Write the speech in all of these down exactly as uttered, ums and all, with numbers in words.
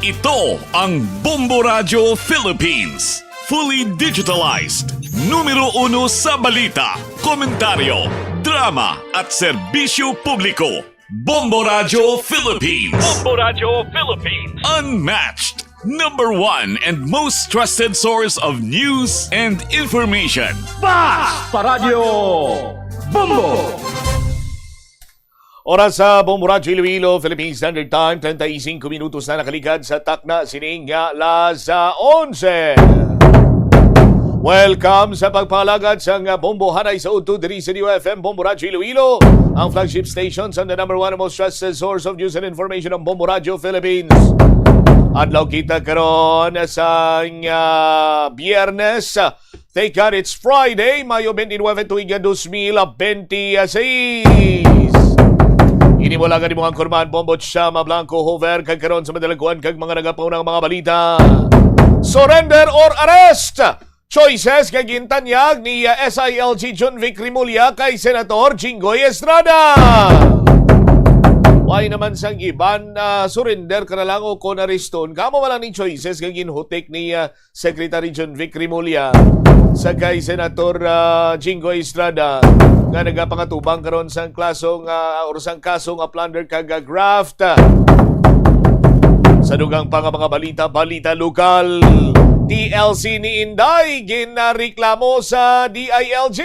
Ito ang Bombo Radyo Philippines. Fully digitalized. Numero uno sa balita, komentaryo, drama, at serbisyo publiko. Bombo Radyo Philippines. Bombo Radyo Philippines. Unmatched. Number one and most trusted source of news and information. Basta Radyo Bombo! Oras sa Bombo Radyo Iloilo, Philippine Standard Time, treinta y cinco minutos na nakaligad sa takna sining nga alas onse. Welcome sa pagpalagad sa nga Bombo Hanay sa Udto diri sa D O F M, Bombo Radyo Iloilo, ang flagship station sa the number one most trusted source of news and information, ang Bombo Radyo Philippines. Adlaw kita karon sa nga Biyernes, Thank God it's Friday, Mayo twenty-nine, tuig nga dos mil benti seis. Ini mo lang ang imong anchorman, Bombo Chama Blanco Hover, kag karon sa madalaguan kag mga nagapaunang mga balita. Surrender or arrest? Choices nga gintanyag ni, uh, S I L G Junvic Remulla kay Senator Jinggoy Estrada. Why naman sang iban, uh, surrender ka na lang o kon areston? Kamo man lang ni choices nga ginhutik ni, uh, Secretary Junvic Remulla sa kay Senator, ah, Jinggoy Estrada nga nagapangatubang karon sang klaso nga, or sang kaso nga plunder kag, ah, graft. Sa dugang pa nga mga balita, balita lokal, T L C ni Inday ginareklamo sa D I L G.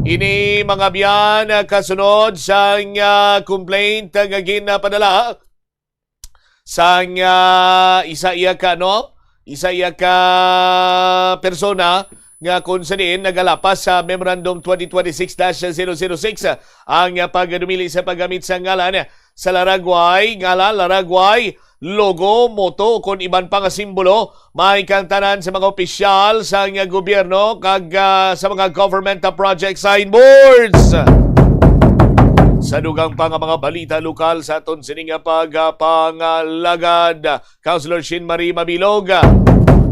Ini mga biyan, ah, kasunod sang, ah, complaint nga ginapadala sang, ah, isa iya ka, no? Isa iya ka persona nga kung sa diin nagalapas sa Memorandum twenty twenty-six dash zero zero six, ah, ang, ah, pagdumili sa paggamit sa ngalan sa laragway, ngalan, laragway, logo, motto, kon iban pa nga simbolo, may kang tanan sa mga opisyal sa nga gobyerno kag, ah, sa mga government project signboards. Sa dugang pa nga mga balita lokal sa aton sini nga pagpangalagad, Councilor Shin Marie Mabilog,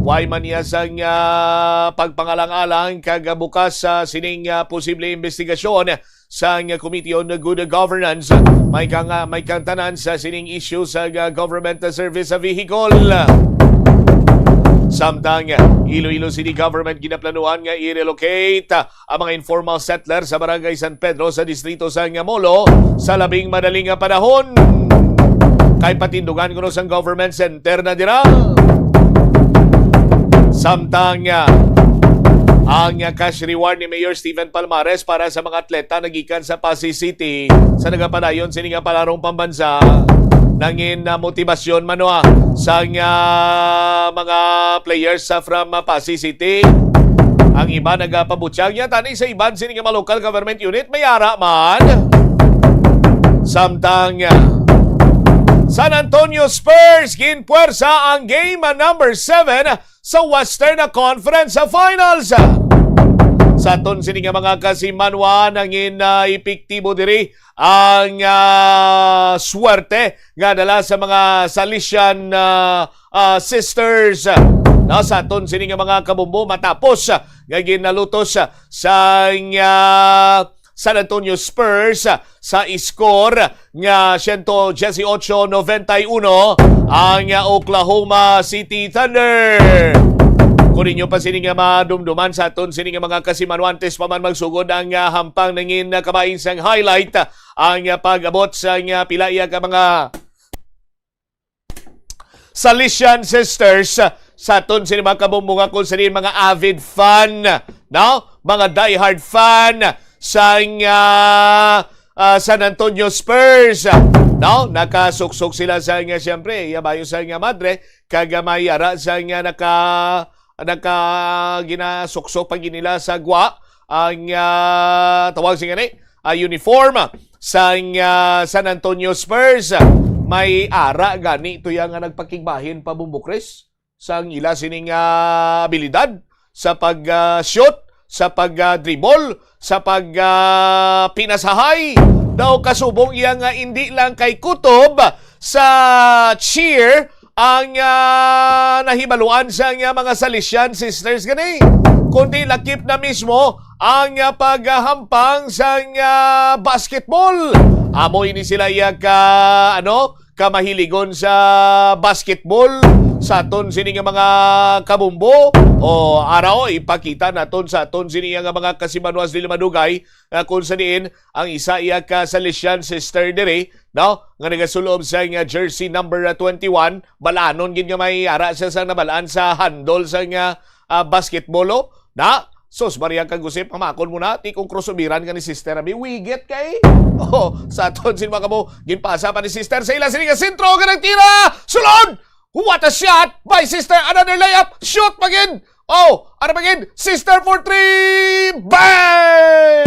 way man niya sang, ah, pagpangalang-alang kag bukas sa sining, ah, posible investigasyon sang Committee on Good Governance. May kang, ah, may kang tanan sa sining issue sa, ah, government service vehicle. Samtang Iloilo City Government ginaplanuhan nga i-relocate ang mga informal settler sa Barangay San Pedro sa distrito sa Molo sa labing madaling nga panahon. Kay patindugan kuno sang government center na dira. Samtang, ah, ang, ah, cash reward ni Mayor Steven Palmares para sa mga atleta nagikan sa Passi City sa nagapadayon sini nga palarong pambansa nangin, ah, motibasyon man, no, ah, sa nga mga players sa from, ah, Passi City. Ang iba nagapabutyag niya tani sa iban sini nga mga local government unit may ara man. Samtang, ah, San Antonio Spurs ginpuwersa ang game number seven sa Western Conference Finals. Sa aton sini nga mga kasimanwa, nangin, ah, epektibo diri ang, ah, swerte nga dala sa mga Salesian, ah, ah, sisters. No, sa aton sini nga mga kabombo, matapos, ah, nga ginalutos, ah, sang, ah, San Antonio Spurs, ah, sa score nga siyento diyesyocho noventa y uno ang, ah, Oklahoma City Thunder. Kung inyo pa sini nga madumduman sa aton sini nga mga kasimanwantes pa man magsugod ang, ah, hampang nangin, ah, kabahin sang highlight, ah, ang, ah, pag-abot sa, ah, pila iya ka mga Salesian sisters, ah, sa aton sini mga kabumbunga kung sini mga avid fan, no? Mga diehard fan sang, ah, ah, San Antonio Spurs, no? Nakasuksok sila sa nga, siyempre, iya bayo sa nga madre, kag may ara sa nga naka, naka ginasuksok pa gid nila sa gwa ang, ah, tawag sa gani, ah, uniform sang, ah, San Antonio Spurs. May ara gani to iya nga nagpakigbahin pa, Bombo Chris, sang ila sining, ah, abilidad sa pag, ah, shoot, sa pag, ah, dribble, sa pag, ah, pinasahay. Daw kasubong iya nga indi lang kay kutob sa cheer ang, ah, nahibaluan sa nga mga Salesian sisters gani, kundi lakip na mismo ang, ah, paghampang sa nga basketball. Amo ini sila iya ka, ano, kamahiligon sa basketball sa aton sini nga mga kabumbo. O, ara, o, ipakita naton sa aton sini nga mga kasimanwas dili madugay, ah, kung sa diin ang isa iya ka Salesian sister diri, no, nga nagasulob sa nga jersey number, ah, twenty-one, balanon gid nga may ara siya sa nabalaan sa handle sa nga, ah, basketball, o. Na, sus, Maria kag Jose, pamakon mo na, ti kung crossoveran ka ni sister, abi, wigit kay. Oh, sa aton sin mga kabo, ginpasa pa ni sister sa ila, sini nga sentro, nga nagtira, sulod! What a shot by sister, another layup, shoot pa gid! Oh, ano pa gid? Sister for three! Bang!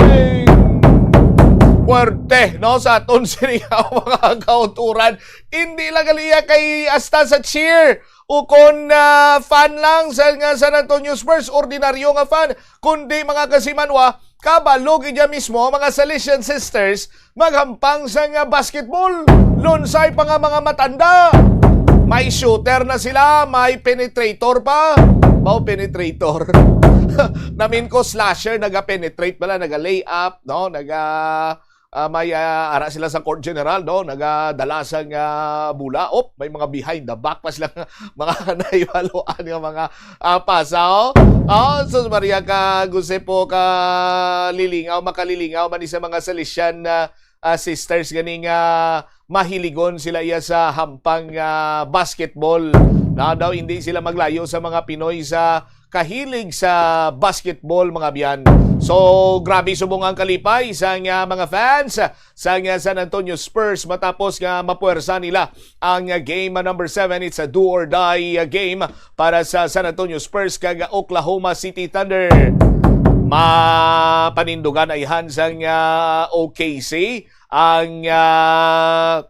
Puwerte, no, sa aton sini nga mga kauturan. Hindi lang gali iya kay asta sa cheer. Ukon, ah, fan lang sa nga San Antonio Spurs, ordinaryo nga fan, kundi mga kasimanwa, kabalo gid niya mismo ang mga Salesian Sisters maghampang sa nga basketball. Lunsay pa nga mga matanda. May shooter na sila, may penetrator pa. Mao penetrator. Namin ko slasher, naga-penetrate pala, naga-layup, no? Naga, ah, may, ah, ara sila sa court general, no? Nagadala sang, ah, bola. Op, may mga behind the back pa sila, mga nahibaluan nga mga, ah, pasa, oh. Oh, sus Maria ka Jose po ka lilingaw, makalilingaw man ni sa mga Salesian na, ah, sisters gani nga mahiligon sila iya sa hampang, ah, basketball. Na daw hindi sila maglayo sa mga Pinoy sa kahilig sa basketball, mga biyan. So, grabe subong ang kalipay sa nga mga fans sa nga San Antonio Spurs matapos nga mapuwersa nila ang game number seven. It's a do or die game para sa San Antonio Spurs kag Oklahoma City Thunder. Mapanindugan ayhan sang, ah, O K C ang, ah,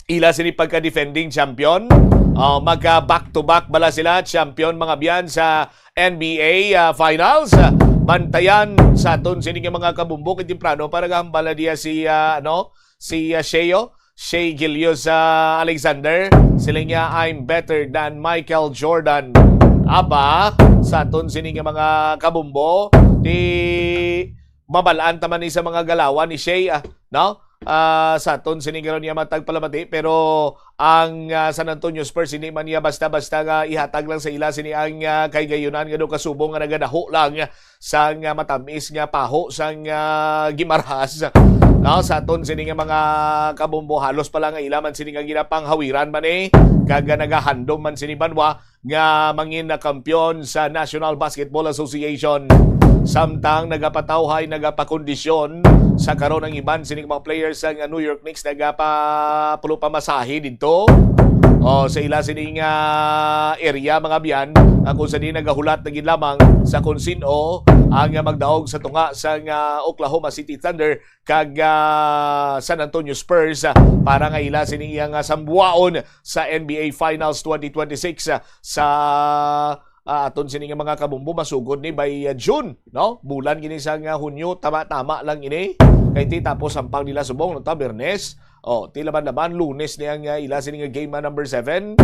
ila sini pagka-defending champion. Ah, magka back-to-back bala sila champion, mga biyan, sa N B A, ah, Finals. Bantayan sa aton sini nga mga kabumbo kay temprano para gahambal na diya si, ah, ano, si, ah, Sheo, Shai Gilius, ah, Alexander. Sila niya, "I'm better than Michael Jordan." Aba, sa aton sini nga mga kabumbo, di mabalaan ta man ni sa mga galawan ni Shai, ah, no? Ah, sa aton sini karon niya matag palamati, pero ang, ah, San Antonio Spurs hindi man niya basta-basta nga ihatag lang sa ila sini ang, ah, kay gayunan nga daw kasubong nga nagadaho lang sang, ah, matamis nga paho sang, ah, Guimaras. No, sa aton sini nga mga kabumbo, halos pa lang nga ila man sini nga ginapanghawiran man, eh, kag, ah, nagahandom man sini banwa nga mangin na kampiyon sa National Basketball Association. Samtang nagapatawhay, nagapakondisyon sa karon ang iban sini mga players sang New York Knicks, nagapapulo pamasahe didto. O, sa ila sining, ah, area, mga biyan, ah, kung sa di nagahulat na gid lamang sa kung sin-o ang, ah, magdaog sa tunga sang, ah, Oklahoma City Thunder kag, ah, San Antonio Spurs, ah, para nga ila sining iyang, ah, sambuaon sa N B A Finals twenty twenty-six, ah, sa, ah, aton sini nga mga kabumbo, masugod ni by, ah, June, no? Bulan gini sa nga Hunyo, tama-tama lang ini. Kay ti tapos hampang nila subong, no, ta, Biyernes. O, ti laban-laban, Lunes ni ang, ah, ila sini nga game, ah, number seven.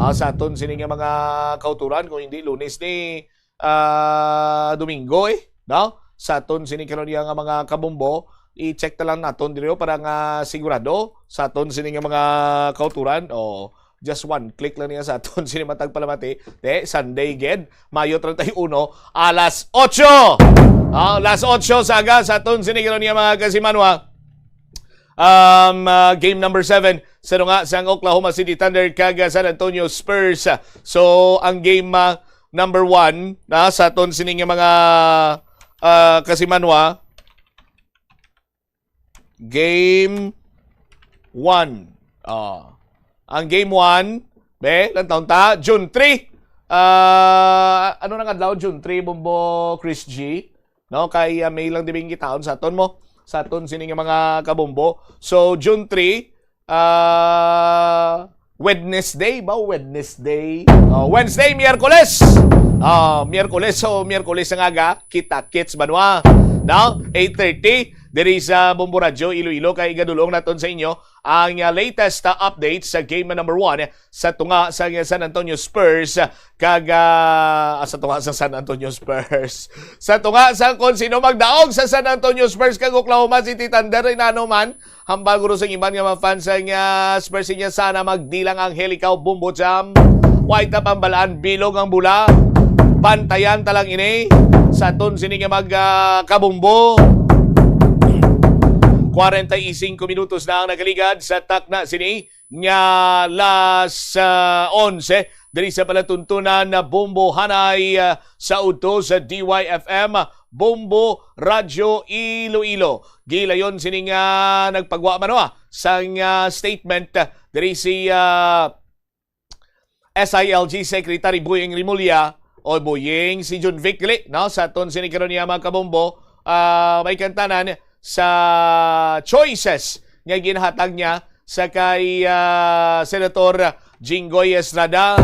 Ah, sa aton sini nga mga kauturan, kung hindi Lunes ni, ah, Domingo, eh, no? Sa aton sini karon nga mga kabumbo, i-check ta lang naton diri, oh, para nga sigurado sa aton sini nga mga kauturan. O, just one click lang niya sa aton sini matag palamati. Te, Sunday gid, Mayo treinta y uno, alas otso. Ah, alas otso sa aga sa aton sini karon nga mga kasimanwa. Um, ah, game number seven sa nga sang Oklahoma City Thunder kag, ah, San Antonio Spurs. So, ang game, ah, number one na sa aton sini nga mga, ah, kasimanwa, game one. Ah, ang game one, be, lang taon ta, June three. Ah, ano nang adlaw, June three, Bombo Chris G? No, kay, ah, May lang dibing gitaon sa aton mo, sa aton sini nga mga kabombo. So, June three, ah, Wednesday ba? Wednesday? Oh, Wednesday, Miyerkules. Ah, Miyerkules, so Miyerkules ang aga, kita-kits banwa. No? Eight thirty, diri sa Bombo Radyo Iloilo, kay igadulong naton sa inyo ang, ah, latest, ah, update sa game number one sa tunga sa San Antonio Spurs, ah, kag, ah, ah, sa tunga sa San Antonio Spurs, sa tunga sa kung sino magdaog sa San Antonio Spurs kag Oklahoma City Thunder, inano man, hambal guro sa iban nga mga fans sa, ah, Spurs niya, sana magdilang ang Helikaw Bombo Jam. Way ta pambalaan, bilog ang bula. Bantayan ta lang ini sa aton sini nga mag, ah, kabumbo. Kwarenta y singko minutos na ang nagaligad sa takna sini nga las, ah, onse diri sa palatuntunan na Bombo Hanay, ah, sa udto sa D Y F M, Bombo Radyo Iloilo. Gilayon sini nga nagpagwa man, ah, sang, ah, statement, ah, diri si, ah, S I L G Secretary Boying Remulla, o Boying, si Jun Vic gali, no? Sa aton sini karon niya, mga kabombo, ah, may kantanan sa choices nga ginhatag niya sa kay, ah, Senator Jinggoy Estrada.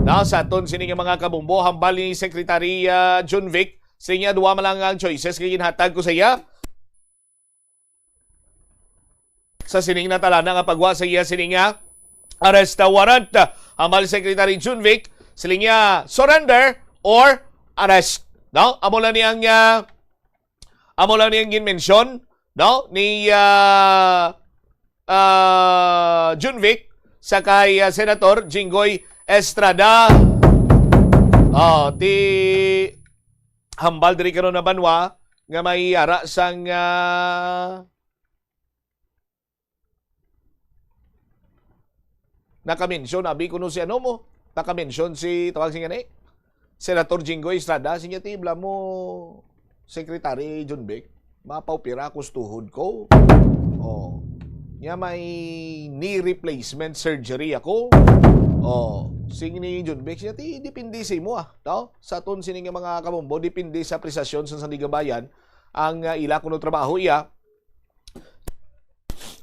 No, sa aton sini nga mga kabombo, hambal ni Secretary, ah, Jun Vic, sa niya, duwa man lang ang choices nga ginhatag ko sa iya. Sa sining natalana nga pagwa sa iya sining nga arrest warrant, hambal Secretary Jun Vic, siling niya, surrender or arrest. No? Amo lang niyang, ah, amo lang niyang ginmensyon, no? Ni, ah, ah, Jun Vic sa kay, ah, Senator Jinggoy Estrada. Oh, ti hambal diri karon na banwa nga may ara sang, ah, nakamention, abi kuno si ano mo, nakamention si, tawag si gani, Senator Jinggoy Estrada, sinya, "Tibla mo, Secretary Jun Vic, mapaupira ako sa tuhod ko." Oh. Nya may knee replacement surgery ako. Oh, sing ni Jun Vic, sinya, "Ti, depende sa imo, ah." No? Sa aton sini nga mga kabombo, depende sa apresasyon sa Sandiganbayan ang, ah, ila kuno trabaho iya.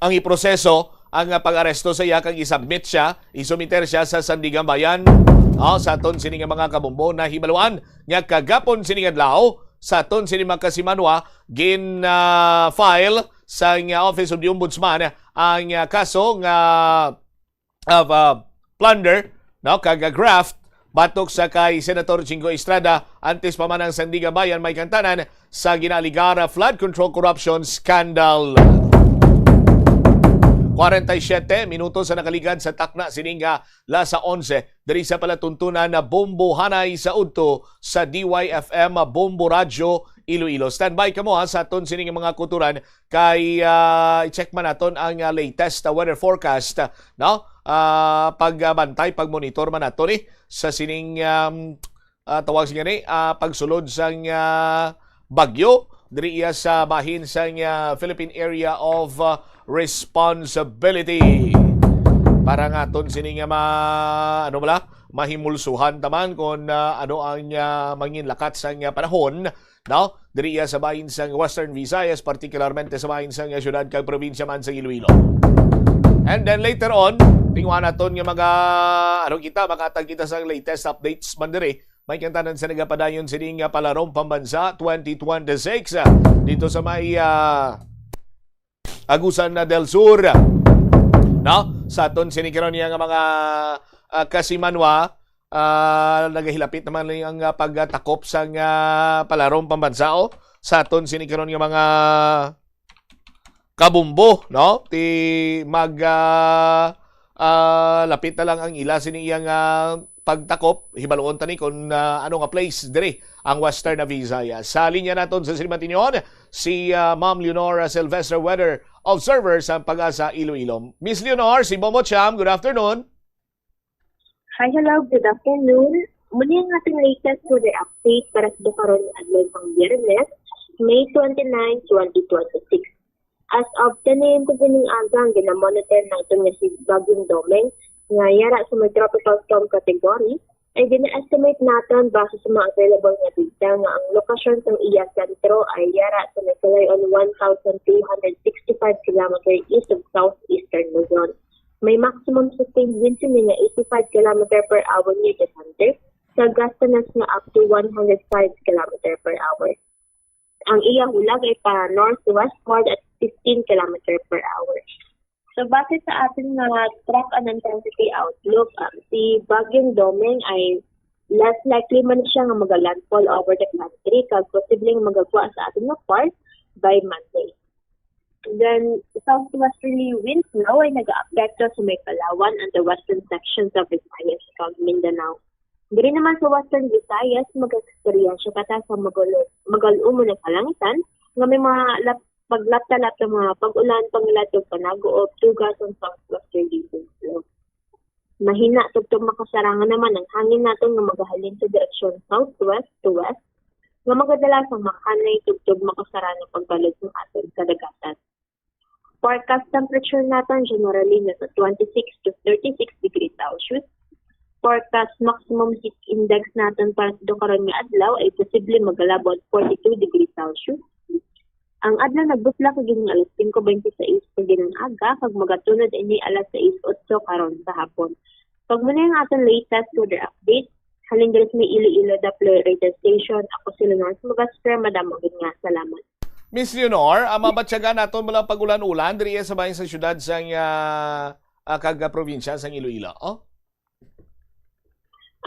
Ang iproseso ang, ah, pag-aresto sa iya kag isubmit siya, isumiter siya sa Sandiganbayan. Ah, sa aton sini nga mga kabombo, nahibaluan nga kagapon sini nga adlaw, sa aton sini mga kasimanwa, gin, ah, file sa nga Office of the Ombudsman ang, ah, kaso nga of, uh, plunder, no, kag, uh, graft batok sa kay Senator Jinggoy Estrada, antes pa man ang Sandiganbayan may kantanan sa ginaaligar flood control corruption scandal. Kwarenta y siyete minutos sa nakaligad sa takna sining, ah, las onse diri sa palatuntunan na Bombo Hanay sa udto sa D Y F M Bombo Radyo Iloilo. Standby kamo, ha, sa aton sining mga kutoran kay, ah, i-check man naton ang, ah, latest, ah, weather forecast, ah, no? Ah, pagbantay, pagmonitor man nato ni sa sining, um, ah, tawag sa gani, ah, pagsulod sang, ah, bagyo diri iya sa bahin sang, ah, Philippine Area of, ah, Responsibility. Para nga aton sini nga ma-, ano bala, mahimulsuhan taman kung, ah, ano ang, ah, mangin lakat sang, ah, panahon, no? Diri iya sa bahin sang Western Visayas, partikularmente sa bahin sang siyudad kag probinsya man sa Iloilo. And then later on, tingwa naton nga mga, ano kita, makatag kita sa latest updates man diri. May kantanan sa nagapadayon sining, ah, Palarong Pambansa twenty twenty-six, ah, dito sa may, ah, Agusan na del Sur. No? Sa aton sini karon niya nga mga, ah, kasimanwa, ah, nagahilapit naman ni ang, ah, pagtakop sang, ah, Palarong Pambansa, oh. Sa aton sini karon nga mga kabumbo, no? Ti mag, ah, ah, lapit na lang ang ila sini iyang, ah, pagtakop. Hibaluon tani kung, ah, ano nga place diri ang Western na Visayas. Sa linya naton sa Silimatinyon, si, ah, Ma'am Leonora Silvestre, weather observer sa Pag-asa Iloilo. Miss Leonor, si Bombo Cham, good afternoon. Hi, hello, good afternoon. Muli ang ating latest weather update para sa karon nga adlaw pang Biyernes, May twenty-nine, twenty twenty-six. As of ten a m kaganing aga, ang ginamonitor naton nga si Bagyong Domeng nga yara sa may tropical storm category, ay gina-estimate naton base sa mga available nga data nga ang lokasyon sang iya sentro ay yara sa may kalayo-an one thousand two hundred sixty-five kilometer east of southeastern Luzon. May maximum sustained wind sini nga eighty-five kilometer per hour near the center, sa gustiness nga up to one hundred five kilometer per hour. Ang iya hulag ay pa north to westward at fifteen kilometer per hour. So, base sa ating nga track and intensity outlook, um, si Bagyong Doming ay less likely man siya nga maga-landfall over the country, kag posibleng magagwa sa ating nga part by Monday. Then, southwesterly winds now ay nag-aapekto sa may Palawan and the western sections of Visayas kag Mindanao. Diri naman sa Western Visayas, mag-eksperyensya ka ta sa magul-, magul-umon nga kalangitan nga may mga lap-, paglapta-lapta nga mga pag-ulan, pangilat ug panago o tugas ang southwesterly winds. Mahina tubtob makasarangan naman ang hangin naton nga magahalin sa direksyon southwest to west, nga magadala sang makanay tubtob makasarang nga pagbalod sa aton kadagatan. Forecast temperature naton generally nasa twenty-six to thirty-six degrees Celsius. Forecast maximum heat index naton para sa karon nga adlaw ay posible magalabot forty-two degrees Celsius. Ang adlaw nagbuslak sa gining alas singko bente sais sa ginang aga kag magatunod ini alas sais otso karon sa hapon. Kag muna ang aton latest weather update. Halin diri sa may Iloilo Doppler Radio Station, ako si Lenore Silvestre. Madamo gid nga salamat. Miss Leonor, ang mabatyagan naton mo lang pag-ulan-ulan diri sa bahin sa syudad sang, ah, ah, kag, ah, probinsya sang Iloilo, oh?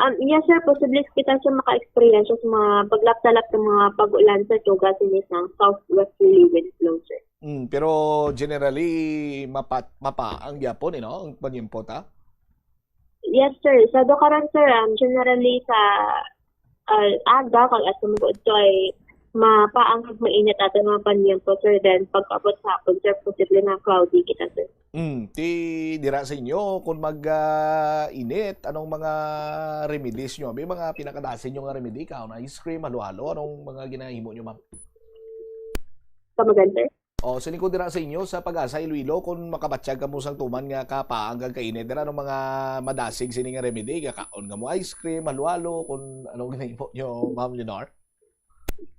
Um, yes, sir. Posible kita sa maka-experience sa mga paglapta-lapta nga mga pag-ulan sa tugas ini sang southwesterly wind flow, sir. Mm, pero generally, mapat-, mapaang gyapon, eh, no? Ang panyempo ta? Yes, sir. Sa do karon, sir, um, generally sa, ah, aga kag asa mo to ay mapaang kag mainit ato nga panyempo, sir. Then, pag-abot sa hapon, sir, posible nga cloudy kita, sir. Mm, ti dira sa inyo, kung mag, ah, init, anong mga remedies nyo? May mga pinakadasi nyo nga remedy? Kaon ice cream, halo-halo, anong mga ginahimo nyo, ma'am? Come again, sir? Oh, sini ko dira sa inyo sa Pag-asa, Iloilo, kung makabatyag kamo sang tuman nga kapaang kag kainit, dira anong mga madasig sini nga remedy? Nga kaon nga mo ice cream, halo-halo, kung anong ginahimo nyo, Ma'am Leonor?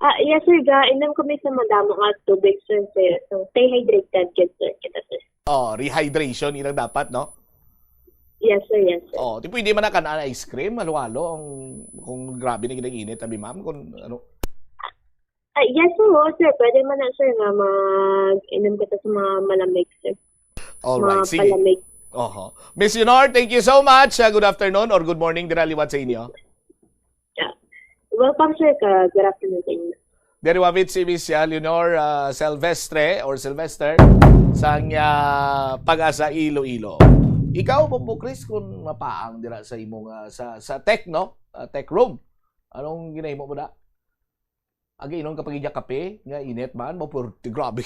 Ah, yes, sir. Ga, inom kami sa madamo nga tubig, sir, sir. So, stay hydrated, good, sir. Kita, sir. Oh, rehydration, ilang dapat, no? Yes, sir. Yes, sir. Oh, di pwede man na kan-an ice cream, halo-halo, ang, kung grabe na gid ang init, abi, ma'am, kung ano. Ah, yes, sir. Oo, sir. Pwede man na, sir, nga mag-inom kita sa mga malamig, sir. All right, Mga sige. palamig. Oho. Miss Leonor, thank you so much. Ah, good afternoon or good morning dira liwat sa inyo. Yeah. Welcome, sir, ka good afternoon sa inyo. Diri wavit si Miss, ah, Leonor, ah, Silvestre or Sylvester sang, ah, Pag-asa Iloilo. Ikaw, Bombo Chris, kung mapaang dira sa imo nga, sa, sa tech, no? Ah, tech room. Anong ginahimo mo da? Agi, inom ka pagidya kape, nga init man, mo purti, grabe.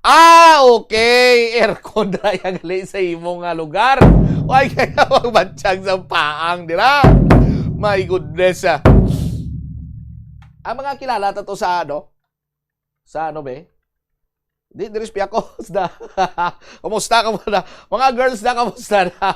Ah, okay. Aircon ra ya gali sa imo nga lugar. Why kaya magbantsag sa paang dira? My goodness, ah. Ang mga kilala ta to sa ano? Sa ano, be? Di, diri sa Piakos na. Kumusta ka muna? Mga girls na, kumusta na?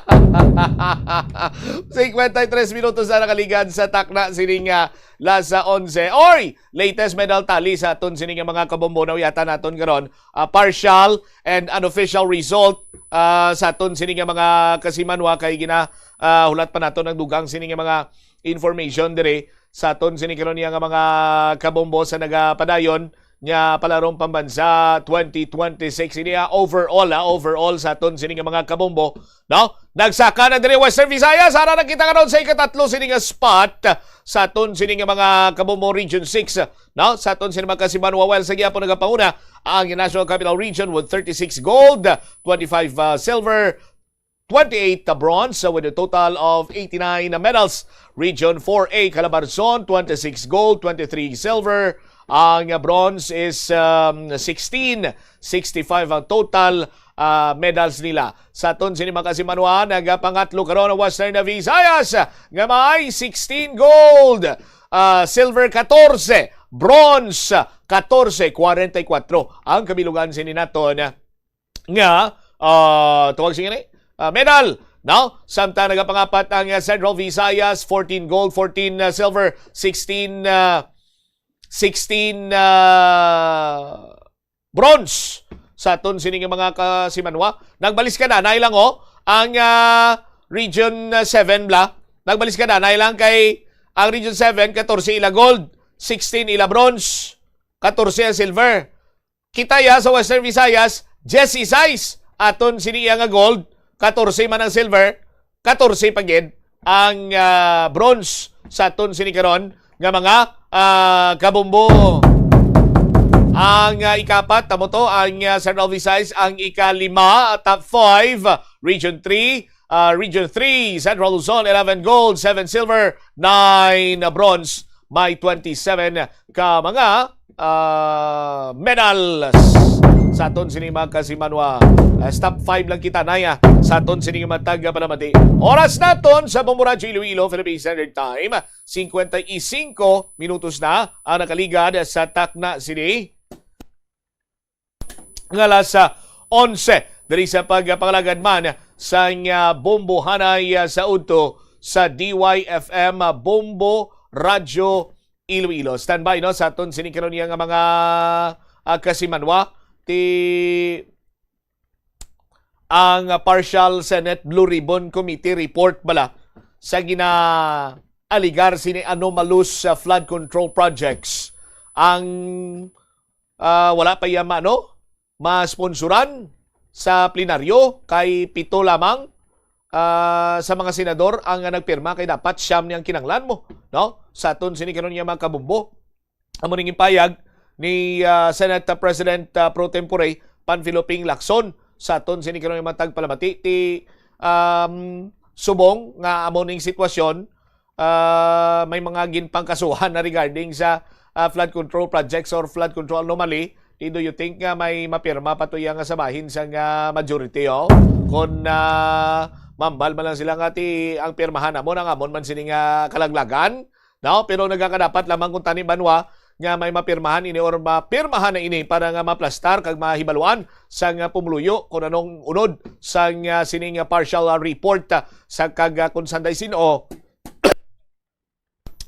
Cincuenta y tres minutos na nakaligan sa takna sining, ah, las onse. Oy! Latest medal tally sa aton sini nga mga kabombo na uyatan naton karon. Ah, partial and unofficial result, ah, sa aton sini nga mga kasimanwa kay gina, ah, hulat pa naton ang dugang sini nga mga information diri sa aton sini karon niya nga mga kabombo sa nagapadayon nga Palarong Pambansa twenty twenty-six. Ini, ah, overall, ah, overall sa aton sini nga mga kabombo, no? Nagsaka na diri Western Visayas, ara na kita karon sa ikatatlo sini nga spot sa aton sini nga mga kabombo Region six, no? Sa aton sini mga kasimanwa, well, sa gihapon nagapanguna ang National Capital Region with thirty-six gold, twenty-five, ah, silver, twenty-eight bronze, uh, with a total of eighty-nine medals. Region four A, Calabarzon, twenty-six gold, twenty-three silver. Ang, uh, bronze is, um, sixteen, sixty-five ang total, uh, medals nila. Sa aton sini mga kasimanwa, nagapangatlo karon ang Western Visayas nga may sixteen gold, uh, silver katorse, bronze katorse, kwarenta y kuwatro ang kabilugan sini naton nga, ah, tawag siya ni, ah, medal, no? Samtang nagapangapat ang, ah, Central Visayas, fourteen gold, fourteen, ah, silver, sixteen, ah, sixteen, ah, bronze sa aton sini nga mga kasimanwa. Nagbaliskad-anay lang, oh, ang, ah, Region, ah, seven bala. Nagbaliskad-anay lang kay ang Region seven, katorse ila gold, sixteen ila bronze. katorse ang silver. Kita ya sa Western Visayas, diyesisais aton sini iya nga gold, katorse man ang silver, katorse pa gid ang, ah, bronze sa aton sini karon nga mga, ah, kabumbo. Ang, ah, ikapat, tamo to, ang, ah, Central Visayas, ang ikalima, top five, Region three, ah, Region three, Central Luzon, eleven gold, seven silver, nine bronze. May twenty-seven ka mga, ah, medals sa aton sini mga kasimanwa. Ah, top five lang kita, Naya, sa aton sini matag palamati. Oras naton sa Bombo Radyo Iloilo, Philippine Standard Time. Singkwenta y singko minutos na ang nakaligad sa takna sini nga alas, ah, onse diri sa pagpangalagad man sang, ah, bombohanay, ah, sa udto sa D Y F M, ah, Bombo Radyo Iloilo. Standby, no, sa aton sini karon niya nga mga, ah, kasimanwa, ti ang Partial Senate Blue Ribbon Committee report bala sa gina-aligar sini anomalous, ah, flood control projects ang, ah, wala pa iya ma-, ano, masponsoran sa plenaryo kay pito lamang, ah, sa mga senador ang nagpirma kay dapat siyam ni ang kinahanglan mo, no? Sa aton sini karon nga mga kabumbo. Amo ning ipahayag ni, ah, Senate President, ah, pro tempore Panfilo Ping Lacson sa aton sini karon nga matag palamati ti, um, subong nga amo ning sitwasyon, ah, may mga ginpangkasuhan na regarding sa, ah, flood control projects or flood control anomaly. Di, do you think nga may mapirma pa to iya nga sa bahin sang, ah, majority, oh? Kung, ah, mambal man lang sila nga ti ang pirmahan namon ang amon man sini nga kalaglagan, no? Pero nagakadapat lamang kung tani banwa nga may mapirmahan ini or mapirmahan na ini para nga maplastar kag mahibaluan sang, ah, pumuluyo kung anong unod sang, ah, sining, ah, partial, ah, report, ah, sa kag, ah, kung sanday sin-o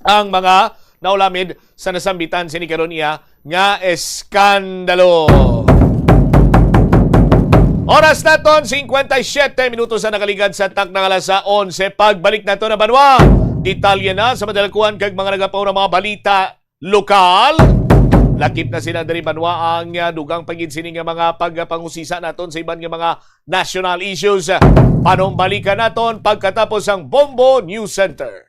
ang mga naulamid sa nasambitan sini karon iya nga eskandalo. Oras naton, singkwenta y siyete minutos ang nakaligad sa takna nga alas onse. Pagbalik nato na banwa, detalye na sa madalagkuhan kag mga nagapauna mga balita lokal. Lakip na sila diri banwa ang, ah, dugang pa gid sini nga mga pagpangusisa naton sa iban nga mga national issues. Panumbalikan naton pagkatapos ang Bombo News Center.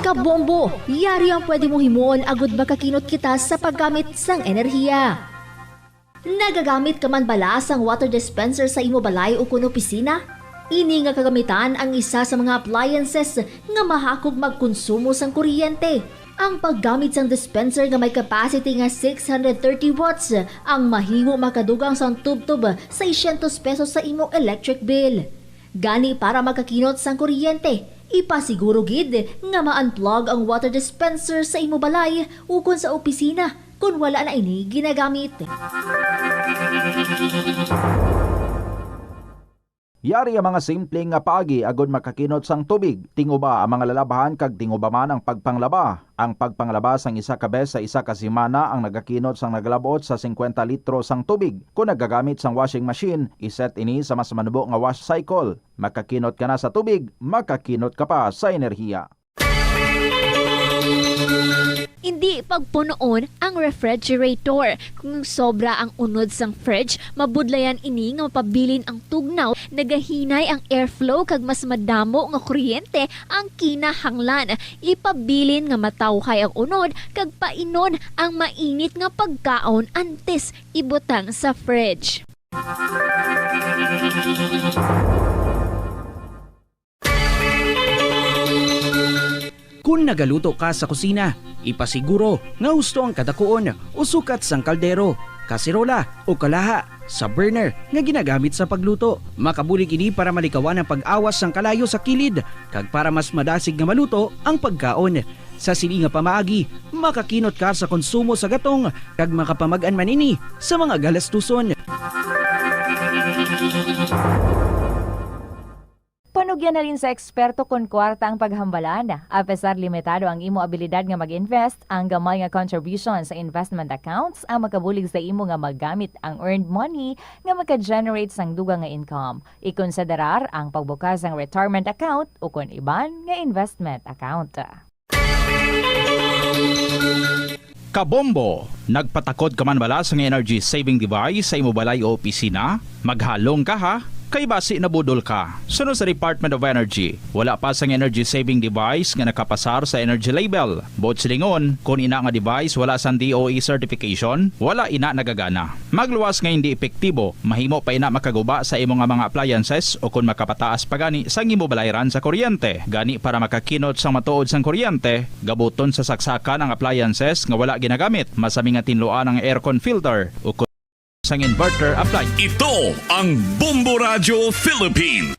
Kabombo, yari ang pwede mong himuon agud makakinot kita sa paggamit sang enerhiya. Nagagamit ka man bala sang water dispenser sa imo balay ukon opisina? Ini nga kagamitan ang isa sa mga appliances nga mahakog magkonsumo sang kuryente. Ang paggamit sang dispenser nga may capacity nga six hundred thirty watts ang mahimo makadugang sang tubtob seiscientos pesos sa imo electric bill. Gani, para makakinot sang kuryente, ipasiguro gid nga ma-unplug ang water dispenser sa imo balay ukon sa opisina kon wala na ini ginagamit. Yari ang mga simple nga paagi agud makakinot sang tubig. Tinguba ang mga lalabhan kag tinguba man ang pagpanglaba. Ang pagpanglaba sang isa ka bes sa isa ka semana ang nagakinot sang nagalab-ot sa singkwenta litro sang tubig. Kon nagagamit sang washing machine, iset ini sa mas manubo nga wash cycle. Makakinot ka na sa tubig, makakinot ka pa sa enerhiya. Indi pagpunoon ang refrigerator. Kung sobra ang unod sang fridge, mabudlayan ini nga mapabilin ang tugnaw, nagahinay ang airflow, kag mas madamo nga kuryente ang kinahanglan. Ipabilin nga matawhay ang unod kag painon ang mainit nga pagkaon antes ibutang sa fridge. Kon nagaluto ka sa kusina, ipasiguro nga husto ang kadakuon o sukat sang kaldero, kaserola, o kalaha sa burner nga ginagamit sa pagluto. Makabulig ini para malikawan ang pag-awas sang kalayo sa kilid kag para mas madasig nga maluto ang pagkaon. Sa sini nga pamaagi, makakinot ka sa konsumo sa gatong kag makapamag-an man ini sa mga galastuson. Panugyan halin sa eksperto kon kwarta ang paghambalan. Apesar limitado ang imo abilidad nga mag-invest, ang gamay nga contribution sa investment accounts ang makabulig sa imo nga magamit ang earned money nga maka-generate sang dugang nga income. Ikonsiderar ang pagbukas sang retirement account ukon iban nga investment account. Kabombo, nagpatakod ka man bala sang energy saving device sa imo balay o opisina? Maghalong ka, ha, kay basi nabudol ka. Suno sa Department of Energy, wala pa sang energy saving device nga nakapasar sa energy label. Buot silingon, kon ina nga device wala sang D O E certification, wala ina nagagana. Magluwas nga hindi epektibo, mahimo pa ina makaguba sa imo nga mga appliances o kon makapataas pa gani sang imo balayran sa kuryente. Gani, para makakinot sang matuod sang kuryente, gabuton sa saksakan ang appliances nga wala ginagamit. Masami nga tinluan ang aircon filter o kon sang inverter appliance. Ito ang Bombo Radyo Philippines.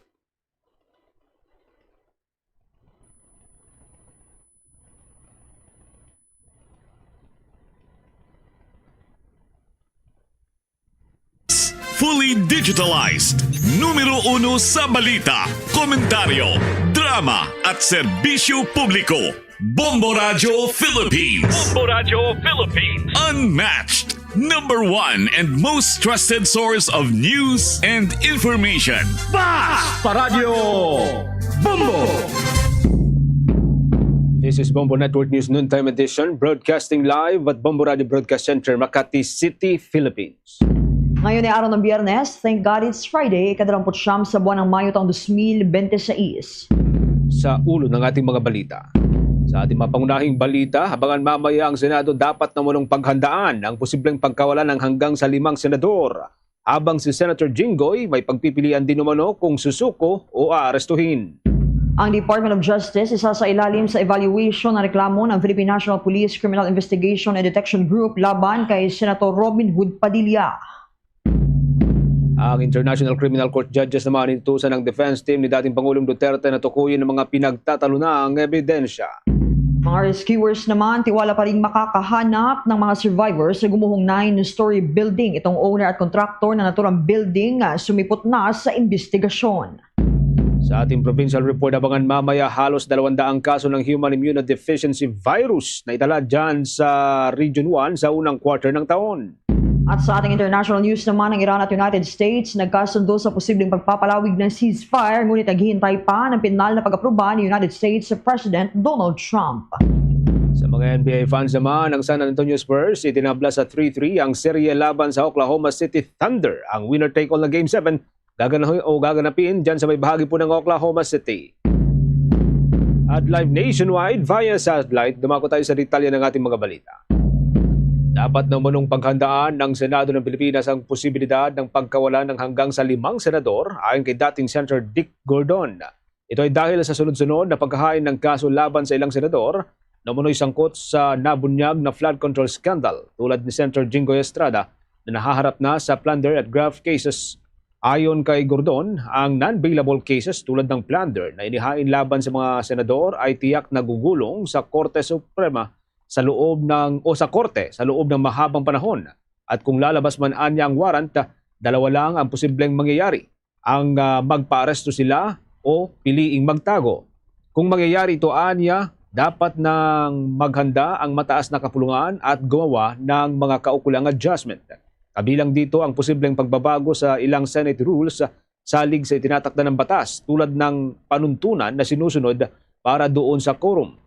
Fully digitalized. Numero uno sa balita, komentaryo, drama, at serbisyo publiko. Bombo Radyo Philippines. Bombo Radyo Philippines. Unmatched. Number one and most trusted source of news and information. Bas pa Radyo Bombo! This is Bombo Network News Noontime Edition, broadcasting live at Bombo Radio Broadcast Center, Makati City, Philippines. Ngayon ay araw ng Biyernes. Thank God it's Friday, ikadalawamput-siyam sa buwan ng Mayo taong dos mil bente seis. Sa ulo ng ating mga balita. Sa ating mga pangunahing balita, habangan mamaya ang Senado, dapat na umano paghandaan ang posibleng pagkawala ng hanggang sa limang senador, habang si Senator Jinggoy may pagpipilian din umano kung susuko o aarestuhin. Ang Department of Justice isasailalim sa evaluation ng reklamo ng Philippine National Police Criminal Investigation and Detection Group laban kay Senator Robin Hood Padilla. Ang International Criminal Court judges naman inutusan ng defense team ni dating Pangulong Duterte na tukuyin ang mga pinagtatalunang ebidensya. Mga rescuers naman, tiwala pa ring makakahanap ng mga survivors sa gumuhong nine-story building. Itong owner at contractor ng naturang building, ah, sumipot na sa imbestigasyon. Sa ating provincial report, abangan mamaya, halos dalawang daang kaso ng human immunodeficiency virus na itala dyan sa Region one sa unang quarter ng taon. At sa ating international news naman, ang Iran at United States nagkasundo sa posibleng pagpapalawig ng ceasefire, ngunit naghihintay pa ng pinal na pag-aproba ni United States President Donald Trump. Sa mga N B A fans naman, ang San Antonio Spurs itinabla sa three three ang serye laban sa Oklahoma City Thunder. Ang winner-take-all na Game seven gaganahi-, o gaganapin dyan sa may bahagi po ng Oklahoma City. At live nationwide via satellite, dumako tayo sa detalye ng ating mga balita. Dapat na umanong paghandaan ng Senado ng Pilipinas ang posibilidad ng pagkawala ng hanggang sa limang senador, ayon kay dating Senator Dick Gordon. Ito ay dahil sa sunod-sunod na paghahain ng kaso laban sa ilang senador na umano'y sangkot sa nabunyag na flood control scandal, tulad ni Senator Jinggoy Estrada na nahaharap na sa plunder at graft cases. Ayon kay Gordon, ang non-bailable cases tulad ng plunder na inihain laban sa mga senador ay tiyak na gugulong sa Korte Suprema sa loob ng, o sa korte sa loob ng mahabang panahon. At kung lalabas man anya ang warrant, dalawa lang ang posibleng mangyayari, ang, ah, magpaaresto sila o piliing magtago. Kung mangyayari ito anya, dapat nang maghanda ang mataas na kapulungan at gumawa ng mga kaukulang adjustment. Kabilang dito ang posibleng pagbabago sa ilang Senate rules salig sa itinatakda ng batas, tulad ng panuntunan na sinusunod para doon sa quorum.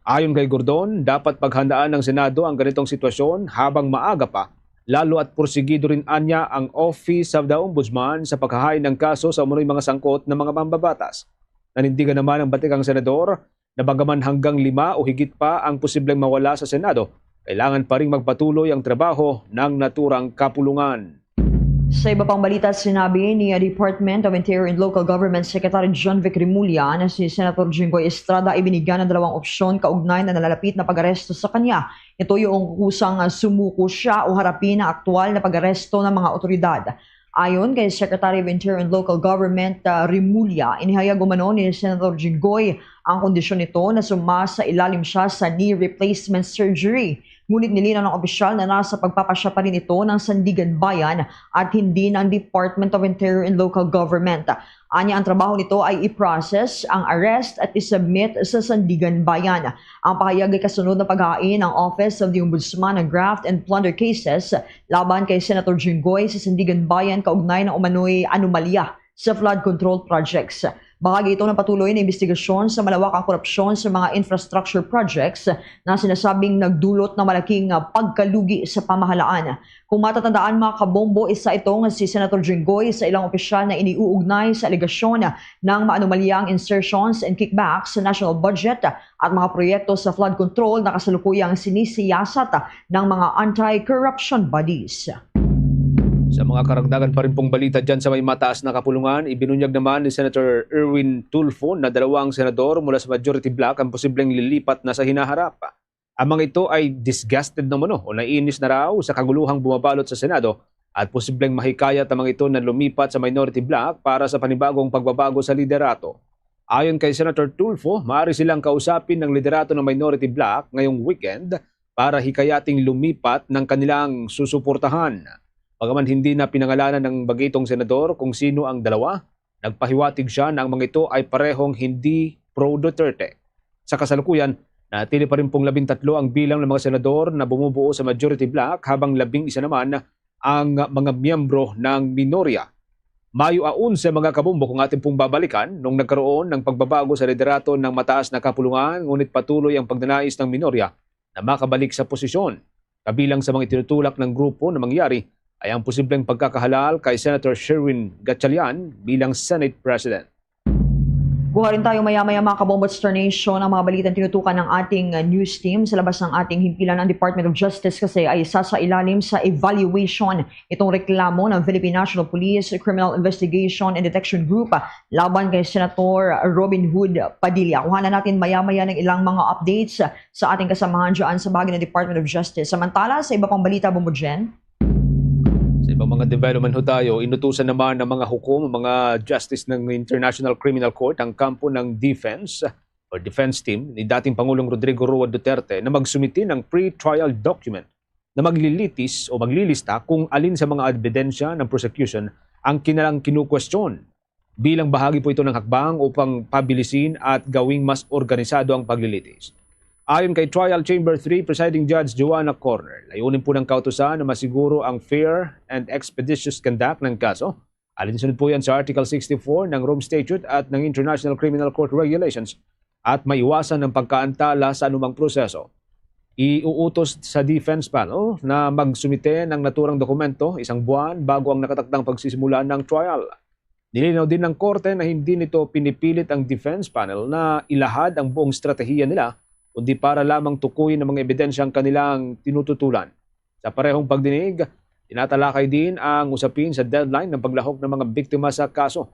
Ayon kay Gordon, dapat paghandaan ng Senado ang ganitong sitwasyon habang maaga pa, lalo at porsigido rin anya ang Office of the Ombudsman sa paghahain ng kaso sa umano'y mga sangkot ng mga mambabatas. Nanindigan naman ang batikang senador na bagaman hanggang lima o higit pa ang posibleng mawala sa Senado, kailangan pa ring magpatuloy ang trabaho ng naturang kapulungan. Sa iba pang balita, sinabi ni Department of Interior and Local Government Secretary John Vic Remulla na si Senator Jinggoy Estrada ay binigyan ng dalawang opsyon kaugnay na nalalapit na pag-aresto sa kanya. Ito yung kusang, ah, sumuko siya o harapin ang aktual na pag-aresto ng mga otoridad. Ayon kay Secretary of Interior and Local Government, ah, Remulla, inihayag umano ni Senator Jinggoy ang kondisyon nito na suma sa ilalim siya sa knee replacement surgery. Ngunit nilinaw ng opisyal na nasa pagpapasya pa rin ito ng Sandiganbayan at hindi ng Department of Interior and Local Government. Anya, ang trabaho nito ay i-process ang arrest at i-submit sa Sandiganbayan. Ang pahayag ay kasunod ng paghain ng Office of the Ombudsman ng graft and plunder cases laban kay Senator Jinggoy sa Sandiganbayan kaugnay ng umano'y anomalya sa flood control projects. Bahagi ito ng patuloy na imbestigasyon sa malawakang korupsyon sa mga infrastructure projects na sinasabing nagdulot ng malaking, ah, pagkalugi sa pamahalaan. Kung matatandaan, mga kabombo, isa ito nga si Senator Jinggoy sa ilang opisyal na iniuugnay sa alegasyon ng maanomalyang insertions and kickbacks sa national budget at mga proyekto sa flood control na kasalukuyang sinisiyasat ng mga anti-corruption bodies. Sa mga karagdagan pa rin pong balita dyan sa may mataas na kapulungan, ibinunyag naman ni Senator Erwin Tulfo na dalawang senador mula sa majority bloc ang posibleng lilipat na sa hinaharap. Ang mga ito ay disgusted na umano o nainis na raw sa kaguluhang bumabalot sa Senado at posibleng mahikayat ang mga ito na lumipat sa minority bloc para sa panibagong pagbabago sa liderato. Ayon kay Senator Tulfo, maaari silang kausapin ng liderato ng minority bloc ngayong weekend para hikayating lumipat ng kanilang susuportahan. Bagaman hindi na pinangalanan ng bagitong senador kung sino ang dalawa, nagpahiwatig siya na ang mga ito ay parehong hindi pro-Duterte. Sa kasalukuyan, natili pa rin pong labing tatlo ang bilang ng mga senador na bumubuo sa majority bloc, habang labing isa naman ang mga miyembro ng minorya. Mayo aon sa mga kabombo kung atin pong babalikan nung nagkaroon ng pagbabago sa liderato ng mataas na kapulungan, ngunit patuloy ang pagnanais ng minorya na makabalik sa posisyon. Kabilang sa mga itinutulak ng grupo na mangyari ay ang posibleng pagkakahalal kay Senator Sherwin Gatchalian bilang Senate President. Kuha rin tayo maya-maya, mga kabombo, Star Nation, ang mga balitang tinutukan ng ating, uh, news team. Sa labas ng ating himpilan, ang Department of Justice kasi ay isa sa ilalim sa evaluation itong reklamo ng Philippine National Police Criminal Investigation and Detection Group, uh, laban kay Senator Robin Hood Padilla. Kuhanan natin maya-maya ng ilang mga updates, uh, sa ating kasamahan dyan sa bahagi ng Department of Justice. Samantala, sa iba pang balita, Bombo Jen? Sa ibang mga development ho tayo, inutusan naman ng mga hukom ang mga justice ng International Criminal Court ang kampo ng defense or defense team ni dating Pangulong Rodrigo Roa Duterte na magsumite ng pre-trial document na maglilitis o maglilista kung alin sa mga ebidensya ng prosecution ang kinalang kinukwestiyon. Bilang bahagi po ito ng hakbang upang pabilisin at gawing mas organisado ang paglilitis. Ayon kay Trial Chamber three Presiding Judge Joanna Corner, layunin po ng kautusan na masiguro ang fair and expeditious conduct ng kaso. Alinsunod po yan sa Article sixty-four ng Rome Statute at ng International Criminal Court Regulations at maiwasan ang pagkaantala sa anumang proseso. Iuutos sa defense panel na magsumite ng naturang dokumento isang buwan bago ang nakatakdang pagsisimula ng trial. Nilinaw din ng korte na hindi nito pinipilit ang defense panel na ilahad ang buong estratehiya nila, kundi para lamang tukuyin ang mga ebidensya ang kanilang tinututulan. Sa parehong pagdinig, tinatalakay din ang usapin sa deadline ng paglahok ng mga biktima sa kaso.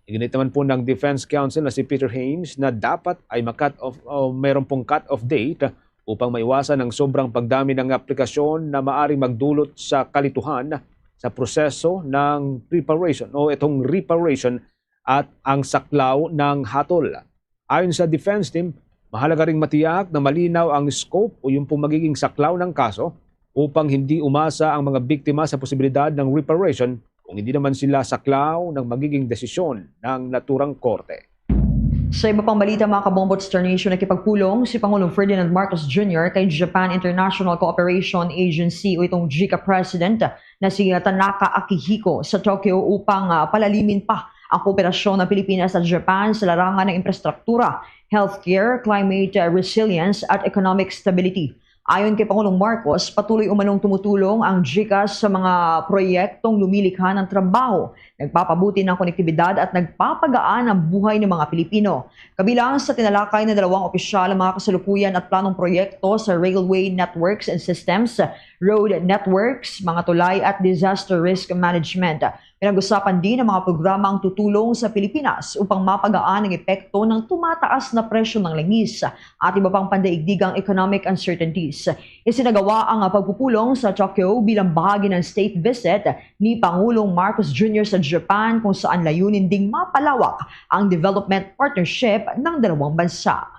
Iginit naman po ng defense counsel na si Peter Haynes na dapat ay ma-cut off o meron pong cut-off date upang maiwasan ang sobrang pagdami ng aplikasyon na maaring magdulot sa kalituhan sa proseso ng preparation o itong reparation at ang saklaw ng hatol. Ayon sa defense team, mahalaga ring matiyak na malinaw ang scope o yung pong magiging saklaw ng kaso upang hindi umasa ang mga biktima sa posibilidad ng reparation kung hindi naman sila saklaw ng magiging desisyon ng naturang korte. Sa iba pang balita, mga kabombo, Star Nation, nakipagpulong si Pangulong Ferdinand Marcos Junior kay Japan International Cooperation Agency o itong JICA President na si Tanaka Akihiko sa Tokyo upang, ah, palalimin pa ang kooperasyon ng Pilipinas at Japan sa larangan ng infrastruktura, healthcare, climate, ah, resilience at economic stability. Ayon kay Pangulong Marcos, patuloy umanong tumutulong ang JICA sa mga proyektong lumilikha ng trabaho, nagpapabuti ng konektibidad at nagpapagaan ang buhay ng mga Pilipino. Kabilang sa tinalakay ng dalawang opisyal ang mga kasalukuyan at planong proyekto sa railway networks and systems, road networks, mga tulay at disaster risk management. Pinag-usapan din ang mga programang tutulong sa Pilipinas upang mapagaan ang epekto ng tumataas na presyo ng langis at iba pang pandaigdigang economic uncertainties. Isinagawa ang pagpupulong sa Tokyo bilang bahagi ng state visit ni Pangulong Marcos Junior sa Japan, kung saan layunin ding mapalawak ang development partnership ng dalawang bansa.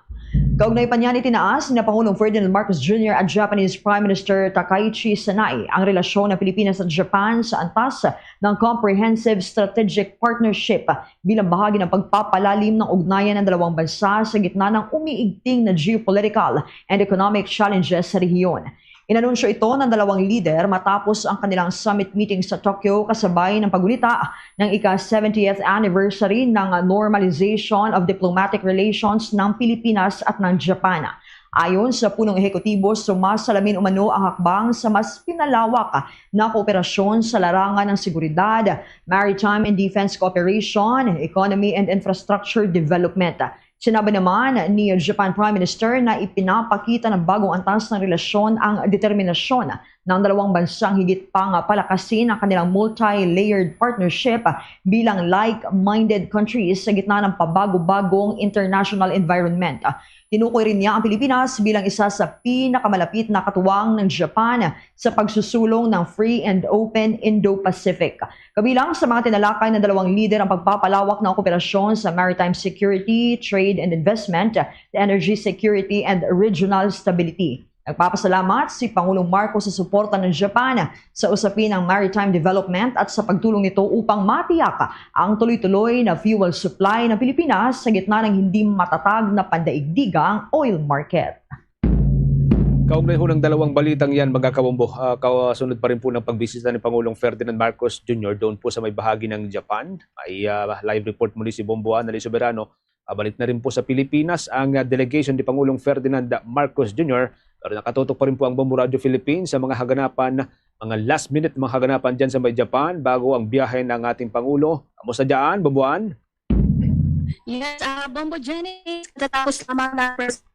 Kaugnay pa niyan, itinaas ni Pangulong Ferdinand Marcos Junior at Japanese Prime Minister Takaichi Sanae ang relasyon ng Pilipinas at Japan sa antas ng Comprehensive Strategic Partnership bilang bahagi ng pagpapalalim ng ugnayan ng dalawang bansa sa gitna ng umiigting na geopolitical and economic challenges sa rehiyon. Inanunsyo ito ng dalawang lider matapos ang kanilang summit meeting sa Tokyo kasabay ng pagulita ng ika-seventieth anniversary ng Normalization of Diplomatic Relations ng Pilipinas at ng Japan. Ayon sa punong ehekutibo, sumasalamin umano ang hakbang sa mas pinalawak na kooperasyon sa larangan ng seguridad, maritime and defense cooperation, economy and infrastructure development. Sinabi naman ni Japan Prime Minister na ipinapakita ng bagong antas ng relasyon ang determinasyon ng dalawang bansang higit pang palakasin ang kanilang multi-layered partnership bilang like-minded countries sa gitna ng pabago-bagong international environment. Tinukoy rin niya ang Pilipinas bilang isa sa pinakamalapit na katuwang ng Japan sa pagsusulong ng free and open Indo-Pacific. Kabilang sa mga tinalakay ng dalawang lider ang pagpapalawak ng kooperasyon sa maritime security, trade and investment, energy security, and regional stability. Nagpapasalamat si Pangulong Marcos sa suporta ng Japan sa usapin ng maritime development at sa pagtulong nito upang matiyak ang tuloy-tuloy na fuel supply ng Pilipinas sa gitna ng hindi matatag na pandaigdigang oil market. Kaugnay ho ng dalawang balitang yan, mga kabombo, ah, kasunod pa rin po ng pagbisita ni Pangulong Ferdinand Marcos Junior doon po sa may bahagi ng Japan. May ah, live report muli si Bombo Anali Soberano. Ah, balik na rin po sa Pilipinas ang ah, delegation ni Pangulong Ferdinand Marcos Junior. Pero nakatutok pa rin po ang Bombo Radio Philippines sa mga haganapan, mga last minute mga haganapan dyan sa may Japan bago ang biyahe ng ating Pangulo. Kamusta dyan, Bombo An? Yes, ah, Bombo Jenny, katatapos lamang ng press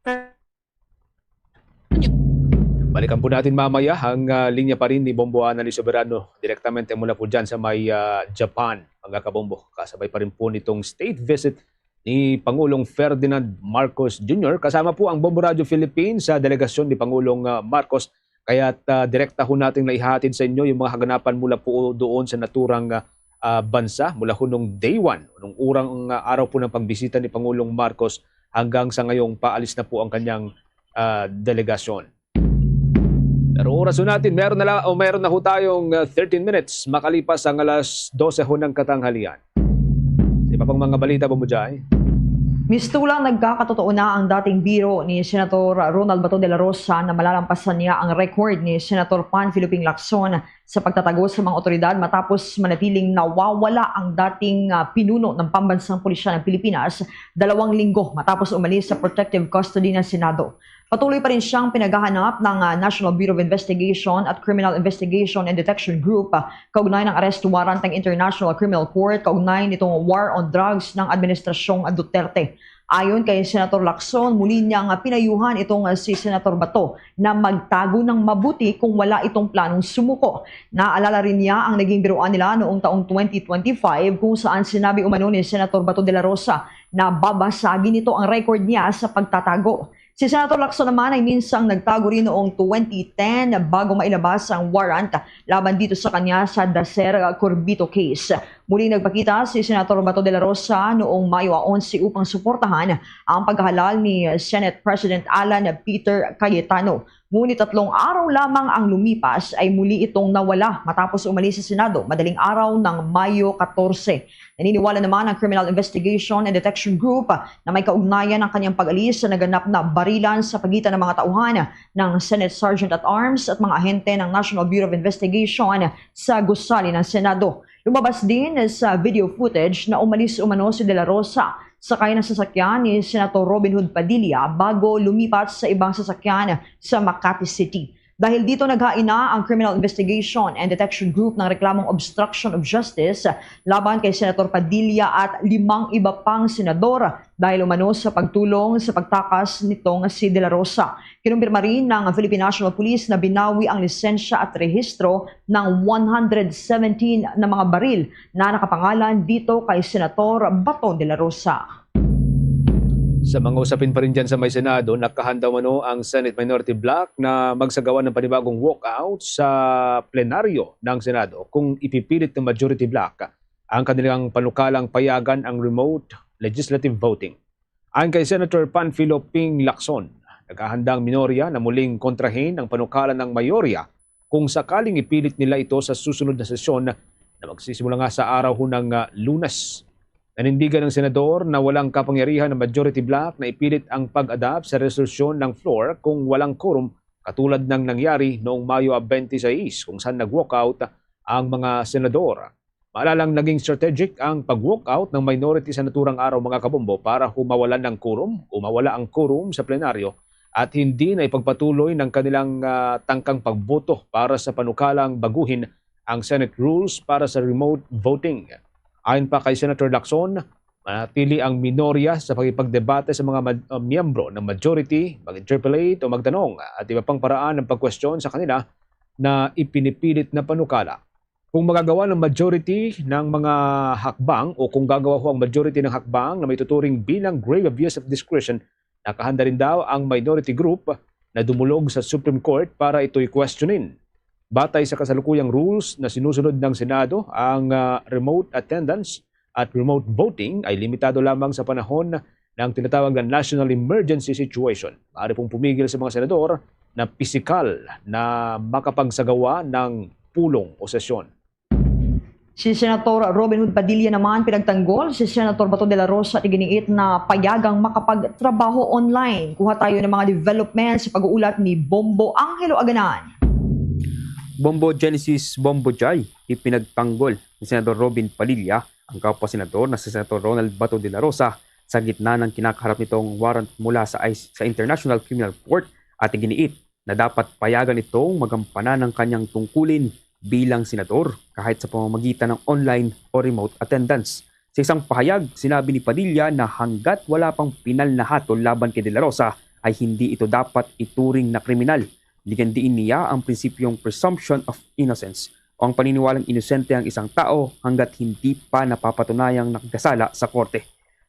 Balikan po natin mamaya ang ah, linya pa rin ni Bombo Anali Soberano direktamente mula po dyan sa may ah, Japan, mga kabombo. Kasabay pa rin po nitong state visit ni Pangulong Ferdinand Marcos Junior. Kasama po ang Bombo Radio Philippines sa delegasyon ni Pangulong ah, Marcos. Kaya't ah, direkta ho natin naihahatid sa inyo yung mga kaganapan mula po doon sa naturang ah, ah, bansa, mula ho nung day one, nung urang ah, araw po ng pagbisita ni Pangulong Marcos hanggang sa ngayong paalis na po ang kanyang ah, delegasyon. Pero oras ho natin, meron na, la, o meron na ho tayong ah, thirteen minutes makalipas ang alas dose ho ng katanghalian. Sa iba pang mga balita, Bombo Jai. Mistulang nagkakatotoo na ang dating biro ni Senator Ronald Bato de la Rosa na malalampasan niya ang record ni Senator Panfilo Ping Lacson sa pagtatago sa mga otoridad matapos manatiling nawawala ang dating ah, pinuno ng Pambansang Pulisya ng Pilipinas dalawang linggo matapos umalis sa protective custody ng Senado. Patuloy pa rin siyang pinaghahanap ng ah, National Bureau of Investigation at Criminal Investigation and Detection Group ah, kaugnay ng arrest warrant ng International Criminal Court kaugnay nitong war on drugs ng Administrasyong Duterte. Ayon kay Senator Lacson, muli niya nga pinayuhan itong ah, si Senator Bato na magtago ng mabuti kung wala itong planong sumuko. Naalala rin niya ang naging biruan nila noong taong twenty twenty-five kung saan sinabi umano ni Senator Bato de la Rosa na babasagin nito ang record niya sa pagtatago. Si Senator Lacson naman ay minsang nagtago rin noong twenty ten bago mailabas ang warrant laban dito sa kanya sa Dacer Corbito case. Muling nagpakita si Senator Bato de la Rosa noong Mayo onse upang suportahan ang paghalal ni Senate President Alan Peter Cayetano. Ngunit tatlong araw lamang ang lumipas ay muli itong nawala matapos umalis sa Senado madaling araw ng Mayo katorse. Naniniwala naman ang Criminal Investigation and Detection Group na may kaugnayan ang kanyang pag-alis sa naganap na barilan sa pagitan ng mga tauhan ng Senate Sergeant at Arms at mga ahente ng National Bureau of Investigation sa gusali ng Senado. Lumabas din sa video footage na umalis umano si De La Rosa sakay ng sasakyan ni Senator Robin Hood Padilla bago lumipat sa ibang sasakyan sa Makati City. Dahil dito, naghain na ang Criminal Investigation and Detection Group ng reklamong obstruction of justice laban kay Senator Padilla at limang iba pang senador dahil umano sa pagtulong sa pagtakas nitong si De La Rosa. Kinumpirma rin ng Philippine National Police na binawi ang lisensya at rehistro ng one hundred seventeen na mga baril na nakapangalan dito kay Senator Bato de la Rosa. Sa mga usapin pa rin dyan sa may Senado, nakahanda umano ang Senate Minority Bloc na magsagawa ng panibagong walkout sa plenaryo ng Senado kung ipipilit ng Majority Bloc ang kanilang panukalang payagan ang remote legislative voting. Ayon kay Senator Panfilo Ping Lacson, naghahanda ang minorya na muling kontrahin ang panukala ng mayorya kung sakaling ipilit nila ito sa susunod na sesyon na magsisimula nga sa araw ho ng ah, Lunes. Nanindigan ang senador na walang kapangyarihan ng majority bloc na ipilit ang pag-adopt sa resolusyon ng floor kung walang quorum katulad ng nangyari noong Mayo twenty-six, kung saan nag-walkout ang mga senador. Maalalang naging strategic ang pag-walkout ng minority senator ang araw, mga kabombo, para humawalan ng quorum o mawala ang quorum sa plenaryo at hindi na ipagpatuloy ng kanilang, ah, tangkang pagboto para sa panukalang baguhin ang Senate rules para sa remote voting. Ayon pa kay Senator Lacson, manatili ang minorya sa pakikipagdebate sa mga mad-, uh, miyembro ng majority, mag-interpellate o magtanong at iba pang paraan ng pagkwestiyon sa kanila na ipinipilit na panukala. Kung magagawa ng majority ng mga hakbang o kung gagawa ho ang majority ng hakbang na may tuturing bilang grave abuse of discretion, nakahanda rin daw ang minority group na dumulog sa Supreme Court para ito'y questionin. Batay sa kasalukuyang rules na sinusunod ng Senado, ang, ah, remote attendance at remote voting ay limitado lamang sa panahon ng tinatawag na national emergency situation. Maaari pong pumigil sa mga senador na pisikal na makapagsagawa ng pulong o sesyon. Si Senator Robin Hood Padilla naman pinagtanggol si Senator Bato de la Rosa at iginiit na payagang makapagtrabaho online. Kuha tayo ng mga developments sa pag-uulat ni Bombo Angelo Aganan. Bombo Genesis, Bombo Jai, ipinagtanggol ni Senador Robin Padilla ang kapwa senador na si Senator Ronald Bato de la Rosa sa gitna ng kinakaharap nitong warrant mula sa, I C, sa International Criminal Court at iginiit na dapat payagan itong magampanan ang kanyang tungkulin bilang senador kahit sa pamamagitan ng online o remote attendance. Sa isang pahayag, sinabi ni Padilla na hanggat wala pang pinal na hatol laban kay De La Rosa ay hindi ito dapat ituring na kriminal. Ligandiin niya ang prinsipyong presumption of innocence o ang paniniwalang inosente ang isang tao hanggat hindi pa napapatunayang nakasala sa korte.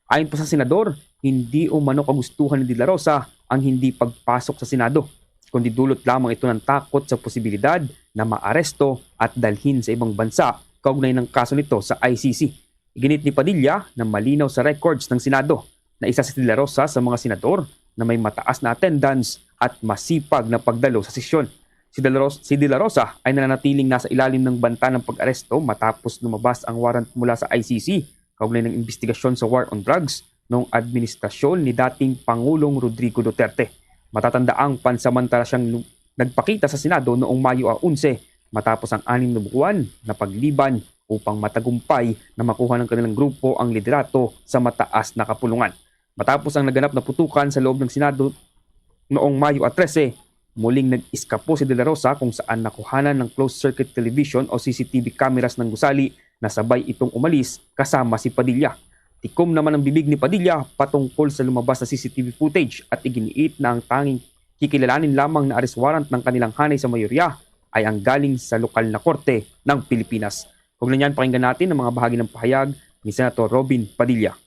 Ayon pa sa senador, hindi umano kagustuhan ni De La Rosa ang hindi pagpasok sa Senado, kundi dulot lamang ito ng takot sa posibilidad na maaresto at dalhin sa ibang bansa kaugnay ng kaso nito sa I C C. Iginiit ni Padilla na malinaw sa records ng Senado na isa si De La Rosa sa mga senador na may mataas na attendance at masipag na pagdalo sa sesyon. Si De La Ros-, si De La Rosa ay nananatiling nasa ilalim ng banta ng pag-aresto matapos lumabas ang warrant mula sa I C C kaugnay ng imbestigasyon sa war on drugs noong administrasyon ni dating Pangulong Rodrigo Duterte. Matatandaang pansamantala siyang lu-, nagpakita sa Senado noong Mayo a onse matapos ang anim na buwan na pagliban upang matagumpay na makuha ng kanilang grupo ang liderato sa mataas na kapulungan. Matapos ang naganap na putukan sa loob ng Senado noong Mayo a trese, muling nag-iskapo si De La Rosa kung saan nakuhanan ng closed-circuit television o C C T V cameras ng gusali na sabay itong umalis kasama si Padilla. Tikom naman ang bibig ni Padilla patungkol sa lumabas na C C T V footage at iginiit na ang tanging kikilalanin lamang na arrest warrant ng kanilang hanay sa mayorya ay ang galing sa lokal na korte ng Pilipinas. Kaugnay niyan, pakinggan natin ang mga bahagi ng pahayag ni Senator Robin Padilla.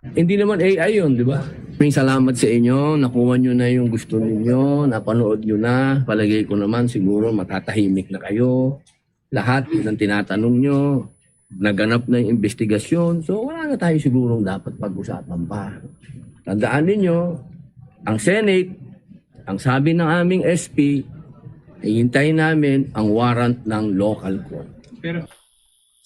Hindi naman A I yun, di ba? Maraming salamat sa inyo. Nakuha nyo na yung gusto ninyo. Napanood nyo na. Palagay ko naman siguro matatahimik na kayo. Lahat ng tinatanong nyo, naganap na yung investigasyon. So wala na tayo sigurong dapat pag-usapan pa. Tandaan ninyo, ang Senate, ang sabi ng aming S P, hihintay namin ang warrant ng local court.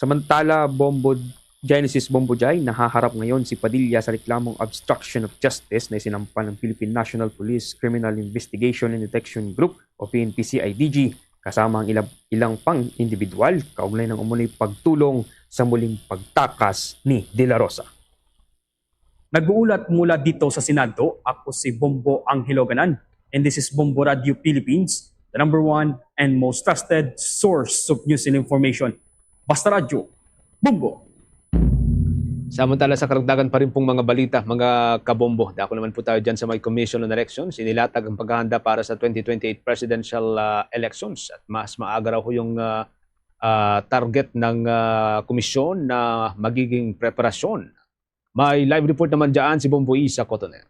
Samantala, Bombo Genesis Bombo Jai, nahaharap ngayon si Padilla sa reklamong obstruction of justice na isinampa ng Philippine National Police Criminal Investigation and Detection Group o P N P C I D G, kasama ang ilang, ilang pang individual kaugnay ng umano'y pagtulong sa muling pagtakas ni De La Rosa. Nag-uulat mula dito sa Senado, ako si Bombo Angelo Ganan, and this is Bombo Radio Philippines, the number one and most trusted source of news and information. Basta Radyo, Bombo! Samantala, sa karagdagan pa rin pong mga balita, mga kabombo, dako naman po tayo dyan sa may Commission on Elections. Inilatag ang paghahanda para sa twenty twenty-eight presidential, ah, elections at mas maaga raw ho yung, ah, ah, target ng, ah, komisyon na magiging preparasyon. May live report naman dyan si Bombo Isa Cotoner.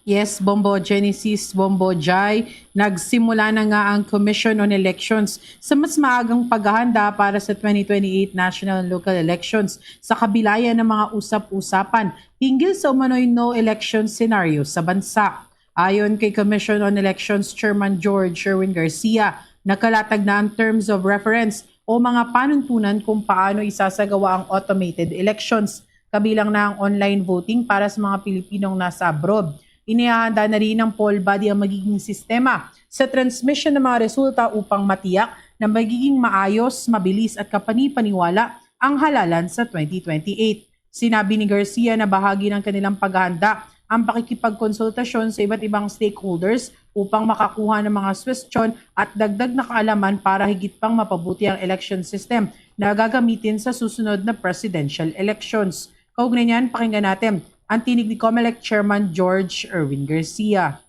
Yes, Bombo Genesis, Bombo Jai, nagsimula na nga ang Commission on Elections sa mas maagang paghahanda para sa twenty twenty-eight national and local elections sa kabilayan ng mga usap-usapan hinggil sa umano'y no election scenario sa bansa. Ayon kay Commission on Elections Chairman George Sherwin Garcia, nakalatag na ang terms of reference o mga panuntunan kung paano isasagawa ang automated elections, kabilang na ang online voting para sa mga Pilipinong nasa abroad. Inihahanda na rin ng poll body ang magiging sistema sa transmission ng mga resulta upang matiyak na magiging maayos, mabilis at kapani-paniwala ang halalan sa twenty twenty-eight. Sinabi ni Garcia na bahagi ng kanilang paghahanda ang pakikipagkonsultasyon sa iba't ibang stakeholders upang makakuha ng mga suwestyon at dagdag na kaalaman para higit pang mapabuti ang election system na gagamitin sa susunod na presidential elections. Kaugnay niyan, pakinggan natin ang tinig ni Comelec Chairman George Erwin Garcia.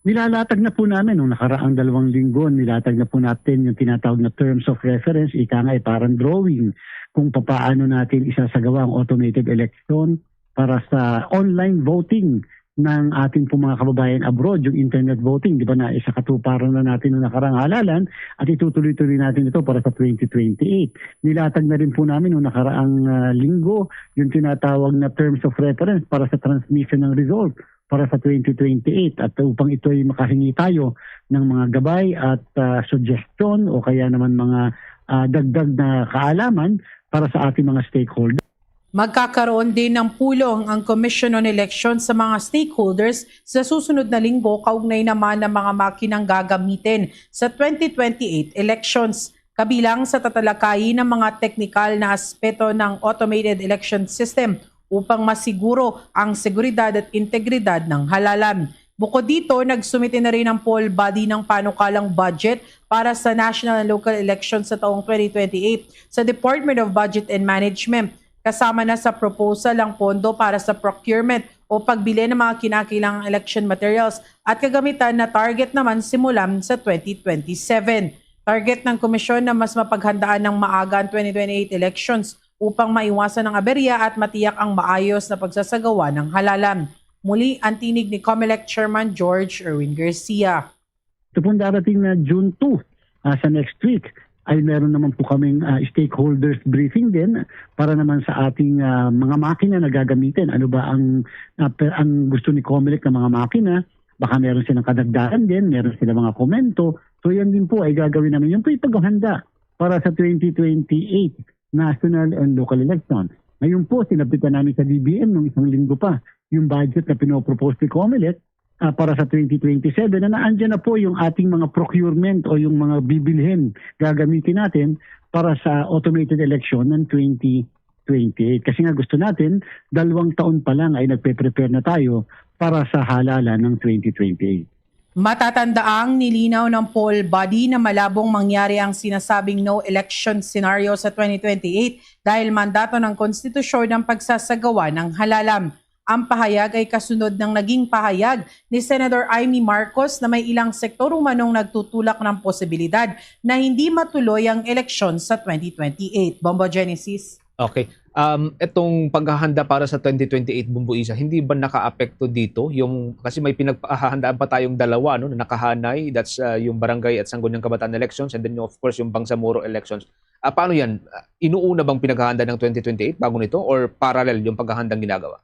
Nilalatag na po namin nung nakaraang dalawang linggo, nilatag na po natin yung tinatawag na terms of reference, ika nga ay parang drawing kung papaano natin isasagawa ang automated election para sa online voting ng ating pong mga kababayan abroad, yung internet voting, di ba, na isa katuparan na natin nung nakaraang halalan at itutuloy-tuloy natin ito para sa twenty twenty-eight. Nilatag na rin po namin nung nakaraang ah, linggo yung tinatawag na terms of reference para sa transmission ng result para sa twenty twenty-eight at upang ito'y makahingi tayo ng mga gabay at ah, suggestion o kaya naman mga ah, dagdag na kaalaman para sa ating mga stakeholders. Magkakaroon din ng pulong ang Commission on Elections sa mga stakeholders sa susunod na linggo kaugnay naman ng mga makinang gagamitin sa twenty twenty-eight elections, kabilang sa tatalakayin ng mga teknikal na aspeto ng automated election system upang masiguro ang seguridad at integridad ng halalan. Bukod dito, nagsumite na rin ang poll body ng panukalang budget para sa national and local elections sa taong twenty twenty-eight sa Department of Budget and Management, kasama na sa proposal ang pondo para sa procurement o pagbili ng mga kinakailangang election materials at kagamitan na target naman simulan sa twenty twenty-seven. Target ng komisyon na mas mapaghandaan ng maaga ang twenty twenty-eight elections upang maiwasan ang aberya at matiyak ang maayos na pagsasagawa ng halalan. Muli ang tinig ni Comelec Chairman George Erwin Garcia. Ito pong darating na June two, ah, sa next week, ay meron naman po kaming ah, stakeholders briefing din para naman sa ating ah, mga makina na gagamitin. Ano ba ang ah, pe- ang gusto ni Comelec ng mga makina? Baka meron silang kadagdagan din, meron silang mga komento. So yan din po ay gagawin namin. Yan po yung paghahanda para sa twenty twenty-eight national and local election. Ngayon po, sinabitan namin sa D B M nung isang linggo pa yung budget na pinopropose ni Comelec ah, para sa twenty twenty-seven na naandyan na po yung ating mga procurement o yung mga bibilhin gagamitin natin para sa automated election ng twenty twenty-eight. Kasi nga gusto natin, dalawang taon pa lang ay nagpe-prepare na tayo para sa halalan ng twenty twenty-eight. Matatandaang nilinaw ng poll body na malabong mangyari ang sinasabing no election scenario sa twenty twenty-eight dahil mandato ng konstitusyon ang pagsasagawa ng halalan. Ang pahayag ay kasunod ng naging pahayag ni Senador Imee Marcos na may ilang sektor umanong nagtutulak ng posibilidad na hindi matuloy ang eleksyon sa twenty twenty-eight. Bombo Genesis. Okay. Um, itong paghahanda para sa twenty twenty-eight, Bumbuisa, hindi ba nakaapekto dito? Yung, kasi may pinaghahandaan pa tayong dalawa, no, na nakahanay, that's uh, yung barangay at sangguniang kabataan elections, and then, of course, yung Bangsamoro elections. Ah, paano yan? Ah, inuuna bang pinaghahanda ng twenty twenty-eight bago nito, or parallel yung paghahandang ginagawa?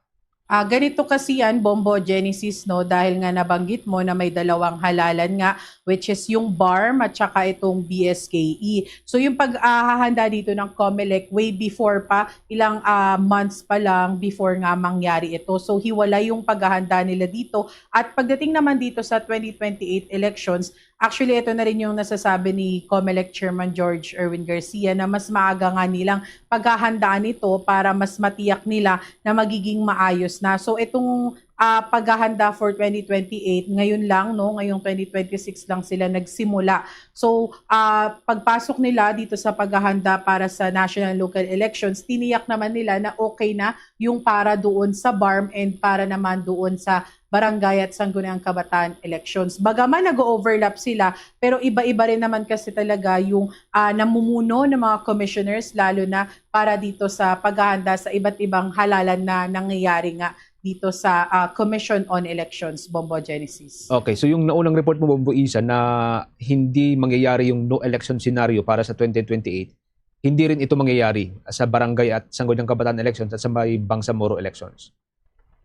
Ah, ganito kasi yan, Bombo Genesis, no, dahil nga nabanggit mo na may dalawang halalan nga, which is yung BARMM at saka itong B S K E. So yung paghahanda dito ng Comelec way before pa, ilang ah, months pa lang before nga mangyari ito. So hiwalay yung paghahanda nila dito. At pagdating naman dito sa twenty twenty-eight elections, actually, ito na rin yung nasasabi ni Comelec Chairman George Erwin Garcia na mas maaga nga nilang paghahandaan ito para mas matiyak nila na magiging maayos na. So itong ah, paghahanda for twenty twenty-eight, ngayon lang, no, ngayong twenty twenty-six lang sila nagsimula. So ah, pagpasok nila dito sa paghahanda para sa national and local elections, tiniyak naman nila na okay na yung para doon sa BARMM and para naman doon sa barangay at sangguniang kabataan elections. Bagaman nag-overlap sila, pero iba-iba rin naman kasi talaga yung ah, namumuno ng mga commissioners, lalo na para dito sa paghahanda sa iba't ibang halalan na nangyayari nga dito sa ah, Commission on Elections, Bombo Genesis. Okay, so yung naunang report mo, Bombo Isa, na hindi mangyayari yung no election scenario para sa twenty twenty-eight, hindi rin ito mangyayari sa barangay at sangguniang kabataan elections at sa may Bangsamoro elections?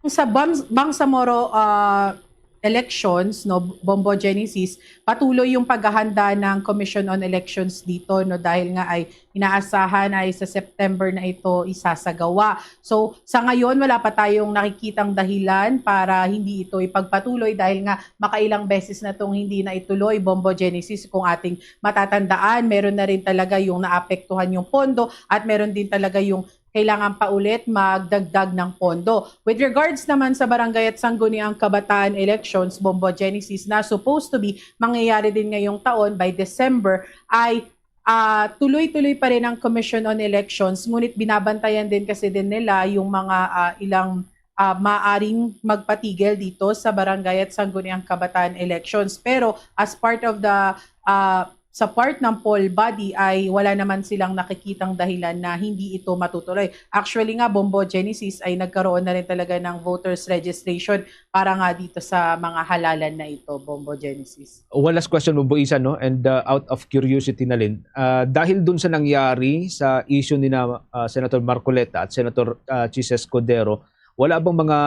Sa Bam- Bangsamoro ah, elections, no, Bombo Genesis, patuloy yung paghahanda ng Commission on Elections dito, no, dahil nga ay inaasahan ay sa September na ito isasagawa. So, sa ngayon, wala pa tayong nakikitang dahilan para hindi ito ipagpatuloy dahil nga makailang beses na itong hindi na ituloy, Bombo Genesis, kung ating matatandaan. Meron na rin talaga yung naapektuhan yung pondo at meron din talaga yung kailangan pa ulit magdagdag ng pondo. With regards naman sa barangay at sangguniang kabataan elections, Bombo Genesis, na supposed to be mangyayari din ngayong taon by December, ay ah, tuloy-tuloy pa rin ang Commission on Elections, ngunit binabantayan din kasi din nila yung mga ah, ilang ah, maaring magpatigil dito sa barangay at sangguniang kabataan elections. Pero as part of the ah, sa part ng poll body ay wala naman silang nakikitang dahilan na hindi ito matutuloy. Actually nga, Bombo Genesis, ay nagkaroon na rin talaga ng voters registration para nga dito sa mga halalan na ito, Bombo Genesis. One last question, Bombo Isa, no? And uh, out of curiosity na rin, uh, dahil dun sa nangyari sa issue ni na uh, Senator Marcoleta at Senator uh, Chiz Escudero, wala bang mga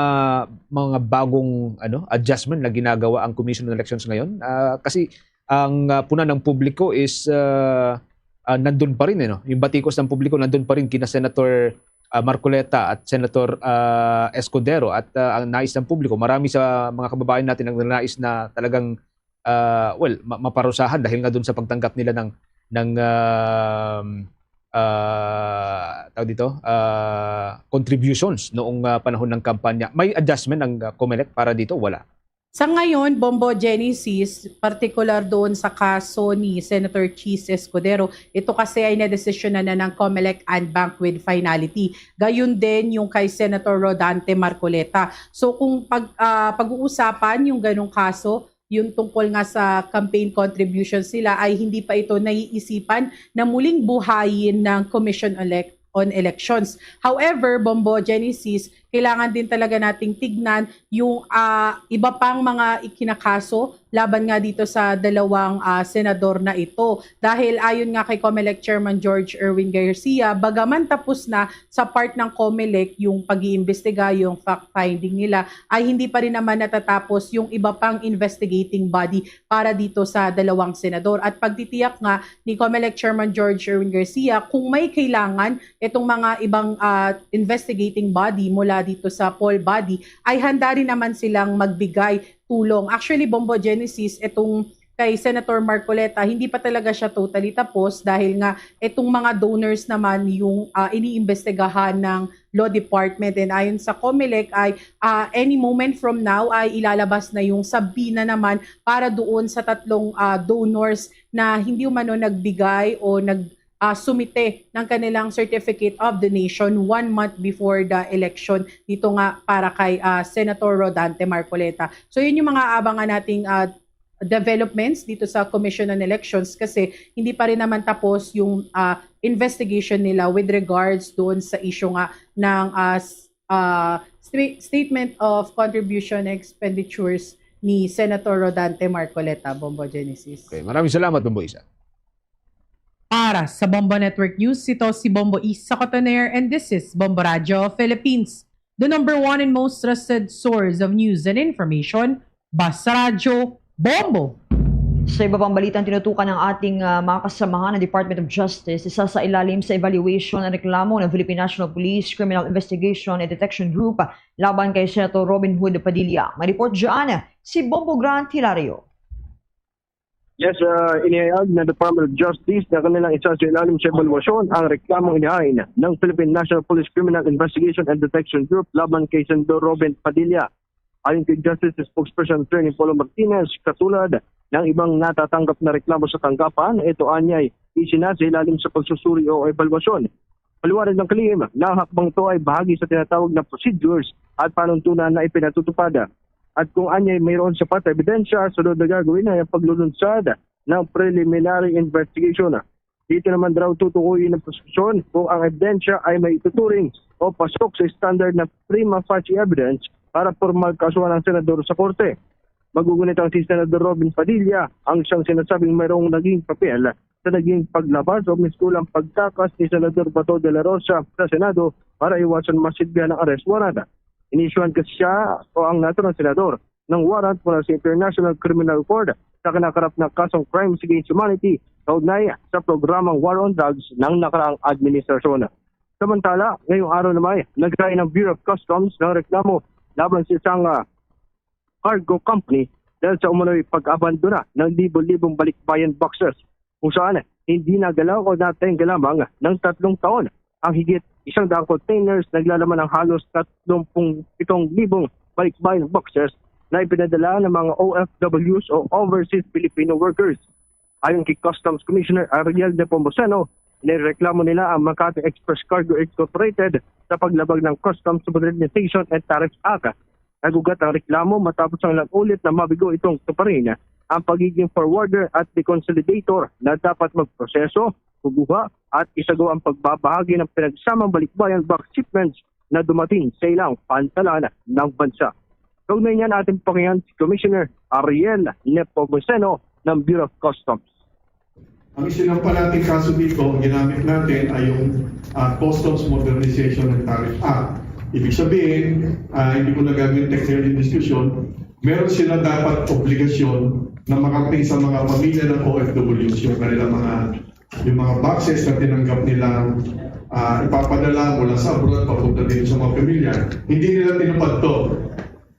mga bagong ano adjustment na ginagawa ang Commission on Elections ngayon? Uh, kasi ang uh, puna ng publiko is uh, uh, nandun pa rin, eh, no? Yung batikos ng publiko nandun pa rin kina Senator uh, Marcoleta at Senator uh, Escudero at uh, ang nais ng publiko, marami sa mga kababayan natin ang nais na talagang uh, well, ma- maparusahan dahil nga dun sa pagtanggap nila ng ng um, uh, tawag dito, uh, contributions noong uh, panahon ng kampanya. May adjustment ang uh, Comelec para dito? Wala. Sa ngayon, Bombo Genesis, partikular doon sa kaso ni Senator Chiz Escudero, ito kasi ay nadesisyonan na ng Comelec en banc with finality. Gayon din yung kay Senator Rodante Marcoleta. So kung pag, ah, pag-uusapan yung ganong kaso, yung tungkol nga sa campaign contributions nila, ay hindi pa ito naiisipan na muling buhayin ng Commission Elec- on Elections. However, Bombo Genesis, kailangan din talaga nating tignan yung ah, iba pang mga ikinakaso laban nga dito sa dalawang ah, senador na ito. Dahil ayon nga kay Comelec Chairman George Erwin Garcia, bagaman tapos na sa part ng Comelec yung pag-iimbestiga, yung fact-finding nila, ay hindi pa rin naman natatapos yung iba pang investigating body para dito sa dalawang senador. At pagtitiyak nga ni Comelec Chairman George Erwin Garcia, kung may kailangan itong mga ibang ah, investigating body mula dito sa poll body, ay handa rin naman silang magbigay tulong. Actually, Bombo Genesis, itong kay Senator Marcoleta, hindi pa talaga siya totally tapos dahil nga itong mga donors naman yung ah, iniimbestigahan ng Law Department. And ayon sa Comelec ay ah, any moment from now ay ilalabas na yung subpoena naman para doon sa tatlong ah, donors na hindi umano nagbigay o nag ah, sumite ng kanilang certificate of donation one month before the election dito nga para kay ah, Senator Rodante Marcoleta. So yun yung mga abangan nating ah, developments dito sa Commission on Elections kasi hindi pa rin naman tapos yung ah, investigation nila with regards doon sa issue nga ng ah, s- ah, stra- statement of contribution expenditures ni Senator Rodante Marcoleta, Bombo Genesis. Okay, maraming salamat, Bombo Isa. Para sa Bombo Network News, ito si Bombo Isa Cotoner and this is Bombo Radyo Philippines, the number one and most trusted source of news and information. Basta Radyo, Bombo! Sa iba pang balitang tinutukan ng ating ah, mga kasamahan ng Department of Justice, isa sa ilalim sa evaluation ang reklamo ng Philippine National Police Criminal Investigation and Detection Group laban kay Senator Robin Hood Padilla. May report dyan si Bombo Grant Hilario. Yes, uh, inihayag ng Department of Justice na kanilang isa sa ilalim sa evaluasyon ang reklamong inihain ng Philippine National Police Criminal Investigation and Detection Group laban kay Senator Robin Padilla. Ayon kay Justice Spokesperson Attorney Paulo Martinez, katulad ng ibang natatanggap na reklamo sa tanggapan, ito anyay isinasa ilalim sa pagsusuri o evaluasyon. Paliwanag ng kalihim na ang hakbang to ay bahagi sa tinatawag na procedures at panuntunan na ipinatutupad. At kung anyay mayroon sapat na ebidensya, sunod na gagawin ay ang paglulunsad ng preliminary investigation. Dito naman daw tutukuyin ng prosekusyon kung ang ebidensya ay may tuturing o pasok sa standard na prima facie evidence para formal kasuhan ang senador sa korte. Magugunit ang si Senador Robin Padilla ang siyang sinasabing mayroong naging papel sa naging paglabas o miskulang pagtakas ni Senador Bato de la Rosa sa Senado para iwasan masilbihan ng arrest warrant. Inisyuhan kasi siya o ang naturang senador ng warrant mula sa International Criminal Court sa kinakarap na kasong crimes against humanity kaugnay sa programang War on Drugs ng nakaraang administrasyon. Samantala, ngayong araw naman, naghain ang Bureau of Customs ng reklamo laban sa isang, ah, cargo company dahil sa umano'y pag-abandona ng libo-libong balikbayan boxes, kung saan hindi nagalaw o natenga lamang ng tatlong taon ang higit isang daang containers naglalaman ng halos tatlong pung pitong libong balikbayan boxes na ipinadala ng mga O F Ws o overseas Filipino workers. Ayon kay Customs Commissioner Ariel Nepomuceno, nireklamo nila ang Makati Express Cargo Incorporated sa paglabag ng Customs Modernization and Tariff Act. Nag-ugat ang reklamo matapos ang ilang ulit na mabigo itong tuparin ang pagiging forwarder at deconsolidator na dapat magproseso, kuguha, at isagawa ang pagbabahagi ng pinagsamang balikbayan box shipments na dumating sa ilang pantalan ng bansa. Kaugnay niyan, ating pakinggan si Commissioner Ariel Nepomuceno ng Bureau of Customs. Ang isinampa nating kaso dito, ang ginamit natin ay yung, ah, Customs Modernization and Tariff Act. Ibig sabihin, ah, hindi ko na gagawin technical yung diskusyon, meron sila dapat obligasyon na makarating sa mga pamilya ng O F Ws yung kanilang mga, yung mga boxes na tinanggap nilang, ah, ipapadala mula sa abroad papunta dito sa mga pamilya. Hindi nila tinupad to.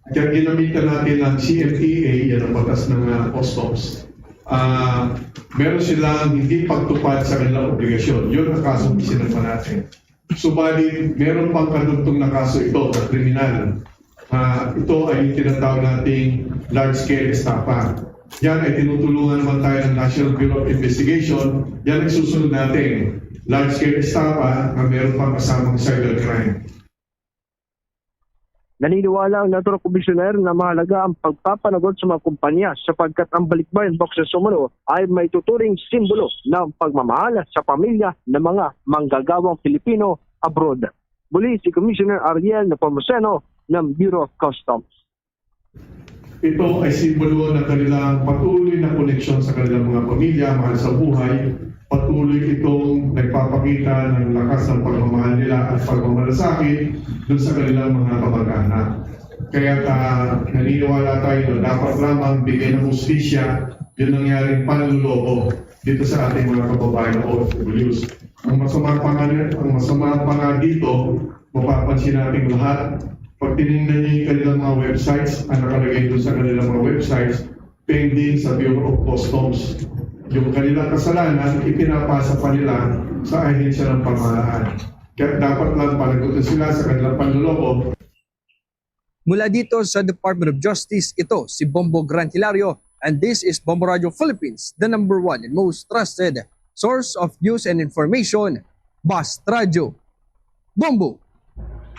Kaya ginamitan natin ng C M T A, yan ang batas ng, ah, Customs. Ah, meron silang hindi pagtupad sa kanilang obligasyon. Yun ang kasong isinampa natin. Subalit, meron pang kadugtong na kaso ito na kriminal. Ah, ito ay yung tinatawag nating large-scale estafa. Yan ay tinutulungan naman tayo ng National Bureau of Investigation. Yan ang susunod natin. Large-scale estafa na meron pang kasamang cybercrime. Naniniwala ang Natural Commissioner na mahalaga ang pagpapanagot sa mga kumpanya sapagkat ang balikbayan boxes umano ay may tuturing simbolo ng pagmamahal sa pamilya ng mga manggagawang Pilipino abroad. Muli si Commissioner Ariel Nepomuceno ng Bureau of Customs. Ito ay simbolo ng kanilang patuloy na koneksyon sa kanilang mga pamilya, mahal sa buhay. Patuloy itong nagpapakita ng lakas ng pagmamahal nila at pagmamalasakit dun sa kanilang mga kamag-anak. Kaya ta, naniniwala tayo na dapat lamang bigyan ng hustisya yung nangyaring panloloko dito sa ating mga kababayan na O F Ws. Ang masama pa nga, ang masama pa nga dito, mapapansin nating lahat, pag tinignan niyo yung kanilang mga websites, ang nakalagay doon sa kanilang mga websites, pending sa Bureau of Customs. Yung kanilang kasalanan, ipinapasa pa nila sa ahensya ng pamahalaan. Kaya dapat lang panagutan sila sa kanilang panloloko. Mula dito sa Department of Justice, ito si Bombo Gran Hilario, and this is Bombo Radio Philippines, the number one and most trusted source of news and information. Basta Radyo Bombo.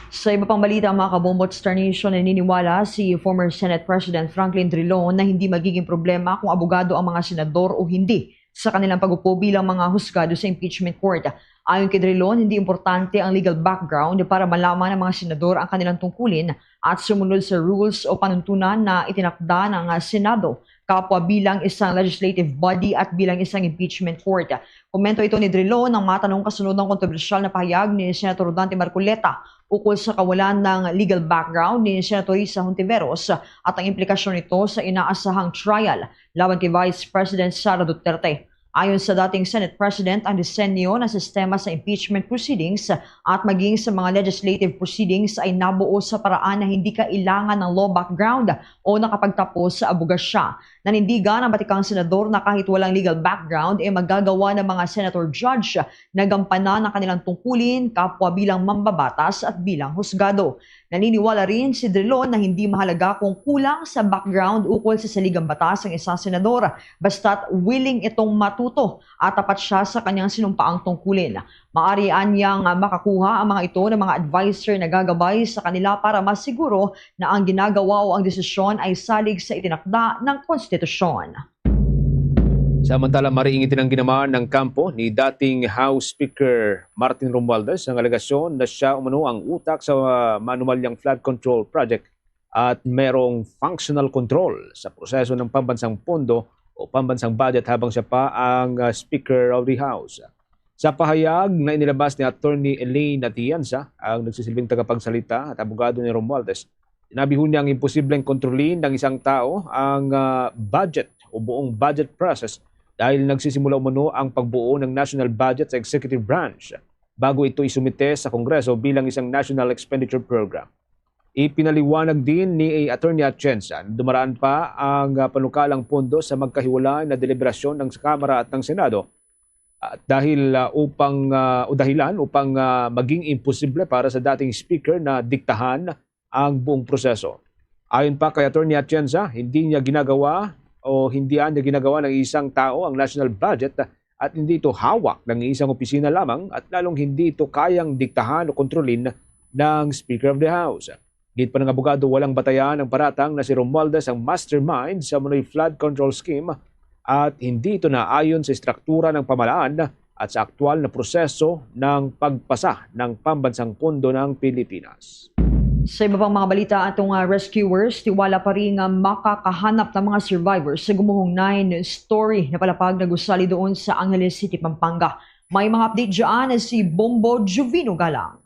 Sa iba pang balita, mga kabombo at Star Nation, naniniwala si former Senate President Franklin Drilon na hindi magiging problema kung abogado ang mga senador o hindi sa kanilang pag-upo bilang mga husgado sa impeachment court. Ayon kay Drilon, hindi importante ang legal background para malaman ng mga senador ang kanilang tungkulin at sumunod sa rules o panuntunan na itinakda ng, ah, Senado, kapwa bilang isang legislative body at bilang isang impeachment court. Komento ito ni Drilon nang matanong kasunod ng kontrobersyal na pahayag ni Senator Dante Marcoleta ukol sa kawalan ng legal background ni Senator Risa Hontiveros at ang implikasyon nito sa inaasahang trial laban kay Vice President Sara Duterte. Ayon sa dating Senate President, ang disenyo ng sistema sa impeachment proceedings at maging sa mga legislative proceedings ay nabuo sa paraan na hindi kailangan ng law background o nakapagtapos sa abogasya. Nanindigan ang batikang senador na kahit walang legal background, eh, magagawa ng mga senator judge na gampanan ang kanilang tungkulin, kapwa bilang mambabatas at bilang husgado. Naniniwala rin si Drilon na hindi mahalaga kung kulang sa background ukol sa saligang batas ang isang senador, basta't willing itong matuto at tapat siya sa kanyang sinumpaang tungkulin. Maaari anyang makakuha ang mga ito ng mga adviser na gagabay sa kanila para masiguro na ang ginagawa o ang desisyon ay salig sa itinakda ng konstitusyon. Samantala, mariing itinanggi naman ng kampo ni dating House Speaker Martin Romualdez ang alegasyon na siya umano ang utak sa, ah, maanumalyang flood control project at merong functional control sa proseso ng pambansang pondo o pambansang budget habang siya pa ang, ah, Speaker of the House. Sa pahayag na inilabas ni Attorney Elaine Atienza, ang nagsisilbing tagapagsalita at abogado ni Romualdez, Sinabi ho niya ang imposibleng kontrolin ng isang tao ang, ah, budget o buong budget process dahil nagsisimula umano ang pagbuo ng national budget sa executive branch bago ito isumite sa Kongreso bilang isang national expenditure program. Ipinaliwanag din ni Attorney Atienza na dumaraan pa ang, ah, panukalang pondo sa magkahiwalay na deliberasyon ng Kamara at ng Senado, ah, dahil, ah, upang, ah, o dahilan upang, ah, maging imposible para sa dating speaker na diktahan ang buong proseso. Ayon pa kay Attorney Atienza, hindi niya ginagawa o hindi niya ginagawa ng isang tao ang national budget at hindi ito hawak ng isang opisina lamang at lalong hindi ito kayang diktahan o kontrolin ng Speaker of the House. Gid pa ng abogado, walang batayan ang paratang na si Romualdez ang mastermind sa Manoy Flood Control Scheme at hindi ito naayon sa estruktura ng pamahalaan at sa aktual na proseso ng pagpasa ng pambansang pondo ng Pilipinas. Sa iba pang mga balita, atong, ah, rescuers tiwala pa rin nga makakahanap ng mga survivors sa gumuhong nine-story na palapag na gusali doon sa Angeles City, Pampanga. May mga update dyan si Bombo Juvino Galang.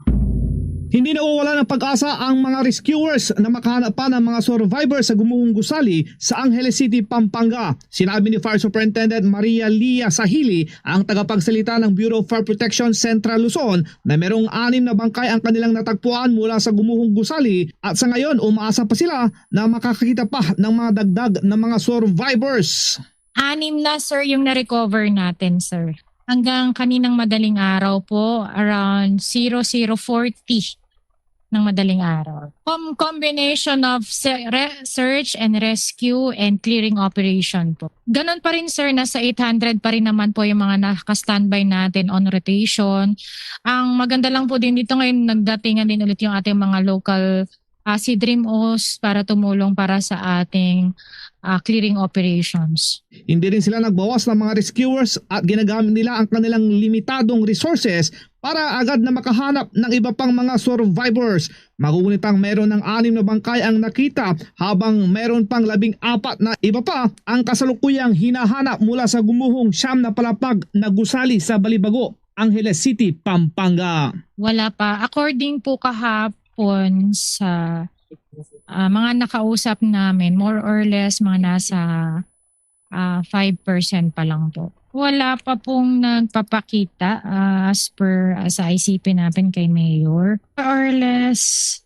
Hindi nawawala ng pag-asa ang mga rescuers na makahanap pa ng mga survivors sa gumuhong gusali sa Angeles City, Pampanga. Sinabi ni Fire Superintendent Maria Lia Sahili, ang tagapagsalita ng Bureau of Fire Protection Central Luzon, na merong anim na bangkay ang kanilang natagpuan mula sa gumuhong gusali at sa ngayon umaasa pa sila na makakakita pa ng mga dagdag na mga survivors. Anim na, sir, yung na-recover natin, sir. Hanggang kaninang madaling araw po, around zero zero forty ng madaling araw. Com-, combination of se-, re-, search and rescue and clearing operation po. Ganun pa rin, sir, nasa eight hundred pa rin naman po yung mga naka-standby natin on rotation. Ang maganda lang po din dito ngayon, nagdatingan din ulit yung ating mga local, ah, C-DRRMOs para tumulong para sa ating, ah, clearing operations. Hindi rin sila nagbawas ng mga rescuers at ginagamit nila ang kanilang limitadong resources para agad na makahanap ng iba pang mga survivors. Magunit pang meron ng anim na bangkay ang nakita, habang meron pang labing apat na iba pa ang kasalukuyang hinahanap mula sa gumuhong siyam na palapag na gusali sa Balibago, Angeles City, Pampanga. Wala pa. According po kahapon sa, ah, mga nakausap namin, more or less mga nasa, ah, five percent pa lang po. Wala pa pong nagpapakita, ah, as per, ah, sa I C P natin kay Mayor. More or less,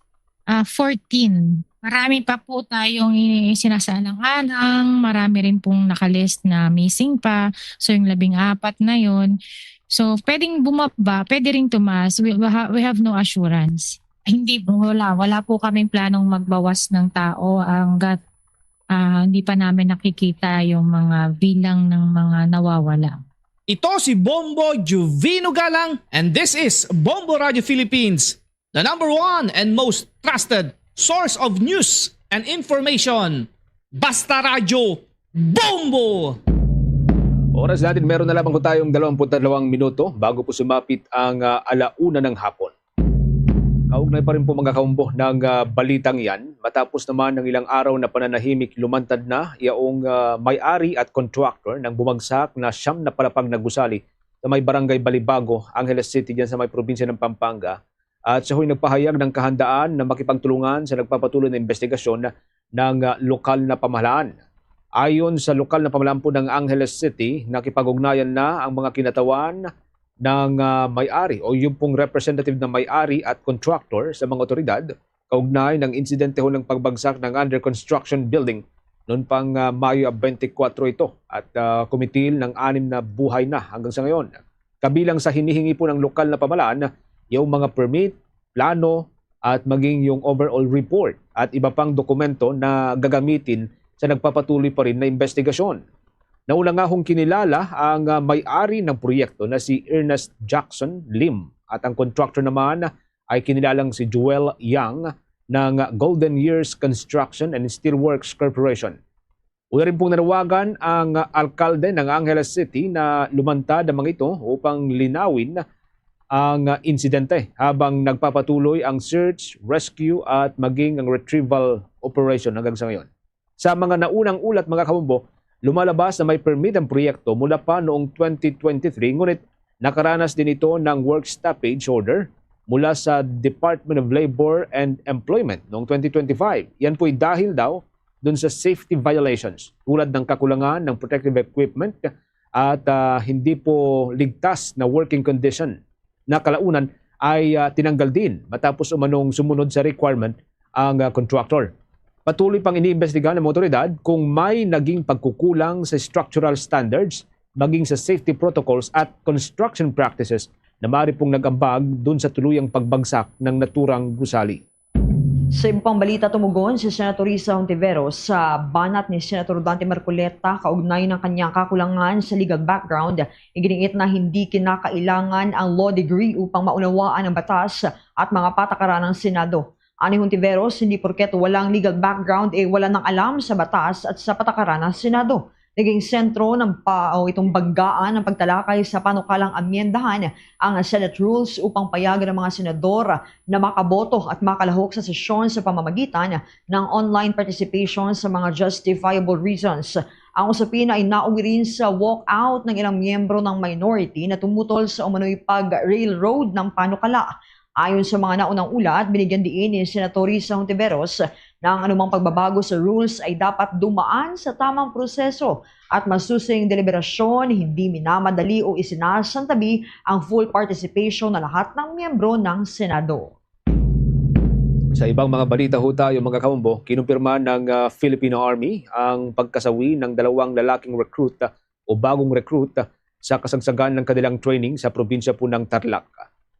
ah, fourteen. Marami pa po tayong i-, sinasaalang-alang, marami rin pong nakalist na missing pa. So, yung labing apat na yun. So, pwedeng bumaba, pwede ring tumaas. We, we ha-, we have no assurance. Hindi, wala. Wala po kaming planong magbawas ng tao hanggat, ah, hindi pa namin nakikita yung mga bilang ng mga nawawala. Ito si Bombo Juvino Galang, and this is Bombo Radio Philippines, the number one and most trusted source of news and information. Basta Radyo, Bombo! Oras natin, meron na lamang po tayong dalawampu't dalawang minuto bago po sumapit ang, ah, ala una ng hapon. Kaugnay pa rin po, mga kaumbo, ng, ah, balitang yan, matapos naman ng ilang araw na pananahimik, lumantad na yaong, ah, may-ari at contractor ng bumagsak na siyam na palapag na gusali sa may Barangay Balibago, Angeles City, dyan sa may probinsya ng Pampanga. At siya ho'y nagpahayag ng kahandaan na makipagtulungan sa nagpapatuloy na investigasyon ng, ah, lokal na pamahalaan. Ayon sa lokal na pamahalaan po ng Angeles City, nakipag-ugnayan na ang mga kinatawan ng, ah, may-ari o yung pong representative na may-ari at contractor sa mga otoridad kaugnay ng insidente ho ng pagbagsak ng under construction building noon pang, ah, Mayo twenty-four ito at, ah, kumitil ng anim na buhay na hanggang sa ngayon. Kabilang sa hinihingi po ng lokal na pamahalaan, yung mga permit, plano, at maging yung overall report at iba pang dokumento na gagamitin sa nagpapatuloy pa rin na investigasyon. Nauna nga hong kinilala ang, ah, may-ari ng proyekto na si Ernest Jackson Lim at ang contractor naman ay kinilalang si Joel Yang ng Golden Years Construction and Steelworks Corporation. Una rin pong nanawagan ang alkalde ng Angeles City na lumantad ang mga ito upang linawin ang insidente habang nagpapatuloy ang search, rescue at maging ang retrieval operation hanggang sa ngayon. Sa mga naunang ulat, mga kabombo, lumalabas na may permit ang proyekto mula pa noong twenty twenty-three, ngunit nakaranas din ito ng work stoppage order mula sa Department of Labor and Employment noong twenty twenty-five. Yan po'y dahil daw dun sa safety violations, tulad ng kakulangan ng protective equipment at, ah, hindi po ligtas na working condition na kalaunan ay, ah, tinanggal din matapos umanong sumunod sa requirement ang, ah, contractor. Patuloy pang iniimbestigahan ng mga otoridad kung may naging pagkukulang sa structural standards, maging sa safety protocols at construction practices na maaari pong nag-ambag dun sa tuluyang pagbagsak ng naturang gusali. Sa iba pang balita, tumugon si Senator Risa Hontiveros sa banat ni Senator Dante Marcoleta kaugnay ng kanyang kakulangan sa legal background. Iginiit na hindi kinakailangan ang law degree upang maunawaan ang batas at mga patakaran ng Senado. Ani Hontiveros, hindi porket walang legal background, eh, wala nang alam sa batas at sa patakaran ng Senado. Naging sentro ng pa, o itong banggaan ng pagtalakay sa panukalang amyendahan ang Senate rules upang payagan ang mga senador na makaboto at makalahok sa sesyon sa pamamagitan ng online participation sa mga justifiable reasons. Ang usapin ay nauwi rin sa walkout ng ilang miyembro ng minority na tumutol sa umano'y pag-railroad ng panukala. Ayon sa mga naunang ulat, binigyan diin ni Senator Risa Hontiveros na ang anumang pagbabago sa rules ay dapat dumaan sa tamang proseso at masusing deliberasyon, hindi minamadali o isinasantabi ang full participation ng lahat ng miyembro ng Senado. Sa ibang mga balita ho tayo, mga kaumbo, kinumpirma ng, ah, Philippine Army ang pagkasawi ng dalawang lalaking recruit, ah, o bagong recruit, ah, sa kasagsagan ng kanilang training sa probinsya po ng Tarlac.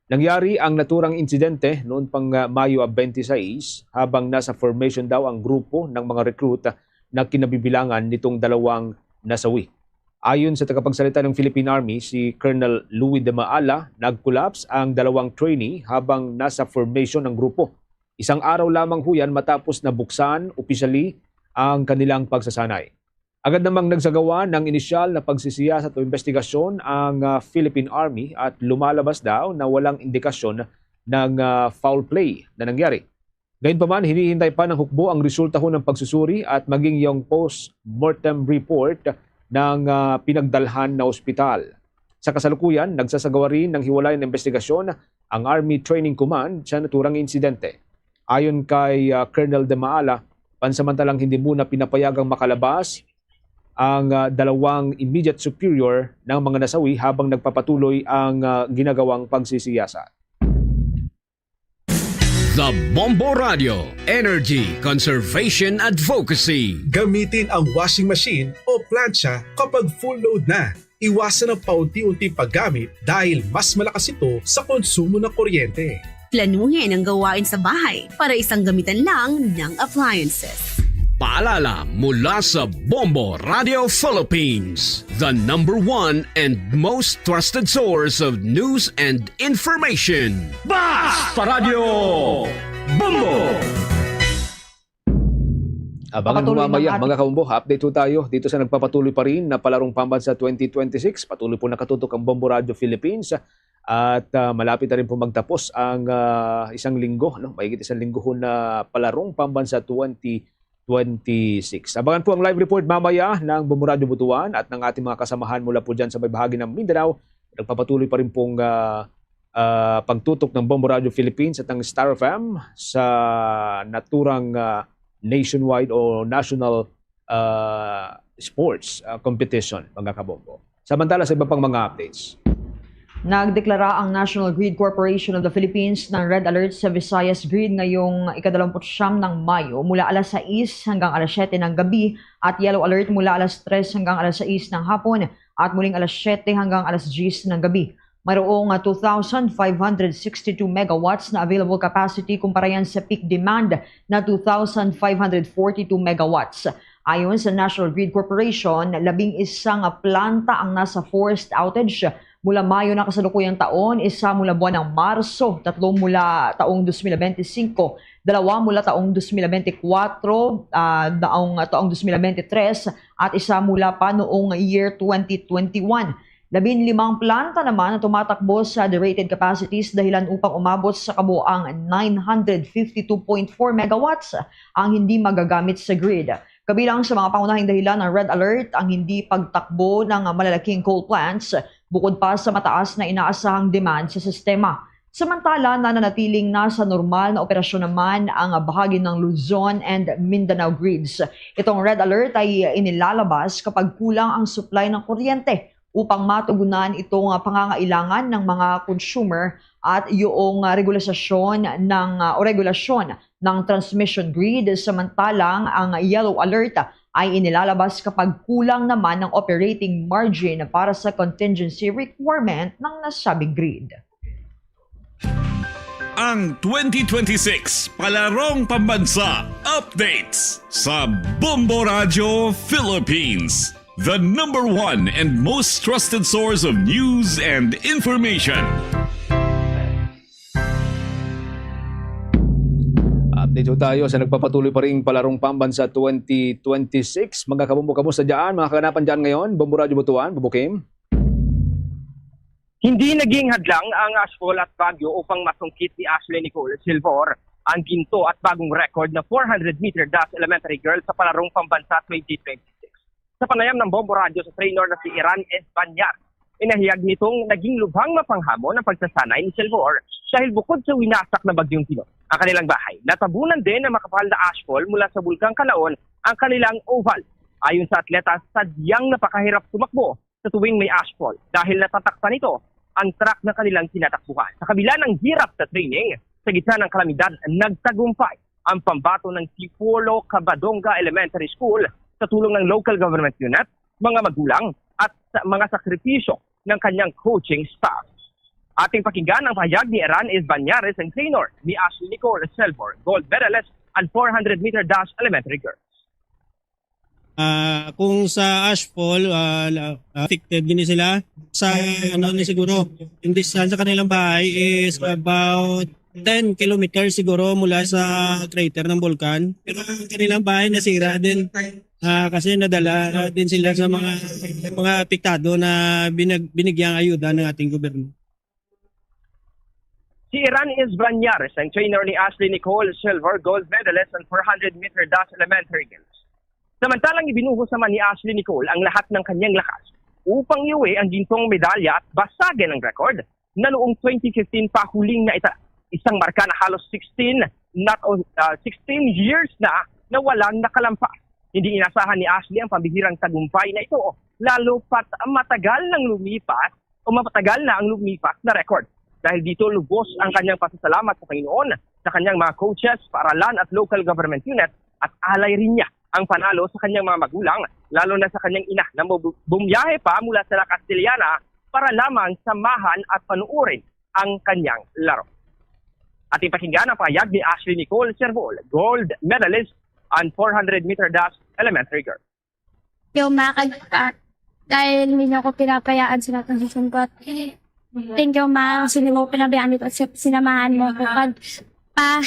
Nangyari ang naturang insidente noon pang, ah, Mayo twenty-six, habang nasa formation daw ang grupo ng mga recruit, ah, na kinabibilangan nitong dalawang nasawi. Ayon sa tagapagsalita ng Philippine Army, si Colonel Louis de Maala, nag-collapse ang dalawang trainee habang nasa formation ang grupo. Isang araw lamang ho yan matapos na buksan opisyali ang kanilang pagsasanay. Agad namang nagsagawa ng inisyal na pagsisiyasat o investigasyon ang, ah, Philippine Army at lumalabas daw na walang indikasyon ng, ah, foul play na nangyari. Gayunpaman, hinihintay pa ng hukbo ang resulta ho ng pagsusuri at maging yung post-mortem report ng, ah, pinagdalhan na ospital. Sa kasalukuyan, nagsasagawa rin ng hiwalay na investigasyon ang Army Training Command sa naturang insidente. Ayon kay, ah, Colonel De Maala, pansamantalang hindi muna pinapayagang makalabas ang, ah, dalawang immediate superior ng mga nasawi habang nagpapatuloy ang, ah, ginagawang pagsisiyasat. The Bombo Radio, Energy Conservation Advocacy. Gamitin ang washing machine o plancha kapag full load na. Iwasan ang paunti-unting paggamit dahil mas malakas ito sa konsumo ng kuryente. Planuhin ang gawain sa bahay para isang gamitan lang ng appliances. Paalala mula sa Bombo Radio Philippines, the number one and most trusted source of news and information. Basta Radio Bombo! Abangan mo mamaya, mga kaumbo, update po tayo dito sa nagpapatuloy pa rin na Palarong Pambansa twenty twenty-six. Patuloy po nakatutok ang Bombo Radio Philippines at, ah, malapit na rin po magtapos ang, ah, isang linggo, no? Mahigit isang linggo na Palarong Pambansa twenty twenty-six. Abangan po ang live report mamaya ng Bombo Radio Butuan at ng ating mga kasamahan mula po dyan sa may bahagi ng Mindanao. Nagpapatuloy pa rin pong, ah, ah, pagtutok ng Bombo Radio Philippines at ng Star F M sa naturang, ah, nationwide o national, ah, sports, ah, competition, mga kabombo. Samantala, sa iba pang mga updates. Nagdeklara ang National Grid Corporation of the Philippines ng Red Alert sa Visayas Grid ngayong ikadalawamput siyam ng Mayo mula alas sais hanggang alas siyete ng gabi at Yellow Alert mula alas tres hanggang alas sais ng hapon at muling alas siyete hanggang alas diyes ng gabi. Mayroong, ah, two thousand five hundred sixty-two megawatts na available capacity kumpara yan sa peak demand na two thousand five hundred forty-two megawatts. Ayon sa National Grid Corporation, labing isa nga planta ang nasa forced outage mula Mayo ng kasalukuyang taon, isa mula buwan ng Marso, tatlo mula taong dos mil benti singko, dalawa mula taong dos mil benti kwatro, ah, daong, taong dos mil benti tres, at isa mula pa noong year twenty twenty-one. Labinlimang planta naman ang tumatakbo sa derated capacities dahilan upang umabot sa kabuoang nine hundred fifty-two point four megawatts ang hindi magagamit sa grid. Kabilang sa mga pangunahing dahilan ng red alert ang hindi pagtakbo ng malalaking coal plants, bukod pa sa mataas na inaasahang demand sa sistema. Samantala, nananatiling nasa normal na operasyon naman ang bahagi ng Luzon and Mindanao grids. Itong red alert ay inilalabas kapag kulang ang supply ng kuryente upang matugunan itong, ah, pangangailangan ng mga consumer at yung, ah, regulasyon ng, ah, o regulasyon ng transmission grid. Samantalang ang yellow alert ay inilalabas kapag kulang naman ng operating margin para sa contingency requirement ng nasabing grid. Ang twenty twenty-six Palarong Pambansa Updates sa Bombo Radyo Philippines, the number one and most trusted source of news and information. Update ho tayo sa nagpapatuloy pa ring Palarong Pambansa twenty twenty-six. Mga kabombo, kamusta dyan? Mga kaganapan dyan ngayon? Bombo Radyo Butuan, Bombo Kim? Hindi naging hadlang ang ashfall at bagyo upang masungkit ni Ashley Nicole Silvor ang ginto at bagong record na four hundred meter dash elementary girl sa Palarong Pambansa twenty twenty-six. Sa panayam ng Bombo Radyo sa trainer na si Iran S. Banyar, inahayag nitong naging lubhang mapanghamon ang pagsasanay ni Silvor dahil bukod sa winasak na bagyong Tino, ang kanilang bahay natabunan din ng makapal na ashfall mula sa Bulkang Kalaon ang kanilang oval. Ayon sa atleta, sadyang napakahirap tumakbo sa tuwing may ashfall dahil natatakpan nito ang track na kanilang tinatakbuhan. Sa kabila ng hirap sa training, sa gitna ng kalamidad, nagtagumpay ang pambato ng Tipolo Cavadonga Elementary School sa tulong ng local government unit, mga magulang, at sa mga sakripisyo ng kanyang coaching staff. Ating pakinggan ang pahayag ni Eran Is Banyares, ang trainer ni Ashley Nicole Selvor, gold medalist and four hundred meter dash elementary girls. Ah, kung sa ashfall, ah, la- ah, affected gini sila sa, ano ni siguro, yung distance sa kanilang bahay is about ten kilometers siguro mula sa crater ng bulkan. Pero ang kanilang bahay nasira din, ah, kasi nadala din sila sa mga mga apektado na binag- binigyang ayuda ng ating gobyerno. Si Iran Is Banyares, ang trainer ni Ashley Nicole Silver, gold medalist ng four hundred meter dash elementary girls. Samantalang ibinuhos naman ni Ashley Nicole ang lahat ng kanyang lakas upang iuwi ang gintong medalya at basagin ang record na noong twenty fifteen pa huling na ita, isang marka na halos sixteen, not on, ah, sixteen years na na walang nakalampas. Hindi inasahan ni Ashley ang pambihirang tagumpay na ito, lalo pat matagal nang lumipas o matagal na ang lumipas na record. Dahil dito, lubos ang kanyang pasasalamat sa Panginoon, sa kanyang mga coaches, paaralan at local government unit, at alay rin niya ang panalo sa kanyang mga magulang, lalo na sa kanyang ina na bu- bumiyahe pa mula sa La Castellana para lamang samahan at panuorin ang kanyang laro. Ating pakinggan ang pahayag ni Ashley Nicole Servol, gold medalist and four hundred meter dash elementary girl. Yung mga kag- ah, dahil hindi niyo ako pinapayaan sa mga kondisyon ko. Thank you, ma. Sino mo pinabayaan ko at sinamahan mo ko. Pag pa,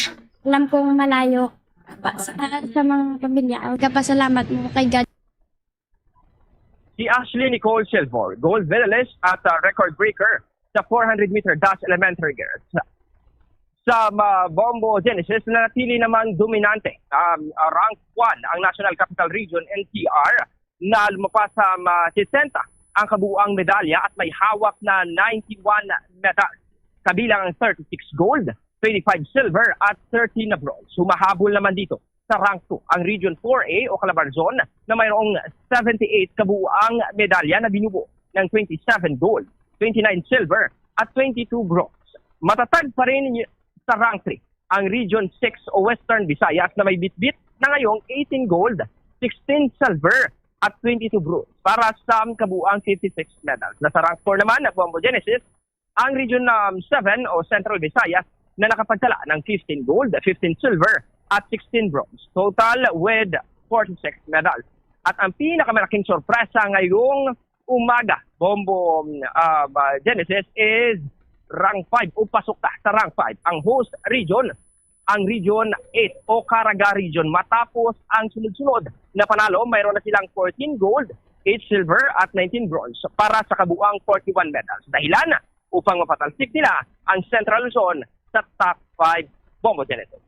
alam kong malayo pa sa, sa mga pamilya. Ang kapasalamat mo kay God. Si Ashley Nicole Silvor, gold medalist at uh, record breaker sa four hundred meter dash elementary girls. Sa uh, Bombo Genesis, nanatili namang dominante um, uh, rank one ang National Capital Region, N C R, na lumapas sa um, uh, sesenta ang kabuuang medalya at may hawak na ninety-one medals, kabilang ang thirty-six gold, twenty-five silver at thirty na bronze. Humahabol naman dito sa rank two ang Region four A o Calabarzon na mayroong seventy-eight kabuuang medalya na binubuo ng twenty-seven gold, twenty-nine silver at twenty-two bronze. Matatag pa rin sa rank three ang Region six o Western Visayas na may bitbit na ngayong eighteen gold, sixteen silver at twenty-two bronze para sa kabuuang fifty-six medals. Nasa rank four naman ang Bombo Genesis, ang Region um, seven o Central Visayas na nakapagtala ng fifteen gold, fifteen silver at sixteen bronze. Total with forty-six medals. At ang pinakamalaking sorpresa ngayong umaga, Bombo um, uh, Genesis, is rank five o pasok ta sa rank five, ang host region, ang Region eight o Caraga Region. Matapos ang sunod-sunod na panalo, mayroon na silang fourteen gold, eight silver at nineteen bronze para sa kabuang forty-one medals. Dahilan upang mapatalsik nila ang Central Luzon sa top five, Bombo Genesis.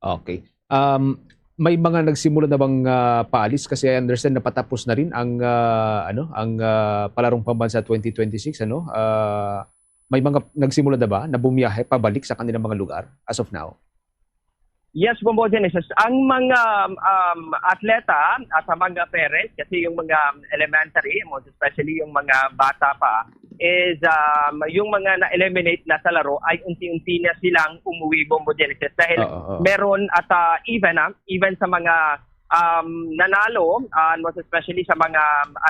Okay. Um, may mga nagsimula na bang ah, paalis? Kasi I understand napatapos na rin ang ah, ano, ang ah, Palarong Pambansa twenty twenty-six, ano? Ah, May mga nagsimula na ba na bumiyahe pabalik sa kanilang mga lugar as of now? Yes, Bombo Genesis. Ang mga, um, atleta at ang mga parents, kasi yung mga elementary, most especially yung mga bata pa, is, um, yung mga na-eliminate na sa laro ay unti-unti na silang umuwi, Bombo Genesis, dahil Oo, oo. meron at, ah, even, ah, even sa mga, um, nanalo, ah, most especially sa mga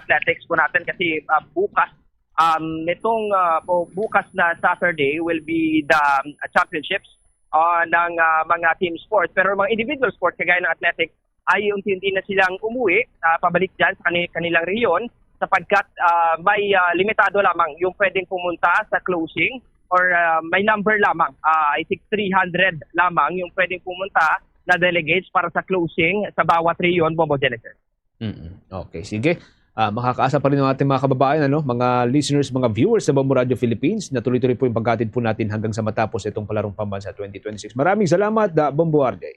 athletics po natin, kasi, ah, bukas, um, nitong, ah, bu-, bukas na Saturday will be the, um, championships, ah, ng, ah, mga team sports. Pero mga individual sports, kagaya ng athletics, ay unti-unti na silang umuwi, ah, pabalik dyan sa kani-, kanilang rehiyon, sapagkat, ah, may, ah, limitado lamang yung pwedeng pumunta sa closing, or, ah, may number lamang, ah, I think three hundred lamang yung pwedeng pumunta na delegates para sa closing sa bawat rehiyon, Bombo Genesis. Mm-mm. Okay, sige. Ah, makakaasa pa rin ang ating mga kababayan, ano, mga listeners, mga viewers sa Bombo Radio Philippines, na tuloy-tuloy po yung pagkatid po natin hanggang sa matapos itong Palarong Pambansa twenty twenty-six. Maraming salamat, ah, Bombo R J.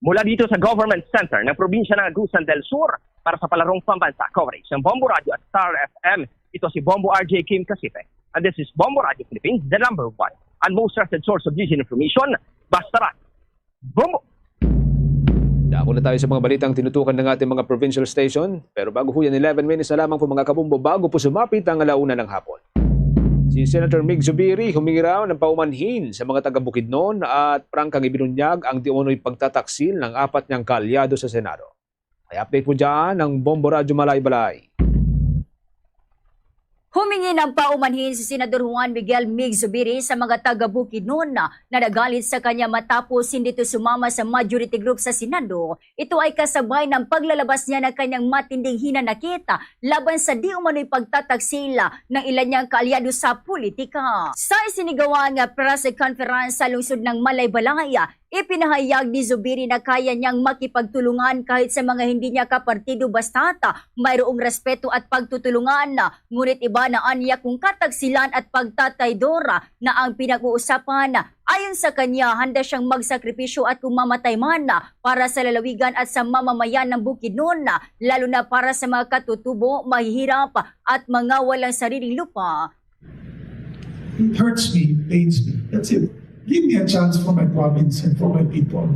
Mula dito sa Government Center ng Probinsya ng Agusan del Sur, para sa Palarong Pambansa coverage ng Bombo Radio at Star F M, ito si Bombo R J Kim Casipe. And this is Bombo Radio Philippines, the number one and most trusted source of news and information. Basta Radyo Bombo! Dako na tayo sa mga balitang tinutukan ng ating mga provincial station. Pero bago po yan, eleven minutes na lamang po, mga kabombo, bago po sumapit ang alauna ng hapon. Si Senator Mig Zubiri humingi raw ng paumanhin sa mga taga Bukidnon at prangkang ibinunyag ang di umano'y pagtataksil ng apat niyang kaalyado sa Senado. May update po dyan ang Bombo Radyo Malaybalay. Humingi ng paumanhin si Senador Juan Miguel Mig Zubiri sa mga taga Bukidnon na nagalit sa kanya matapos hindi ito sumama sa majority group sa Senado. Ito ay kasabay ng paglalabas niya ng kanyang matinding hinanakit laban sa di umano'y pagtataksil ng ilan niyang kaalyado sa politika. Sa isinigawang press conference sa lungsod ng Malaybalay, ipinahayag ni Zubiri na kaya niyang makipagtulungan kahit sa mga hindi niya kapartido basta't mayroong respeto at pagtutulungan. Ngunit iba na anya kung kataksilan at pagtataydor na ang pinag-uusapan. Ayon sa kanya, handa siyang magsakripisyo at kung mamatay man para sa lalawigan at sa mamamayan ng Bukidnon, lalo na para sa mga katutubo, mahihirap at mga walang sariling lupa. It hurts me, it pains me. That's it. Give me a chance for my province and for my people.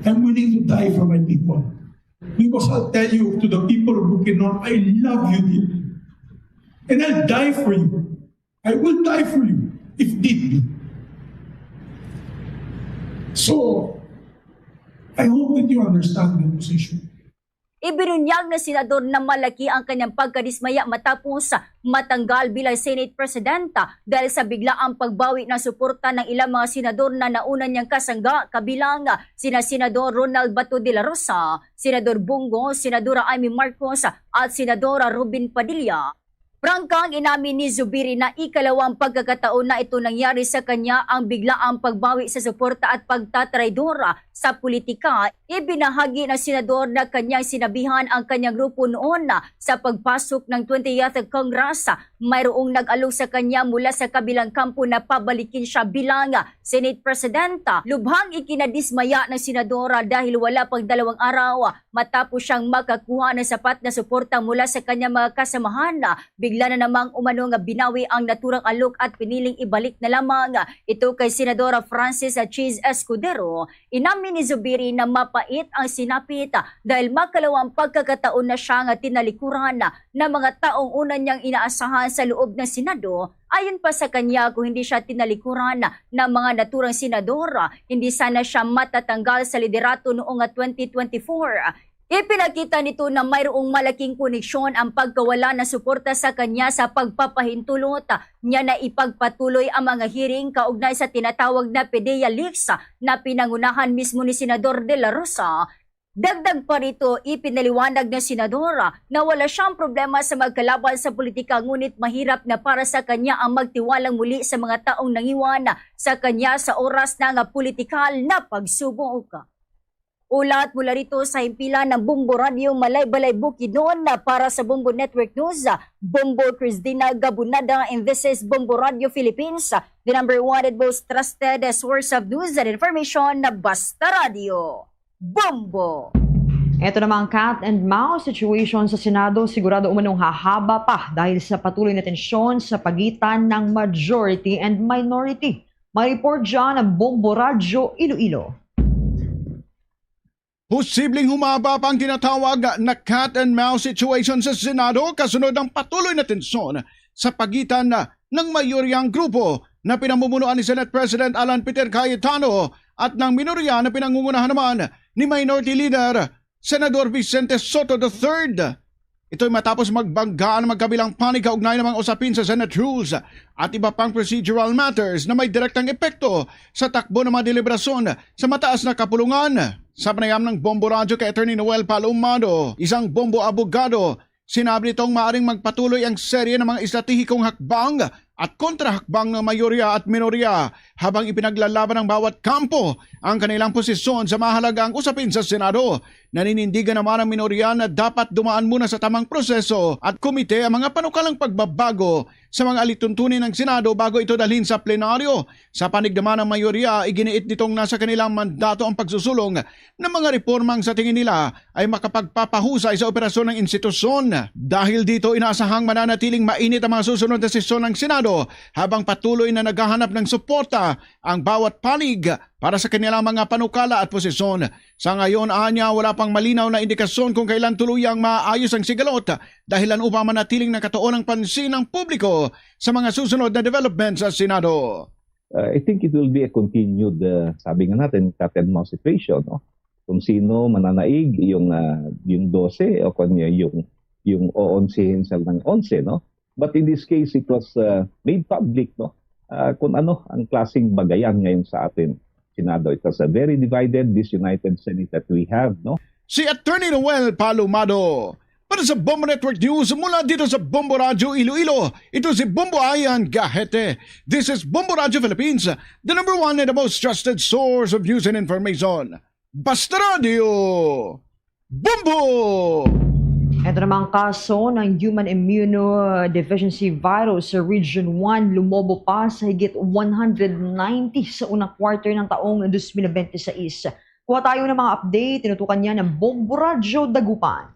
I'm willing to die for my people. Because I'll tell you, to the people of Bukidnon, I love you dearly. And I'll die for you. I will die for you if need be. So, I hope that you understand my position. Ibinunyag ng senador na malaki ang kanyang pagkadismaya matapos matanggal bilang Senate President dahil sa biglaang pagbawi ng suporta ng ilang mga senador na nauna niyang kasangga, kabilang sina Senador Ronald Bato de la Rosa, Senador Bong Go, Senadora Imee Marcos, at Senadora Robin Padilla. Prangkang inamin ni Zubiri na ikalawang pagkakataon na ito nangyari sa kanya ang biglaang pagbawi sa suporta at pagtatraidor sa politika. Ibinahagi ng senador na kanyang sinabihan ang kanyang grupo noon sa pagpasok ng twentieth Congress. Mayroong nag-alok sa kanya mula sa kabilang kampo na pabalikin siya bilang Senate President. Lubhang ikinadismaya ng senadora dahil wala pang dalawang araw matapos siyang makakuha ng sapat na suporta mula sa kanyang mga kasamahan, bigla na namang umano nga binawi ang naturang alok at piniling ibalik na lamang ito kay Senadora Francis Chiz Escudero. Inamin ni Zubiri na mapait ang sinapit dahil makalawang pagkakataon na siya nga tinalikuran ng mga taong una niyang inaasahan sa loob ng Senado. Ayon pa sa kanya, kung hindi siya tinalikuran ng mga naturang senador, hindi sana siya matatanggal sa liderato noong twenty twenty-four. Ipinakita nito na mayroong malaking koneksyon ang pagkawala ng suporta sa kanya sa pagpapahintulot niya na ipagpatuloy ang mga hearing kaugnay sa tinatawag na PDEA leaks na pinangunahan mismo ni Senador De La Rosa. Dagdag pa rito, ipinaliwanag ng senador na wala siyang problema sa magkalaban sa politika, ngunit mahirap na para sa kanya ang magtiwalang muli sa mga taong nangiwan sa kanya sa oras na nga politikal na pagsubok. Ulat mula rito sa himpilan ng Bombo Radyo Malaybalay, Bukidnon, para sa Bombo Network News, Bombo Christina Gabunada, and this is Bombo Radyo Philippines, the number one and most trusted source of news and information, na Basta Radyo. Bombo! Ito naman ang cat and mouse situation sa Senado, sigurado umanong hahaba pa dahil sa patuloy na tensyon sa pagitan ng majority and minority. May report dyan ang Bombo Radyo Iloilo. Posibleng humaba pa ang tinatawag na cat and mouse situation sa Senado kasunod ng patuloy na tensyon sa pagitan ng mayoryang grupo na pinamumunuan ni Senate President Alan Peter Cayetano at ng minorya na pinangungunahan naman ni Minority Leader Senador Vicente Sotto the third. Ito'y matapos magbangga ang magkabilang panig kaugnay ng mga usapin sa Senate rules at iba pang procedural matters na may direktang epekto sa takbo ng mga deliberasyon sa mataas na kapulungan. Sa panayam ng Bombo Radyo kay Attorney Noel Palomado, isang Bombo abogado, sinabi nitong maaring magpatuloy ang serye ng mga estratehikong hakbang at kontrahakbang ng mayorya at minorya habang ipinaglalaban ng bawat kampo ang kanilang posisyon sa mahalagang usapin sa Senado. Naninindigan naman ang minorya na dapat dumaan muna sa tamang proseso at komite ang mga panukalang pagbabago sa mga alituntunin ng Senado bago ito dalhin sa plenaryo. Sa panig naman ng mayorya, iginiit nitong nasa kanilang mandato ang pagsusulong ng mga reformang sa tingin nila ay makapagpapahusay sa operasyon ng institusyon. Dahil dito, inaasahang mananatiling mainit ang mga susunod na sesyon ng Senado habang patuloy na naghahanap ng suporta ang bawat panig para sa kanilang mga panukala at posisyon. Sa ngayon, anya, wala pang malinaw na indikasyon kung kailan tuluyang maayos ang sigalot, dahilan upang manatiling nakatuon ang pansin ng publiko sa mga susunod na development sa Senado. Uh, I think it will be a continued, uh, sabi nga natin, cat and mouse situation, no? Kung sino mananaig, yung, uh, yung dose o kung yung, yung oonsehin sila ng onse, no? But in this case, it was, uh, made public, no? Uh, kung ano ang klaseng bagayan ngayon sa atin Senado. It was a very divided, disunited Senate that we have, no? Si Attorney Noel Palomado. Para sa Bombo Network News, mula dito sa Bombo Radyo Iloilo, ito si Bombo Ian Gahete. This is Bombo Radyo Philippines, the number one and the most trusted source of news and information. Basta Radyo, Bombo! Ito namang kaso ng Human Immunodeficiency Virus sa Region one lumobo pa sa higit one hundred ninety sa unang quarter ng taong twenty twenty-six. Kuha tayo ng mga update, tinutukan niya ng Bombo Radyo Dagupan.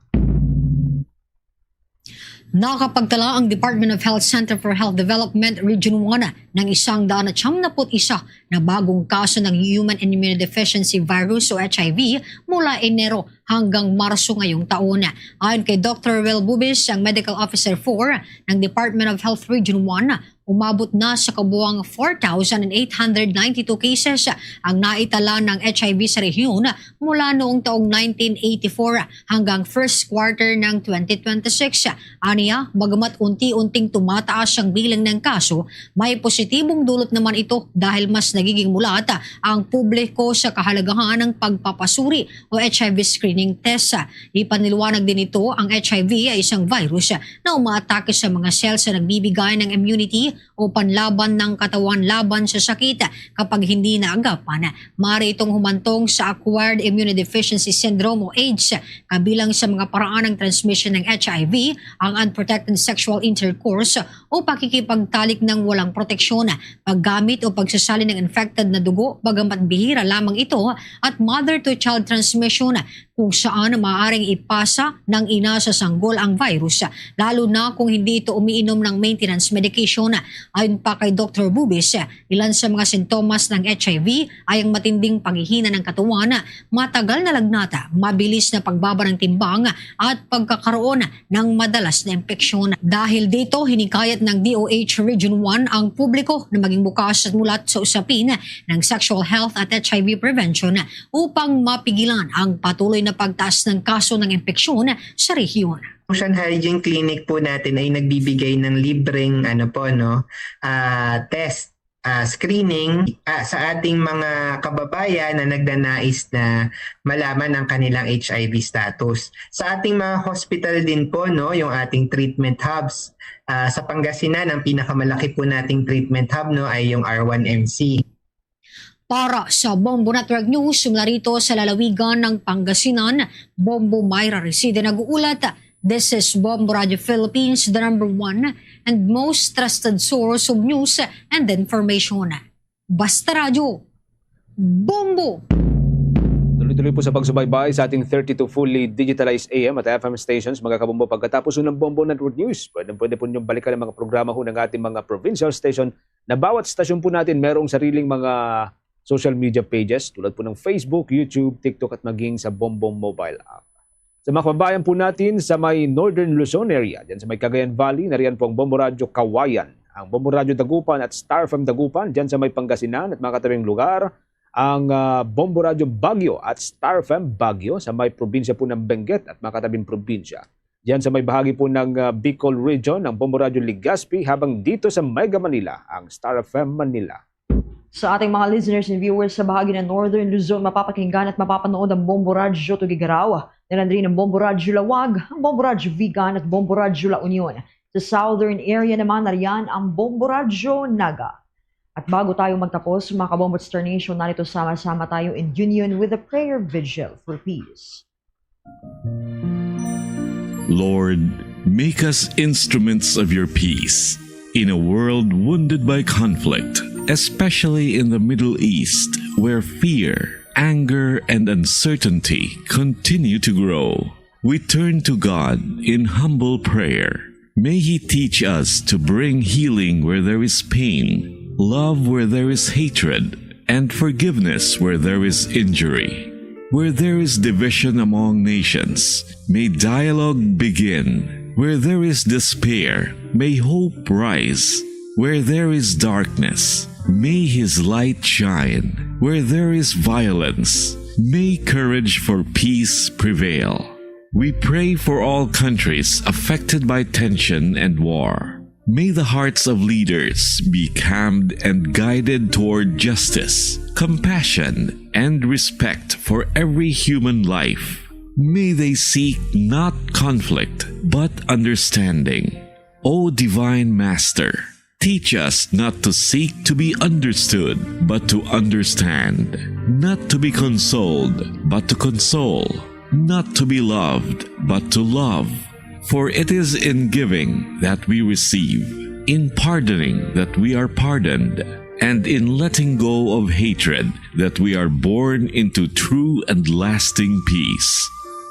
Nakapagtala ang Department of Health Center for Health Development Region one ng isang daan at siyam na put isa na bagong kaso ng human immunodeficiency virus o H I V mula Enero hanggang Marso ngayong taon. Ayon kay Doctor Will Bubis, ang Medical Officer four ng Department of Health Region one, umabot na sa kabuang four thousand eight hundred ninety-two cases ang naitala ng H I V sa rehiyon mula noong taong nineteen eighty-four hanggang first quarter ng twenty twenty-six. Aniya, bagamat unti-unting tumataas ang bilang ng kaso, may positibong dulot naman ito dahil mas nagiging mulat ang publiko sa kahalagahan ng pagpapasuri o H I V screening test. Ipaniwanag din ito ang H I V ay isang virus na umaatake sa mga cells na nagbibigay ng immunity o panlaban ng katawan laban sa sakit kapag hindi naagapan. Maaari itong humantong sa acquired immunodeficiency syndrome o AIDS, kabilang sa mga paraan ng transmission ng H I V, ang unprotected sexual intercourse o pakikipagtalik ng walang proteksyon, paggamit o pagsasali ng infected na dugo, bagamat bihira lamang ito, at mother-to-child transmission, kung saan maaaring ipasa ng ina sa sanggol ang virus, lalo na kung hindi ito umiinom ng maintenance medication. Ayon pa kay Doctor Bubis, ilan sa mga sintomas ng H I V ay ang matinding panghihina ng katawan, matagal na lagnat, mabilis na pagbaba ng timbang, at pagkakaroon ng madalas na impeksyon. Dahil dito, hinikayat ng D O H Region one ang publiko na maging bukas at mulat sa usapin ng sexual health at H I V prevention upang mapigilan ang patuloy na pagtaas ng kaso ng impeksyon sa rehiyon. Ocean Hygiene Clinic po natin ay nagbibigay ng libreng, ano po, no, ah, test, ah, screening, ah, sa ating mga kababayan na nagnanais na malaman ang kanilang H I V status. Sa ating mga hospital din po, no, yung ating treatment hubs. Ah, sa Pangasinan, ang pinakamalaki po nating treatment hub, no, ay yung R one M C. Para sa Bombo Network News, mula rito sa lalawigan ng Pangasinan, Bombo Myra Reside nag-uulat. This is Bombo Radio Philippines, the number one and most trusted source of news and information. Basta Radyo, Bombo! Tuloy po sa pagsubaybay sa ating thirty-two fully digitalized A M at F M stations, mga kabombo. Pagkatapos ng Bombo Network News, pwede, pwede po niyong balikan ang mga programa ho ng ating mga provincial station na bawat stasyon po natin merong sariling mga social media pages tulad po ng Facebook, YouTube, TikTok at maging sa Bombo mobile app. Sa mga kababayan po natin sa may Northern Luzon area, dyan sa may Cagayan Valley, nariyan po ang Bombo Radyo Kawayan, ang Bombo Radyo Dagupan at Star F M Dagupan, dyan sa may Pangasinan at mga katabing lugar, ang ah, Bombo Radyo Baguio at Star F M Baguio sa may probinsya po ng Benguet at mga katabing probinsya. Diyan sa may bahagi po ng ah, Bicol Region, ang Bombo Radyo Legazpi, habang dito sa Mega Manila, ang Star F M Manila. Sa ating mga listeners and viewers sa bahagi ng Northern Luzon, mapapakinggan at mapapanood ang Bombo Radyo Tuguegarao, naran rin ang Bombo Radyo Laoag, ang Bombo Radyo Vigan at Bombo Radyo La Union. Sa Southern area naman, nariyan ang Bombo Radyo Naga. At bago tayo magtapos, mga kabombo at Star Nation, narito sama-sama tayo in union with the prayer vigil for peace. Lord, make us instruments of your peace in a world wounded by conflict, especially in the Middle East, where fear, anger, and uncertainty continue to grow. We turn to God in humble prayer. May He teach us to bring healing where there is pain, love where there is hatred, and forgiveness where there is injury. Where there is division among nations, may dialogue begin. Where there is despair, may hope rise. Where there is darkness, may His light shine. Where there is violence, may courage for peace prevail. We pray for all countries affected by tension and war. May the hearts of leaders be calmed and guided toward justice, compassion, and respect for every human life. May they seek not conflict, but understanding. O Divine Master, teach us not to seek to be understood, but to understand, not to be consoled, but to console, not to be loved, but to love. For it is in giving that we receive, in pardoning that we are pardoned, and in letting go of hatred that we are born into true and lasting peace.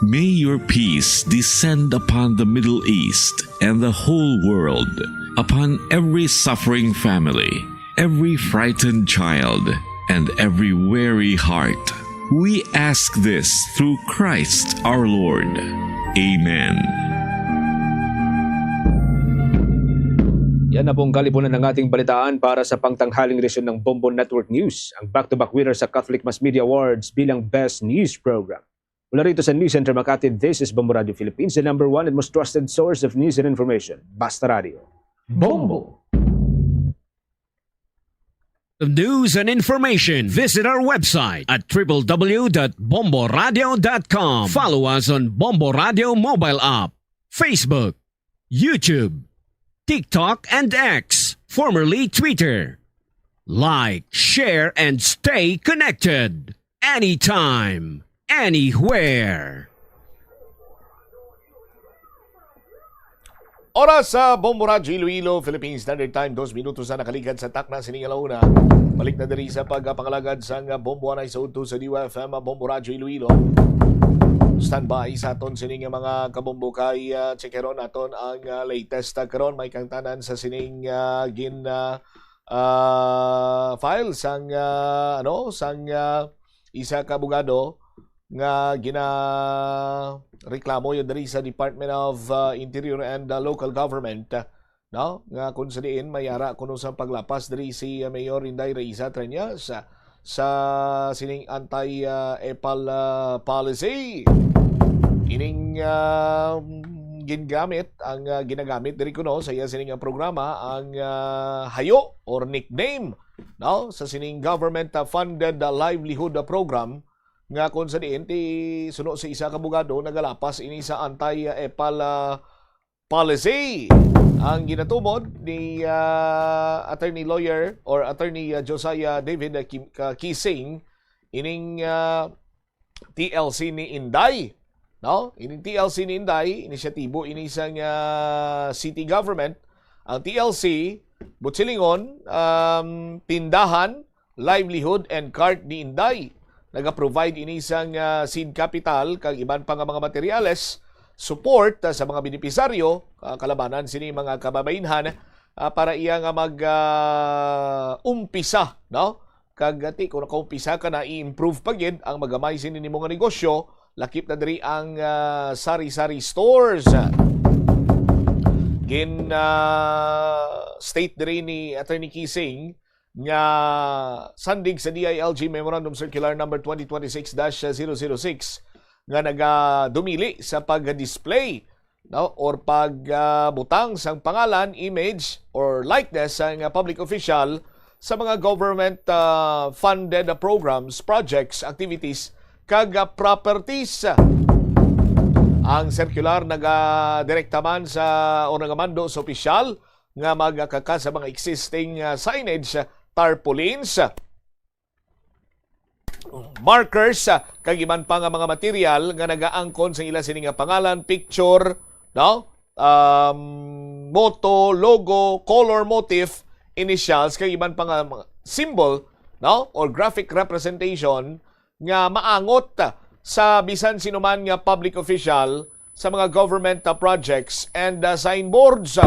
May your peace descend upon the Middle East and the whole world, upon every suffering family, every frightened child, and every weary heart. We ask this through Christ our Lord. Amen. Yan na po ang kalipunan ng ating balitaan para sa pangtanghaling edisyon ng Bombo Network News. Ang back-to-back winner sa Catholic Mass Media Awards bilang Best News Program. Mula rito sa News Center Makati, this is Bombo Radio Philippines, the number one and most trusted source of news and information. Basta Radio. Bombo! News and information, visit our website at w w w dot bombo radio dot com. Follow us on Bombo Radio mobile app, Facebook, YouTube, TikTok, and X, formerly Twitter. Like, share, and stay connected anytime, anywhere. Oras sa Bombo Radyo Iloilo, Philippine Standard Time, dos minutos na nakaligad sa takna sining alauna. Balik na diri sa pagpangalagad sang Bombo Anay sa udto sa D Y F M, Bombo Radyo Iloilo. Standby sa aton sining mga kabombo kay ah, checkeron naton ang ah, latest ah, karon may kangtanan sa sining ah, gin ah, ah, file sang ah, ano sang ah, isa ka abogado nga ginareklamo yun diri sa Department of uh, Interior and uh, Local Government, uh, no? Nga kung sa diin may ara kuno sa paglapas diri si uh, Mayor Inday Raiza Treñas uh, sa sining anti-epal uh, policy. Ining uh, gingamit ang uh, ginagamit diri kuno sa iya sining uh, programa ang uh, hayo or nickname, no, sa sining government uh, funded uh, livelihood uh, program nga kung sa diin ti suno sa isa ka abogado nagalapas ini sa anti-epal ah, policy. Ang ginatumod ni ah, attorney lawyer or attorney ah, Josiah David ah, Kim- ah, Kising ining ah, T L C ni Inday, no? Ining T L C ni Inday, inisyatibo ini sang ah, city government. Ang T L C, buot silingon, um, tindahan, livelihood and cart ni Inday. Naga-provide ini sang, ah, seed capital kag iban pa nga mga materyales, support, ah, sa mga benepisaryo, ah, kalabanan sini mga kababainhan, ah, para iya nga mag, ah, umpisa, no? Kag, ah, ti, kung nakaumpisa ka na, i-improve pa gid ang magamay sini nimo nga negosyo, lakip na diri ang, ah, sari-sari stores. Gin, ah, state diri ni Attorney Kising nga sandig sa D I L G Memorandum Circular Number twenty twenty-six dash zero zero six nga nagadumili sa pag-display, no, or pag, ah, butang sang pangalan, image, or likeness sang, ah, public official sa mga government, ah, funded programs, projects, activities, kag, ah, properties. Ang circular nagadirekta man sa o nagamando sa opisyal nga magakaka sa mga existing, ah, signage, tarpaulins, markers, ah, kag iban pa nga mga material nga nagaangkon sa ila sini nga pangalan, picture, no? Um, motto, logo, color, motif, initials, kag iban pa nga mga symbol, no? Or graphic representation nga maangot sa bisan sino man nga public official sa mga government, uh, projects and, uh, signboards.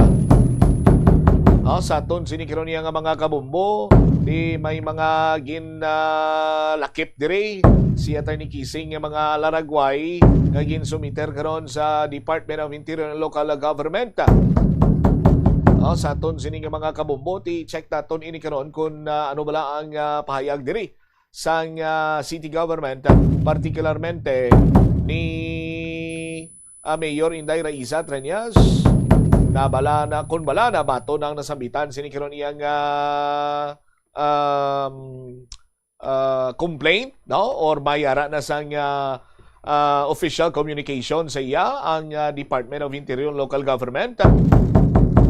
Ah, sa aton sini karon niya nga mga kabumbo, di may mga gin, uh, lakip diri si Attorney Kising nga mga laragway nga ginsumiter karon sa Department of Interior and Local Government. Ah, sa aton sini nga mga kabumbo, ti check naton ini karon kung, uh, ano bala ang, uh, pahayag diri sang, ah, city government, ah, partikularmente ni, ah, Mayor Inday Raisa Treñas, na bala na, kung bala na bato nang nasambitan sini karon iyang, ah, um, ah, complaint, no? Or may ara na sang, ah, ah, official communication sa iya ang, ah, Department of Interior and Local Government.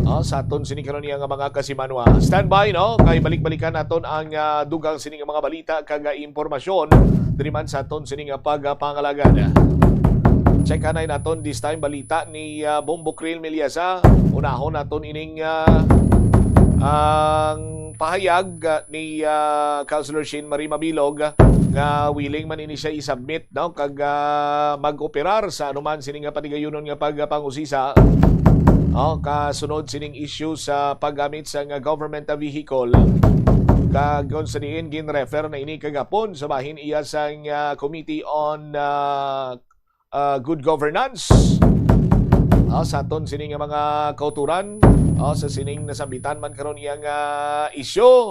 Ah, sa aton sini karon niya nga mga kasimanwa. Standby, no? Kay balik-balikan naton ang, ah, dugang sini nga mga balita kag, ah, impormasyon diri man sa aton sini nga pagpangalagad. Check anay naton this time balita ni, ah, Bombo Krill Miliasa. Unahon naton ining, ah, ang pahayag, ah, ni, ah, Councilor Shane Marie Mabilog, ah, nga willing man ini siya i-submit, no, kag, ah, mag-operar sa anuman sini nga patigayunon nga pagpangusisa, oh, kasunod sining issue sa paggamit sa nga government vehicle. Kag kung sa diin gin-refer na ini kagapon sa bahin iya sang, ah, Committee on, ah, ah, Good Governance. Ah, sa aton sini nga mga kauturan, ah, sa sining nasambitan man karon iyang, ah, isyu.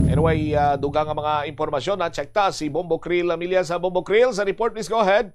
Anyway, ah, dugang nga mga impormasyon, na-check ta si Bombo Krill Lamilla. Sa Bombo Krill, sa report, please go ahead.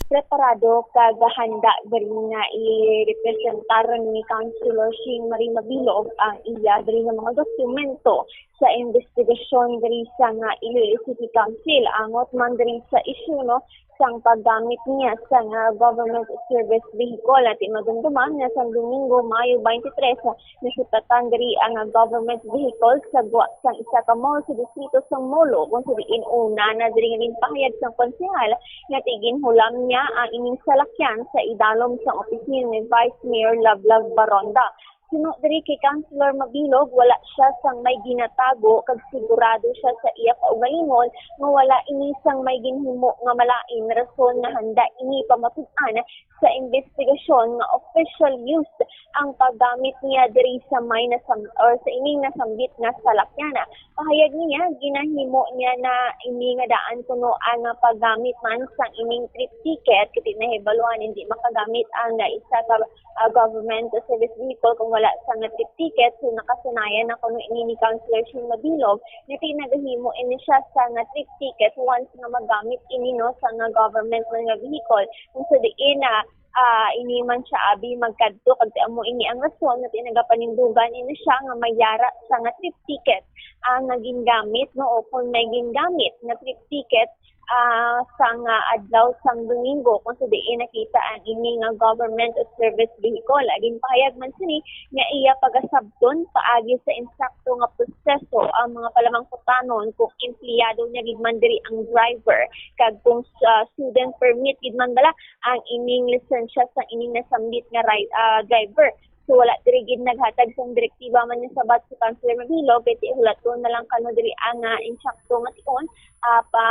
Preparado kag handa diri nga i-representar ni Councilor Shing Marie Mabilog ang iya diri nga mga dokumento sa investigasyon diri sa nga Iloilo City Council. Angot man diri sa isyu, no, sang paggamit niya sa nga government service vehicle. Ati madumduman nga sang Domingo, Mayo twenty-three, nasipatan diri ang government vehicle sa gwa sang isa ka mall sa distrito sang Molo, kung sa diin una na diri nga ginpahayag sang konsehal nga ti ginhulam niya ang ining salakyan sa idalom sang opisina ni Vice Mayor Love Love Baronda. Suno diri kay Councilor Mabilog, wala siya sang may ginatago kag sigurado siya sa iya kaugalingon nga wala ini sang may ginhimo nga malain, rason nga handa ini pamatud-an sa investigasyon nga official use ang paggamit niya diri sa may nasam-, or sa ining nasambit nga salakyan. Pahayag niya, ginahimo niya na ini nga daan kuno ang paggamit man sang ining trip ticket, kay nahibaluan hindi makagamit ang isa ka, ah, government service vehicle kung wala sang trip ticket. So, nakasanayan na kuno ini ni Councilor Shing Mabilog nga ti nagahimo ini siya sang trip ticket once nga magamit ini, no, sang government man nga vehicle. Kung sa diin na, ah, ini man siya abi magkadto, kag ti amo ini ang rason nga ti nagapanindugan ini siya nga may ara sang trip ticket ang nga gingamit, no, o kung may gingamit nga trip ticket, ah, sang adlaw sang Domingo, kung sa diin nakita ang ini nga government service vehicle. Ginpahayag man sini nga iya pagasabton paagi sa insakto nga proseso ang mga palamangkutanon kung empleyado niya gid man diri ang driver, kag kung, ah, student permit gid man bala ang ining lisensya sang ining nasambit nga ri-, ah, driver. So, wala diri gid naghatag sang direktiba man nga sabat si Councilor Mabilog, kay ti hulaton na lang kano diri ang, ah, insakto nga tion, ah, pa,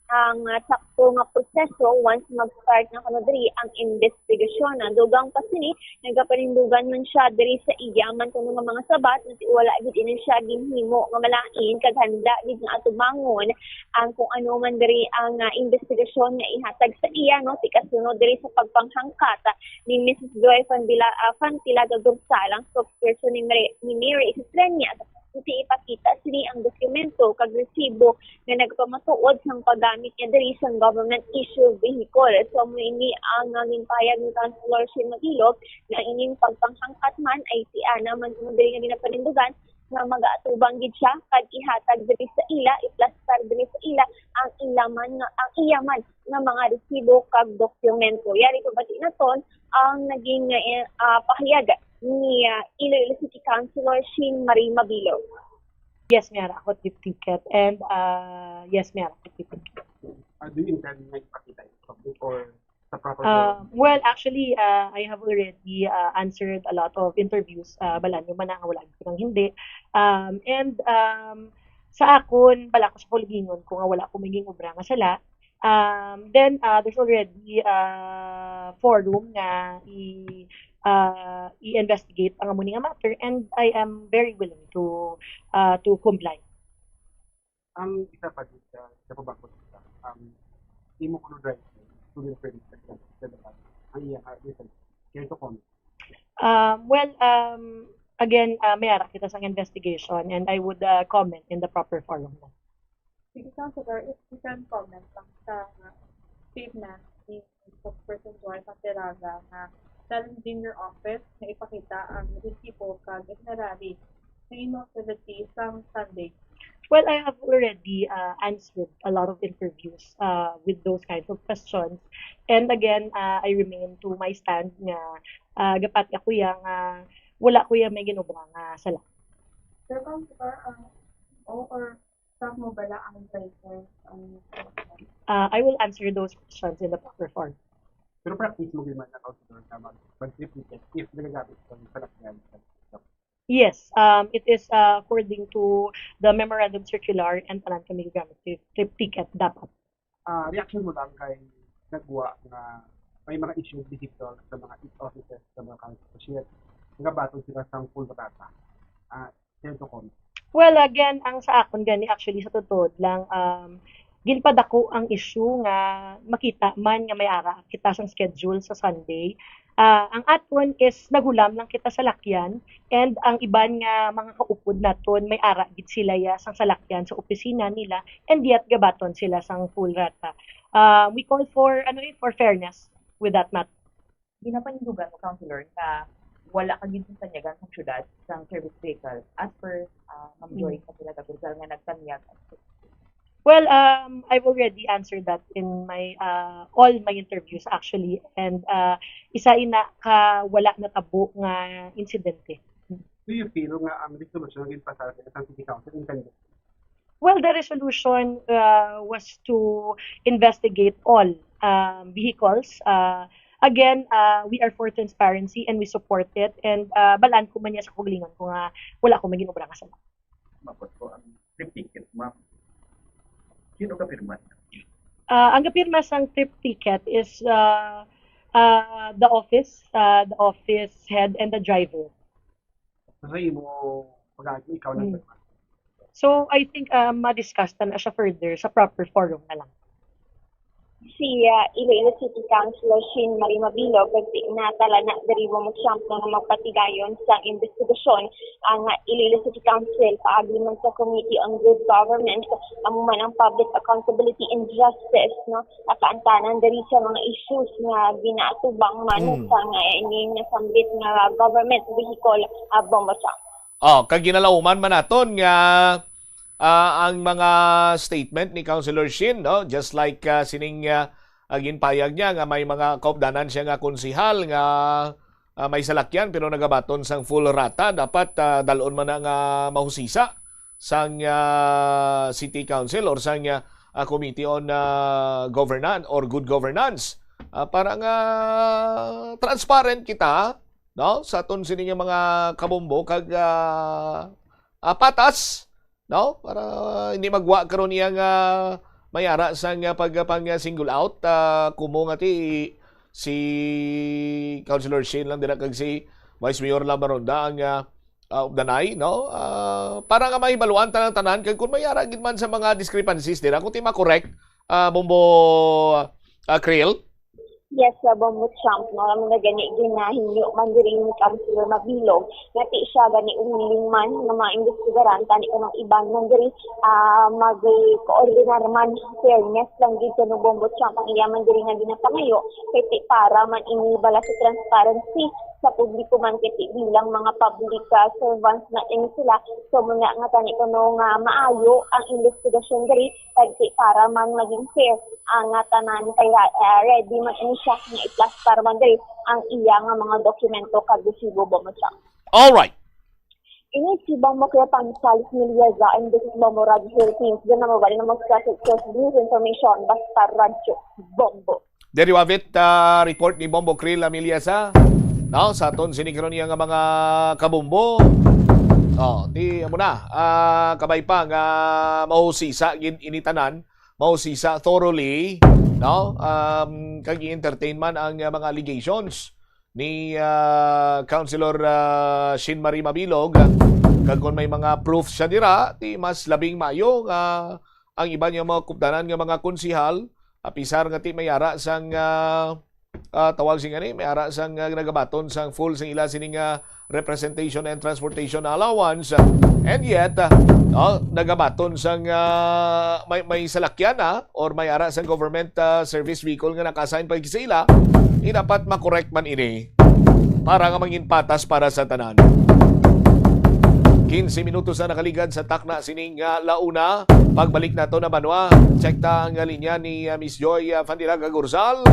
ang, ah, sakto nga proseso once mag-start na kuno diri ang investigasyon. Ah, dugang pa sini, nagapanindugan man siya diri sa iya man kuno nga mga sabat, nga wala gid ini siya ginhimo nga malain kag handa gid nga atubangon ang kung ano man diri ang, ah, investigasyon nga ihatag sa iya, no, ti kasunod diri sa pagpanghangkat, ah, ni Missus Joy Fanbila-, ah, Fantilaga Gursal, ang spokesperson ni Mary, ni Mary Estrella, ti ipakita sini ang dokumento kag resibo nga nagpamatuod sang paggamit niya diri sang government issue vehicle. So, amo ini ang, ah, ginpahayag ni Councilor Shane Mabilog nga ining pagpanghangkat man ay ti ana man kuno diri nga ginapanindugan nga magaatubang gid siya kag ihatag diri sa ila, iplastar diri sa ila ang ila man nga, ang iya man nga mga resibo kag dokumento. Yari pabati naton ang naging, eh, ah, pahayag ni, ah, Iloilo City Councilor Shane Marie Mabilog. Yes, may ara ako trip ticket. And, ah, yes, may ara ako trip ticket. Uh, do you intend na ipakita in public or sa proper forum? Uh, well, actually, uh, I have already, uh, answered a lot of interviews. Uh, balaan niyo man na nga wala gyud ko nang hindi. Um, and, um, sa akon, bala ko sa kaugalingon ko nga wala ko may gin-obra nga sala. Um, then, uh, there's already a forum nga i-, uh, i-investigate ang amo ni nga matter, and I am very willing to, uh, to comply. Ang isa pa dito, sa pabakod sa, um, imo kuno driver, to the friend, ang iya nga reason. Care to comment? Um, well, um, again, uh, may ara kita sang investigation, and I would, uh, comment in the proper forum. Sige, Councilor, if you can comment lang sa, uh, statement ni Spokesperson Joy Materaga nga challenging your office nga ipakita ang resibo kag itinerary sa inyong activity sang Sunday. Well, I have already, uh, answered a lot of interviews, uh, with those kinds of questions. And again, uh, I remain to my stand nga, uh, gapati ako iya nga wala ko iya may gin-obra nga sala. Sir, Councilor, uh, o or Sa mo bala ang driver, ang Uh, I will answer those questions in the proper form. Pero practice mo gyud man na, Councilor, na mag-, mag-trip ticket if nagagamit ka sa salakyan sa Yes, um, it is, uh, according to the memorandum circular and tanan kami gagamit trip, trip ticket dapat. Ah, reaction mo lang kay nagwa nga may mga issued vehicle sa mga eight offices sa mga council cashier nga baton sila sang full rata. Ah, Care to comment? Well, again, ang sa akon gani, actually, sa totoo lang, um, ginpadako ang issue nga makita man nga may ara kita sang schedule sa Sunday. Ah, ang aton is naghulam lang kita sa salakyan, and ang iban nga mga kaupod naton may ara gid sila ya sang salakyan sa opisina nila, and yet gabaton sila sang full rata. Ah, we call for, ano eh, for fairness with that matter. Ginapanindugan mo, Councilor, nga wala ka gid sa sanyagan sang syudad sang service vehicle as per, ah, Ma'am Joy Mm. Materaga Gursal nga nagtanyag. Well, um, I've already answered that in my, uh, all my interviews, actually. And, uh, isa ina ka wala natabo nga insidente. Do you feel nga ang resolution nga ginpasar sa City Council intended? Well, the resolution, uh, was to investigate all, um, vehicles. Uh, again, uh, we are for transparency and we support it. And, uh, balaan ko man niya sa kaugalingon ko nga wala ko may gin-obra nga sala. Mapot ko ang trip ticket, ma'am. Sino ka pirma? Uh, ang gapirma sang trip ticket is, uh, uh, the office, uh, the office head and the driver. Sa imo pag-agi, ikaw lang Mm. ba? So, I think, ah, ma-discuss ta na siya further sa proper forum na lang. Si, ah, Iloilo City Councilor Shane Marie Mabilog nagtinatala na diri mo mo-champ na nga magpatigayon sang investigasyon ang, ah, Iloilo City Council paagi man sa Committee on Good Governance, amo man ang Public Accountability and Justice, no? Nakaantanan diri sa mga issues nga ginaatubang man Mm. sa nga ining nasambit nga government vehicle, ah, Bombo Chang. Oh, kag ginalauman man naton nga, ah, ang mga statement ni Councilor Shane, no? Just like, ah, sining, ah, ah, ginpayag niya nga may mga kaupdanan siya nga konsehal nga, ah, may salakyan pero nagabaton sang full rata, dapat, ah, dalon man na nga mahusisa sang, ah, City Council or sang, ah, ah, Committee on, ah, Governance or Good Governance, ah, para nga transparent kita, no? Sa aton sini nga mga kabombo kag, ah, ah, patas, no? Para hindi magwa karon iya nga may ara sang, ah, pag, pang, ah, single out, ah, kumo nga ti si Councilor Shane lang dira kag si Vice Mayor Lama Ronda ang, ah, ah, updanay, no? Ah, para nga mahibaluan tanang tanan kag kung may ara gid man sa mga discrepancies dira, kung ti ma-correct, ah, Bombo, ah, Krill? Yes, sa Bombo Champ, no? Amo na gani, ginahinyo man diri ni Councilor Mabilog, nga ti siya gani willing man nga mga investigaran, tani kanang iban man diri, ah, mag-coordinar man. Fairness lang gid sa Bombo Champ ang iya man diri nga ginapangayo, kay ti para man ini bala sa transparency sa publiko man, kay ti bilang mga public, ah, servants na ini sila, so muna nga tani kuno nga maayo ang investigasyon diri, kag ti para man maging fair ang, ah, tanan, kaya, ah, ready man ini siya nga iplastar man diri ang iya nga mga dokumento kag resibo, Bombo Champ. Alright. Ini si Bombo Kuya Pangsalis Miliaza, and this is Bombo Radio Philippines. Diyan na mo, bali na mo sa News Information, basta Radyo Bombo. Diri wavit, ah, report ni Bombo Krill Amiliasa, no? Sa aton sini karon nga mga kabombo. Oh, ti, amo na, ah, kabay pa nga mahusisa gid ini tanan, mahusisa thoroughly, no? Um, kag i-entertain man ang, ah, mga allegations ni, ah, Councilor, ah, Shin Marie Mabilog, kag kung may mga proof siya dira, ti mas labing maayo nga ang iban nga mga kupdanan nga mga konsihal, apisar nga ti may ara sang, ah, ah, tawag sing ani, may ara sang, ah, nagabaton sang full sing ila sini nga representation and transportation allowance, and yet, ah, no, nagabaton sang, ah, may, may salakyan na or may ara sang government, ah, service vehicle nga naka-assign pa sa ila, dapat makorek man ini para nga mangin patas para sa tanan. Quince minutos na nakaligad sa takna sining, ah, la una. Pagbalik nato na banwa, check ta ang, ah, linya ni, ah, Miss Joy, ah, Fandilaga Gurzal.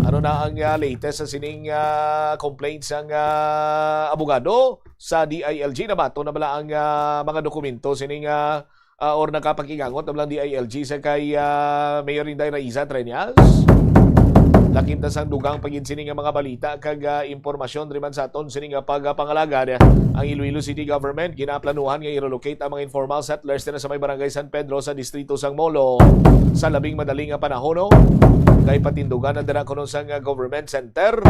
Ano na ang, ah, latest sa sining, ah, complaint sang, ah, abogado sa D I L G? Nabaton na bala ang, ah, mga dokumento sining, ah, ah, or nakapag-igangot na bala ang D I L G sa kay, ah, Mayor Inday Raiza Treñas? Lakip na sang dugang pa gid sini nga mga balita kag, ah, impormasyon diri man sa aton sini nga pagpangalagad. Ang Iloilo City Government ginaplanuhan nga i-relocate ang mga informal settlers dira sa may Barangay San Pedro sa distrito sang Molo sa labing madali nga panahon, no? Kay patindugan na dira kuno sang, ah, government center.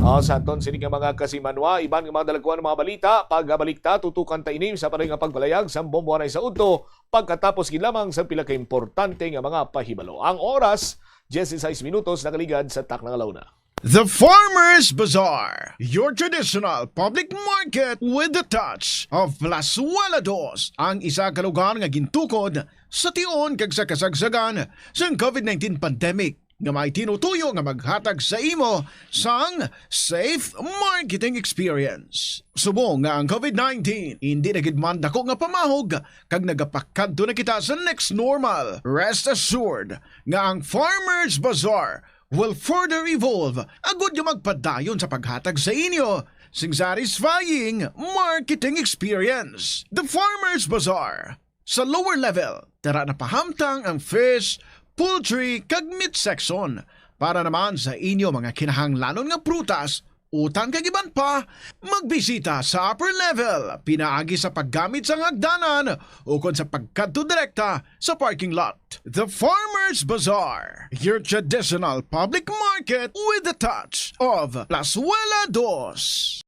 Ah, sa aton sini nga mga kasimanwa, iban nga mga dalagkuan nga mga balita, pagabalik ta, tutukan ta ini sa pareho nga pagpalayag sang Bombo Anay sa udto, pagkatapos gid lamang sa pila ka importante nga mga pahibalo. Ang oras, dieciséis minutos nakaligad sa takna nga la una. The Farmers Bazaar, your traditional public market with the touch of Plazuela Dos, ang isa ka lugar nga gintukod sa tion kag sa kasagsagan sang covid nineteen pandemic, nga may tinutuyo nga maghatag sa imo sang safe marketing experience. Subong nga ang covid nineteen indi na gid man dako nga pamahog kag nagapakadto na kita sa next normal, rest assured nga ang Farmers Bazaar will further evolve agud nga magpadayon sa paghatag sa inyo sing satisfying marketing experience. The Farmers Bazaar. Sa lower level, dira na pahamtang ang fish, poultry, kag meat section. Para naman sa inyo mga kinahanglanon nga prutas, utan kag iban pa, magbisita sa upper level pinaagi sa paggamit sang hagdanan ukon sa pagkadto direkta sa parking lot. The Farmers Bazaar, your traditional public market with the touch of Plazuela Dos.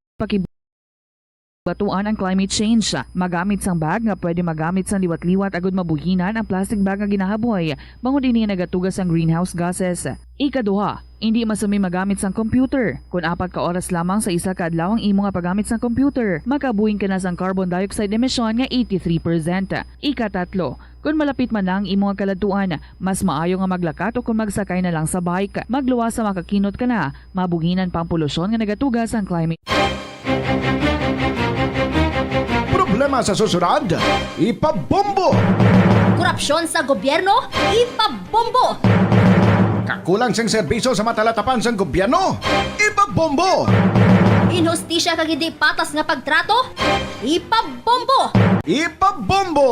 Pakibatuan ang climate change. Magamit sang bag nga pwede magamit sang liwat-liwat agud mabuhinan ang plastic bag nga ginahaboy, bangod ini nagatuga sang greenhouse gases. Ikaduha, indi masumi magamit sang computer. Kon apat ka oras lamang sa isa ka adlaw ang imo nga paggamit sang computer, makabuhin ka na sang carbon dioxide emission nga eighty-three percent. Ikatatlo, kon malapit man na ang imo nga kaladtuan, mas maayo nga maglakat o kon magsakay na lang sa bike. Magluwas sa makakinot ka na, mabuhinan pa ang polusyon nga nagatuga sang climate. Problema sa susunod, ipabombo. Korupsyon sa gobyerno, ipabombo. Kakulang sing serbisyo sa matalatapan sang gobyerno, ipabombo. Inhustisya kag hindi patas nga pagtrato, ipabombo. Ipabombo.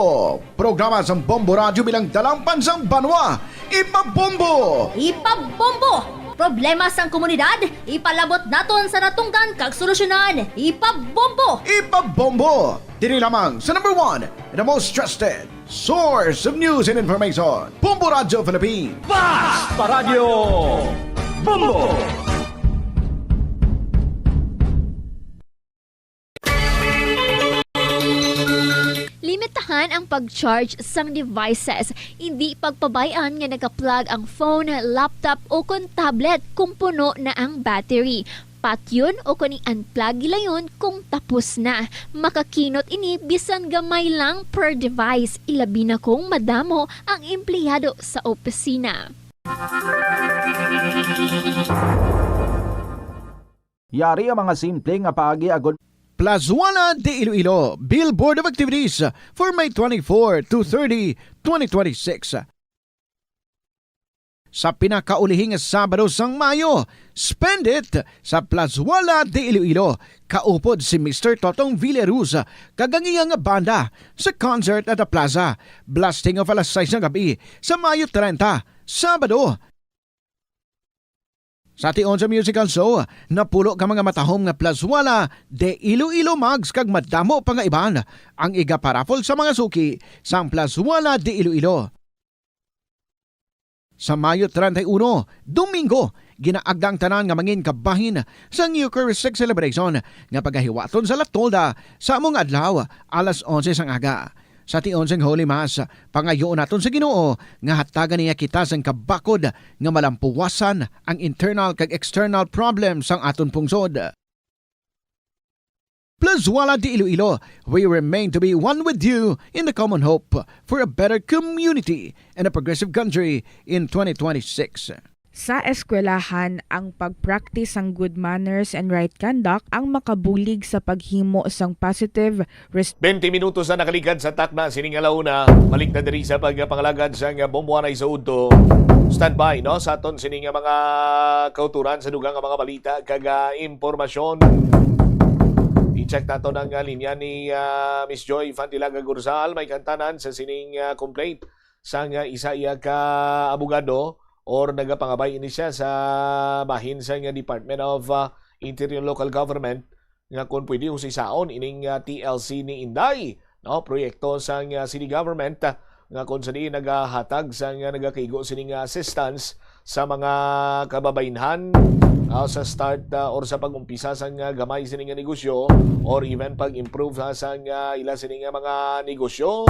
Programa sang Bombo Radyo bilang dalangpan sang banwa, ipabombo. Ipabombo. Problema sang komunidad, ipalabot naton sa natungdan kag solusyonan, ipabombo. Ipabombo. Diri lamang sa number one, the most trusted Source of news and information, Bombo Radyo Philippines. Basta Radyo Bombo! Limitahan ang pag-charge sang devices. Hindi pagpabay-an nga naka-plug ang phone, laptop, o kon tablet kung puno na ang battery. Patyon o kon i-unplug gilayon kung tapos na. Makakinot ini bisan gamay lang per device, ilabi na kung madamo ang empleyado sa opisina. Yari ang mga simple nga paagi agod. Plazuela de Iloilo, Billboard of Activities for May twenty-four to thirty, twenty twenty-six. Sa pinakaulihing nga Sabado sang Mayo, spend it sa Plazuela de Iloilo. Kaupod si Mister Totong Villaruz kag ang iya nga banda sa concert at the plaza. Blasting off alas sais nga gabi sa Mayo trenta, Sabado. Sa tion sa musical show, napulo ka mga matahom nga Plazuela de Iloilo mugs kag madamo pa nga iban ang igaparaffle sa mga suki sang Plazuela de Iloilo. Sa Mayo treinta y uno, Domingo, ginaagda ang tanan nga mangin kabahin sa Eucharistic Celebration nga pagahiwaton sa La Tolda sa amo nga adlaw, alas onse sang aga. Sa tion sang Holy Mass, pangayoon naton sa Ginoo nga hatagan niya kita sang kabakod nga malampuwasan ang internal kag external problems sang aton pungsod. Plazuela de Iloilo, we remain to be one with you in the common hope for a better community and a progressive country in twenty twenty-six. Sa eskwelahan, ang pag-practice sang good manners and right conduct ang makabulig sa paghimo sang positive res- Twenty minutos na nakaligad sa takna sining alauna. Balik na diri sa pagpangalagad sang Bombo Anay sa Udto. Standby, no, sa aton sini nga mga kauturan sa dugang nga mga balita kag ah, impormasyon. I-check nato ang ah, linya ni ah, Miss Joy Fantilaga Gursal, may kantanan sa sining ah, complaint sang ah, isa iya ka abogado or nagapangabay ini siya sa bahin sang ah, Department of ah, Interior Local Government nga kon pwede usisaon ining ah, T L C ni Inday, no, proyekto sang ah, city government ah, nga kon sa diin nagahatag sang ah, nagakaigo sini nga assistance sa mga kababaynhan ah, sa start ah, or sa pag-umpisa sang ah, gamay sini nga negosyo or even pag-improve ah, sang ah, ila sini nga mga negosyo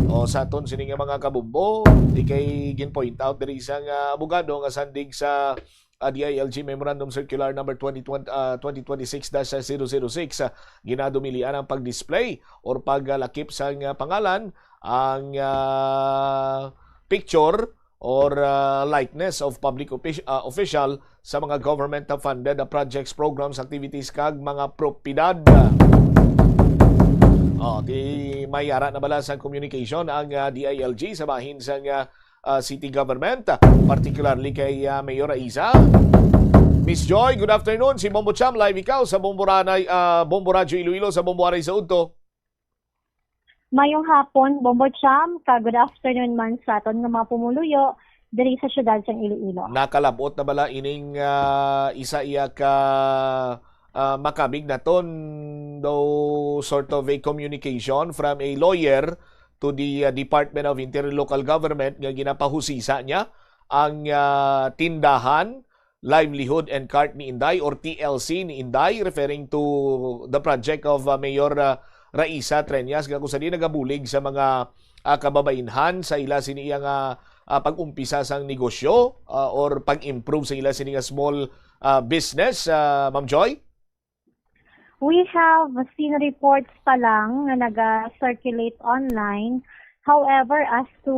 o sa aton sini nga mga kabumbo. Di kay gin-point out diri sang ah, abogado nga sandig sa ah, D I L G Memorandum Circular number twenty twenty, ah, twenty twenty-six dash zero zero six, ah, ginadumilian ang pag-display or paglakip sang ah, pangalan, ang ah, picture or ah, likeness of public offici- ah, official sa mga government-funded ah, projects, programs, activities kag mga propiedad. Oh, di may ara na bala sa communication ang ah, D I L G sa bahin sang ah, ah, city government, particularly kay ah, Mayor Aiza. Miss Joy, good afternoon. Si Bombo Cham, live ikaw sa Bombo Ranay, ah, Bombo Radyo Iloilo sa Bombo Aray sa Udto. Mayong hapon, Bombo Cham, ka good afternoon man sa aton nga mga pumuluyo diri sa siyudad sang Iloilo. Nakalabot na bala ining ah, isa iya ka ah, makabig naton daw sort of a communication from a lawyer to the ah, Department of Interior Local Government nga ginapahusisa niya ang ah, tindahan, livelihood and cart ni Inday or T L C ni Inday, referring to the project of ah, Mayor ah, Raisa Treñas nga kung sa di nagabulig sa mga ah, kababainhan sa ila sini iya nga ah, pag-umpisa sang negosyo ah, or pag-improve sa ila sini nga small ah, business, ah, Ma'am Joy? We have seen reports pa lang nga naga-circulate online. However, as to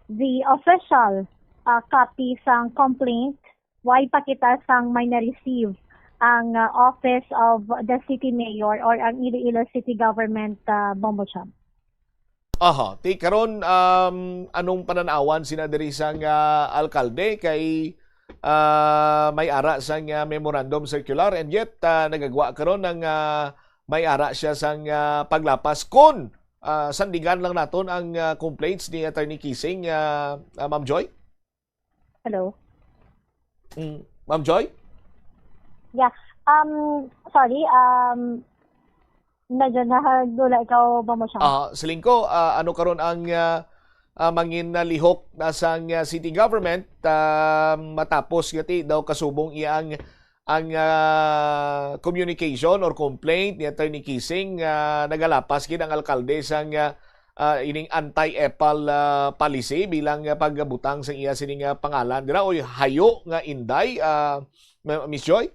the official uh, copy sang complaint, why pa kita sang may na-receive ang uh, Office of the City Mayor or ang Iloilo City Government uh, Bombo Cham. Aha, ti karon um, anong pananawan sina diri sang ah, alkalde kay ah, may ara sang ah, memorandum circular and yet ah, nagagwa karon ang ah, may ara siya sang ah, paglapas kon ah, sandigan lang naton ang ah, complaints ni Attorney Kising, ah, ah, Ma'am Joy? Hello? Mm, Ma'am Joy? Yeah. Um, sorry. Um, Medyo nahagdula ikaw, Bombo Cham. Ah, siling ko, ah, ano karon ang, ah, ah, mangin na lihok na sang, ah, city government, ah, matapos nga ti daw kasubong iya ang, ang, ah, communication or complaint ni Attorney Kising, ah, nagalapas gid ang alkalde sang, ah, ah, ining anti-epal, ah, policy bilang, ah, pagbutang sa iya sining, ah, pangalan dira, oy, hayo nga Inday, ah, Ma-, Miss Joy?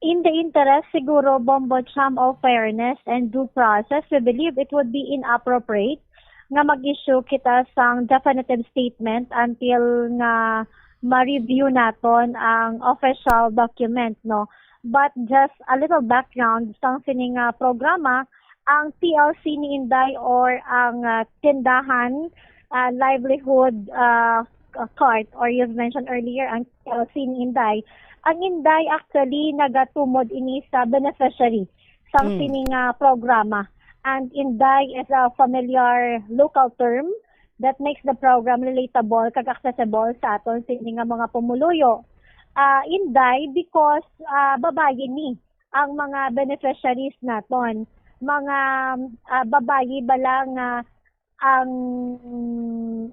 In the interest siguro, Bombo Cham, of fairness and due process, we believe it would be inappropriate nga mag-issue kita sang definitive statement until nga ma-review naton ang official document, no? But just a little background sang sini nga programa, ang T L C ni Inday or ang, ah, tindahan, ah, livelihood, ah, cart, or you've mentioned earlier ang T L C ni Inday. Ang Inday actually nagatumod ini sa beneficiary sang Mm. sini nga programa. And Inday is a familiar local term that makes the program relatable kag accessible sa aton sini nga mga pumuluyo. Ah, Inday, because, ah, babayi ni ang mga beneficiaries naton. Mga, ah, babayi bala nga ang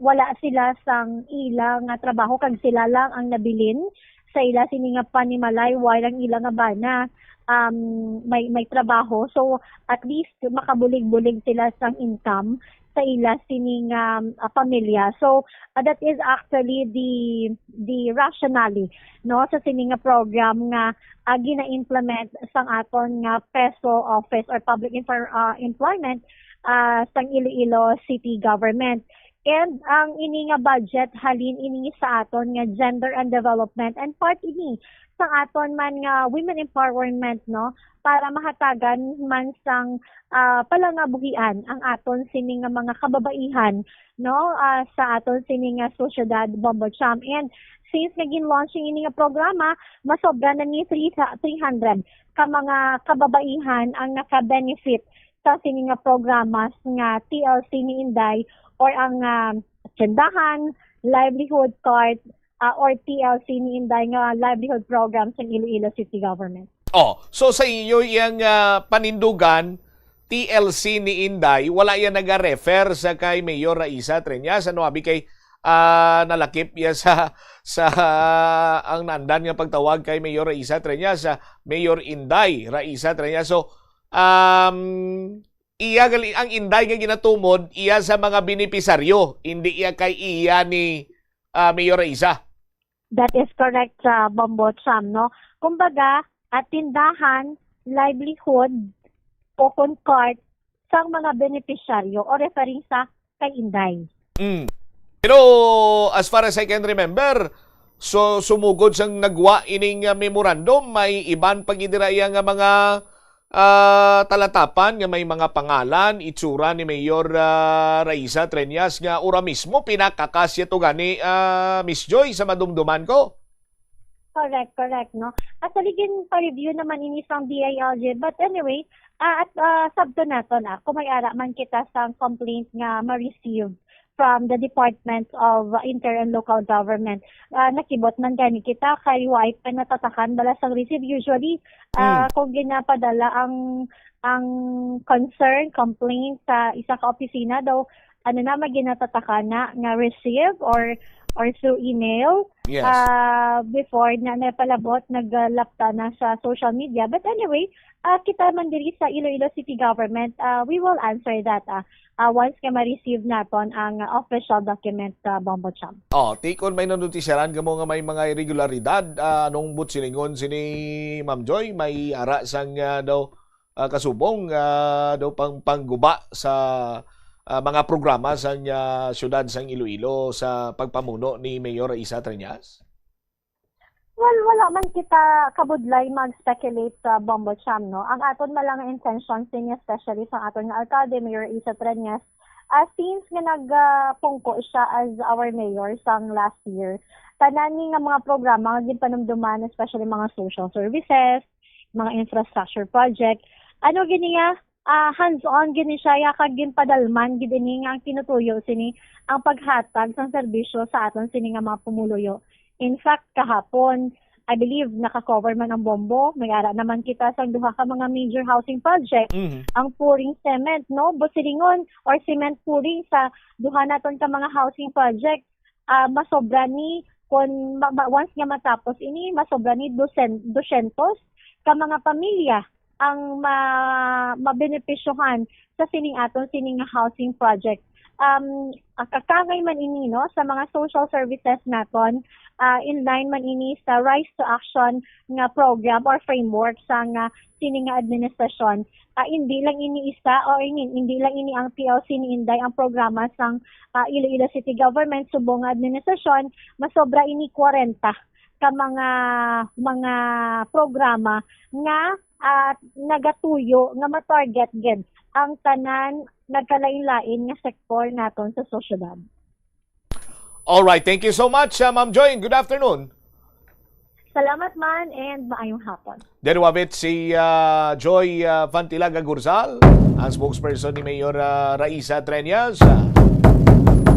wala sila sang ila nga trabaho kag sila lang ang nabilin sa ila sini nga panimalay while ang ila nga bana, um, may, may trabaho. So, at least makabulig-bulig sila sang income sa ila sini nga, ah, pamilya. So, ah, that is actually the, the rationale, no, sa sini nga program nga, ah, gina-implement sang aton nga PESO office or public infor-, ah, employment, ah, sang Iloilo City Government. And ang ini nga budget halin ini sa aton nga gender and development and part ini sa aton man nga women empowerment, no, para mahatagan man sang, ah, palangabuhian ang aton sini nga mga kababaihan, no, ah, sa aton sini nga sosyedad, Bombo Cham. And since naging launching ini nga programa, masobra na ni three, three hundred ka mga kababaihan ang naka-benefit sa sini nga programas nga T L C ni Inday or ang, ah, tsindahan, livelihood cart, ah, or T L C ni Inday nga livelihood program sa Iloilo City Government. Oh, so sa inyo iyang, ah, panindugan, T L C ni Inday, wala iya naga-refer sa kay Mayor Raisa Treñas, ano, abi kay, ah, nalakip iya sa, sa, ang naandan nga pagtawag kay Mayor Raisa Treñas, sa Mayor Inday Raisa Treñas. So, um, iya gali, ang Inday nga ginatumod, iya sa mga benepisaryo, hindi iya kay iya ni, ah, Mayor Raisa. That is correct, ah, Bombo Cham, no? Kumbaga, ah, tindahan, livelihood, o kon cart sang mga benepisyaryo o referring sa kay Inday. Mm. Pero as far as I can remember, so sumugod sang nagwa ining, ah, memorandum, may iban pa gid dira iya nga mga, ah, talatapan nga may mga pangalan, itsura ni Mayor, ah, Raisa Treñas nga ura mismo pinakakas iya to gani, ah, Miss Joy, sa madumduman ko. Correct, correct, no? Actually, gin-review naman ini sang D I L G. But anyway, ah, at, ah, sabton naton, ah, kung may ara man kita sang complaint nga ma-receive from the Department of Inter and Local Government. Ah, nakibot man gani kita kay wa pa natatakan bala sang receive. Usually, ah, Hmm. kung ginapadala ang, ang concern, complaint sa isa ka opisina daw, ano na, maginatatakan na nga receive or, or through email. Yes. Ah, before na napalabot, naglapta na sa social media. But anyway, ah, kita man diri sa Iloilo City Government, ah, we will answer that, ah, ah, once nga ma-receive naton ang, ah, official document, ah, Bombo Cham. Oh, ti kon may nanutisyaran kamo nga may mga irregularidad, ah, anong buot silingon sini, Ma'am Joy? May ara sang, ah, daw, ah, kasubong, ah, daw pang pangguba sa, ah, mga programa sang, ah, siyudad sang Iloilo sa pagpamuno ni Mayor Raisa Treñas? Well, wala man kita kabudlay mag-speculate sa Bombo Cham, no? Ang aton man lang nga intention sini, especially sa aton nga alkalde, Mayor Raisa Treñas, ah, since nga nagpungko siya as our mayor sang last year, tanan ni nga mga programa nga ginpanumduman, especially mga social services, mga infrastructure project, ano gini nga, ah, hands-on gini siya, ya, kag ginpadalman gid ini nga ang tinutuyo sini ang paghatag sang serbisyo sa aton sini nga mga pumuluyo. In fact, kahapon, I believe naka-cover man ang Bombo. May ara naman kita sa duha ka mga major housing project. Mhm. Ang pouring cement, no? Busilingon or cement pouring sa duha naton ka mga housing project, ah, masobra ni, kung ma-, ma-, once nga matapos ini, masobra ni dosyen-, dosyentos ka mga pamilya ang ma-, mabenepisyohan sa sining aton, sining nga housing project. Um, akakangay man ini, no, sa mga social services naton, ah, in line man ini sa Rise to Action nga program or framework sa nga sini nga administrasyon. Ah, hindi lang ini isa, o I mean, hindi lang ini ang T L C ni Inday ang programa sang, ah, Iloilo City Government, subong nga administrasyon, masobra ini kwarenta ka mga, mga programa nga, ah, nagatuyo nga ma-target gid ang tanan nagkalain-lain nga sektor naton sa sosyedad. All right, thank you so much, uh, Ma'am Joy. Good afternoon. Salamat man and maayong hapon. Derwabit si uh, Joy uh, Fantilaga Gurzal, ang spokesperson ni Mayor uh, Raisa Treñas. Uh,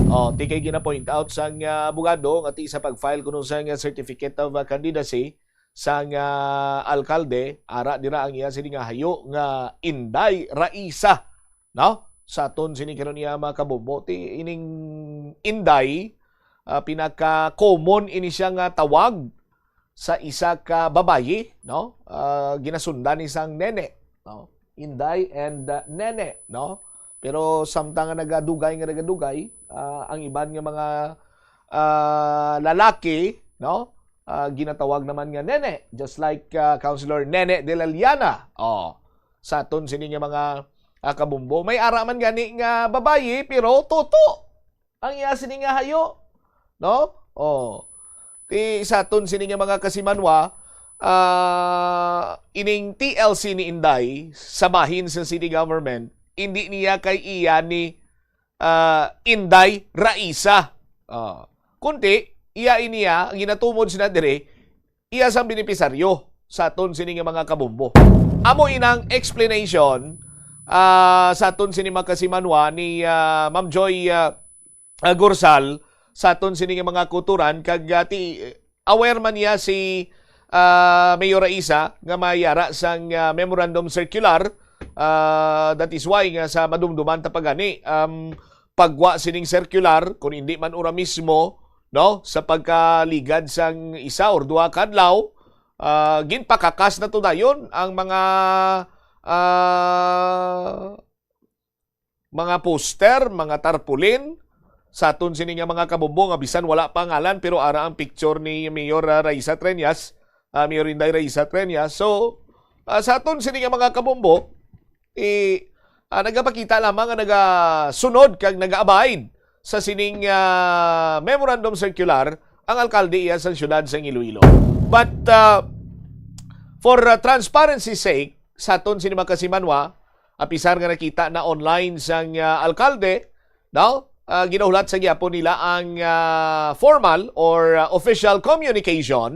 oh, tikay gina-point out sang uh, abogado nga ti sa pag-file kuno sang uh, certificate of uh, candidacy sang uh, alkalde, ara dira ang iya sini nga hayo nga Inday Raisa, no? Sa aton sini karon niya mga kabombo, ti ining Inday, ah, pinaka-common ini siya nga tawag sa isa ka babayi, no? Ah, ginasundan ni sang nene, no? Inday and ah, nene, no? Pero samtang nga nagadugay nga nagadugay, ah, ang iban nga mga ah, lalaki, no? Ah, ginatawag naman nga nene, just like ah, Councilor Nene de la Liana. Oh, sa aton sini nga mga ah, kabumbo, may ara man gani nga babayi pero toto ang iya sini nga hayo, no? Oh. Ti sa aton sini nga mga kasimanwa, ah, ining T L C ni Inday sa bahin sa city government, hindi niya kay iya ni ah, Inday Raisa. Ah, kundi iya iniya ang ginatumod sina diri, iya sang benepisaryo sa aton sini nga mga kabumbo. Amo inang explanation ah, sa aton sini mga kasimanwa ni ah, Ma'am Joy ah, ah, Gursal sa aton sini nga mga kuturan kag ah, ti aware man niya si ah, Mayor Raisa nga mayara sang ah, memorandum circular. Ah, that is why nga sa madumduman ta pa gani, um, pagwa sining circular, kung hindi man ura mismo, no, sa pagkaligad sang isa or duha ka adlaw, ah, ginpakakas na to dayon ang mga ah, mga poster, mga tarpaulin, sa aton sini nga mga kabumbo nga bisan wala pa ngalan pero ara ang picture ni Mayor ah, Raisa Treñas, ah, Mayor Inday Raisa Treñas. So, ah, sa aton sini nga mga kabumbo, eh, ah, nagapakita lamang nga nagasunod kag nag-abide sa sining ah, memorandum circular ang alkalde iya sa siyudad sa Iloilo. But ah, for ah, transparency sake, sa aton sini mga kasimanwa, apisar nga nakita na online sang ah, alkalde, no? Ah, ginahulat sa gyapon nila ang ah, formal or ah, official communication,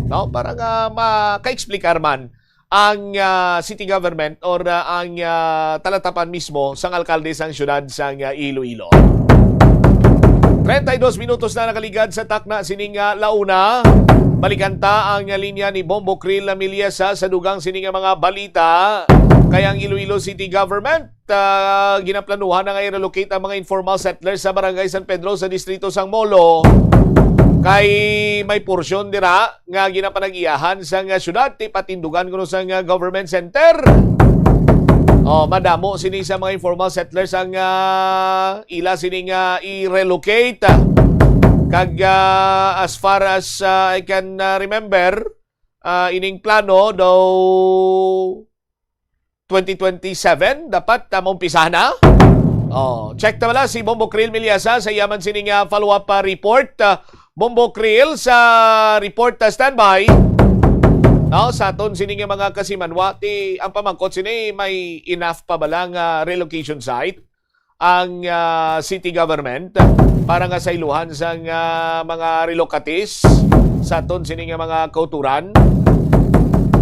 no? Para nga maka-explicar man ang ah, city government or ah, ang ah, talatapan mismo sang alkalde sang siyudad sang ah, Iloilo. Treinta y dos minutos na nakaligad sa takna sining ah, launa. Balikan ta ang linya ni Bombo Krill Lamiliesa sa dugang sini nga mga balita. Kay ang Iloilo City Government ah, ginaplanuhan na nga i-relocate ang mga informal settlers sa Barangay San Pedro sa Distrito sang Molo. Kay may porsyon dira nga ginapanag-iyahan sang ah, syudad ti patindugan kuno sang ah, government center. Oh, madamo sini sa mga informal settlers ang ah, ila sini nga i-relocate. Kag ah, as far as ah, I can ah, remember, ah, ining plano daw twenty twenty-seven dapat ah, maumpisa na. Oh, check ta bala si Bombo Krill Miliasa sa iya man sini nga follow-up ah, report. Ah, Bombo Krill sa report ah, standby. No, sa aton sini nga mga kasimanwa, ti ang pamangkot sini, may enough pa bala nga relocation site ang ah, city government para nga sayluhan sang ah, mga relocatees sa aton sini nga mga kauturan?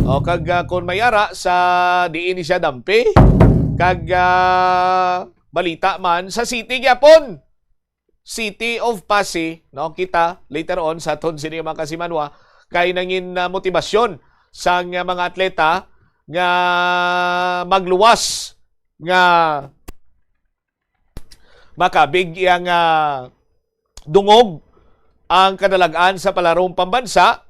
O kag ah, kung may ara sa diin ni siya dampi, kag ah, balita man sa city gyapon. City of Passi, no? Kita later on sa aton sini mga kasimanwa, kay nangin, ah, motibasyon sang, ah, mga atleta nga magluwas nga makabig iya nga dungog ang kadalag-an sa palarong pambansa,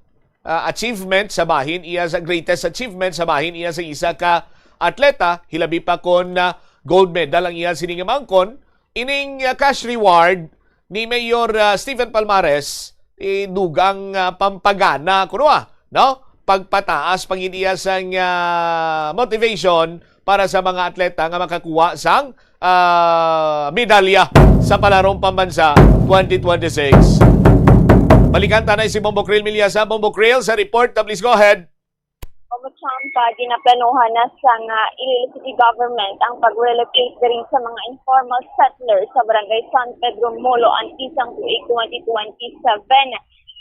ah, achievement sa bahin iya sa greatest achievement sa bahin iya sa isa ka atleta, hilabi pa kon, ah, gold medal ang iya sini nga maangkon. Ining, ah, cash reward ni Mayor, ah, Stephen Palmares, eh, dugang, ah, pampagana kuno, ah, no? Pagpataas pa gid iya sang, ah, motivation para sa mga atleta nga makakuha sang, ah, medalya sa Palarong Pambansa twenty twenty-six. Balikan ta na si Bombo Krill Milyasa. Bombo Krill, sa report, please go ahead. Omuchang pa, ginaplanuhan na sa nga Iloilo City Government ang pag-relocate diri sa mga informal settlers sa Barangay San Pedro Molo antes ang tuig twenty twenty-seven.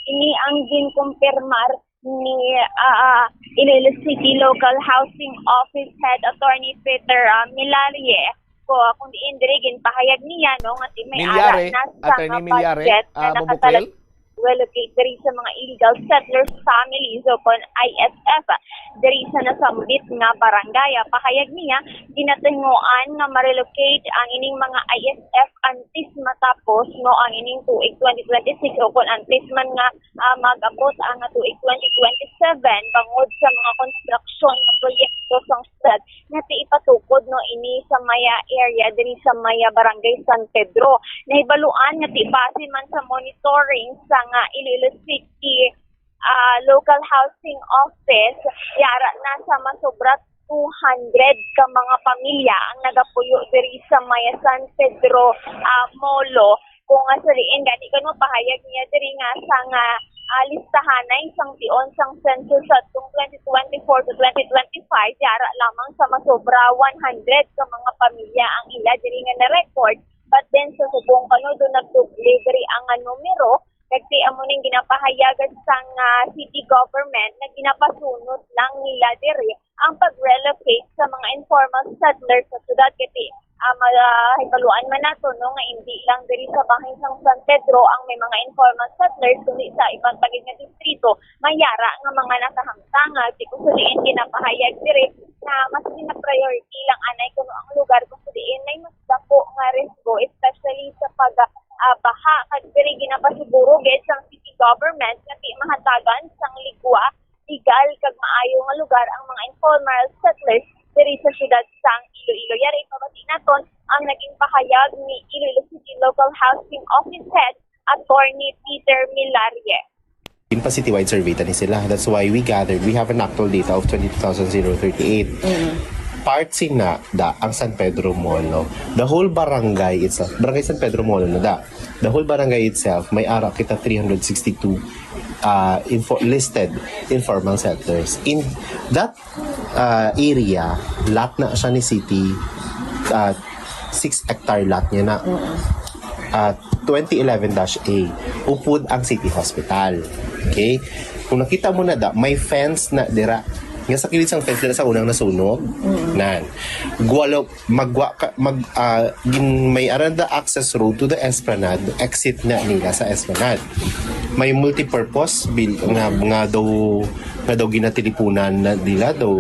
Ini ang ginkumpirmar ni, ah, Iloilo City Local Housing Office Head Attorney Peter, ah, Milarie, ko, kung diin diri ginpahayag niya, no, nga ti may ara Milyare, na sa Attorney nga Milyare, budget na ah, Bombo nakatalagay Krill? Relocate diri sa mga illegal settlers families o kon I S F diri sa nasambit nga barangay. Ah, pahayag niya, ginatinguan nga ma-relocate ang ining mga I S F antes matapos, no, ang ining tuig twenty twenty-six o kon antes man nga, ah, mag-abot ang tuig twenty twenty-seven bangod sa mga konstruksyon nga proyekto sang syudad nga ti ipatukod, no, ini sa maya area diri sa maya Barangay San Pedro. Nahibaluan nga ti base man sa monitoring sa nga Iloilo City, ah, Local Housing Office, yara na sa masobra two hundred ka mga pamilya ang nagapuyo diri sa maya San Pedro, ah, Molo. Kung nga sa diin gani kuno pahayag niya diri nga sa nga, ah, listahanay sang tion sang census sa atong twenty twenty-four to twenty twenty-five, yara lamang sa masobra one hundred ka mga pamilya ang ila diri nga na-record. But then, sa subong kuno, do nagdoble diri ang, ah, numero, kag ti amo ning ginapahayag sang, ah, city government nga ginapasunod lang nila diri ang pag-relocate sa mga informal settlers sa syudad. Kay ti, ah, mahibaluan man nato, no, nga indi lang diri sa bahin sang San Pedro ang may mga informal settlers, kundi sa iban pa gid nga distrito may yara nga mga nakahamtang. Ah, ti kung sa diin ginapahayag diri na mas gina-priority lang anay kuno ang lugar kung sa diin may mas dako nga risgo, especially sa pag, ah, baha. Kag diri ginapasiguro gid sang city government nga ti mahatagan sang ligwa, legal kag maayo nga lugar ang mga informal settlers diri sa siyudad sang Iloilo. Yari ipabati naton ang naging pahayag ni Iloilo City Local Housing Office Head Attorney Peter Milarie. In pa citywide survey tani sila. That's why we gathered. We have an actual data of twenty-two thousand thirty-eight. Part sina da ang San Pedro Molo. The whole barangay itself, Barangay San Pedro Molo na da. The whole barangay itself, may ara kita three hundred sixty-two, ah, info-, listed informal settlers. In that, ah, area, lot na siya ni city, ah, six hectare lot niya na. Ah, twenty eleven dash A, upod ang City Hospital. Okay? Kung nakita mo na da, may fence na dira. Nga sa kilid sang fence dira sa unang nasunog. Nan. Gwalo, magwa ka, mag, ah, gin, may aranda access road to the Esplanade, exit na nila sa Esplanade. May multipurpose bil-, nga, nga daw, nga daw ginatilipunan na nila, daw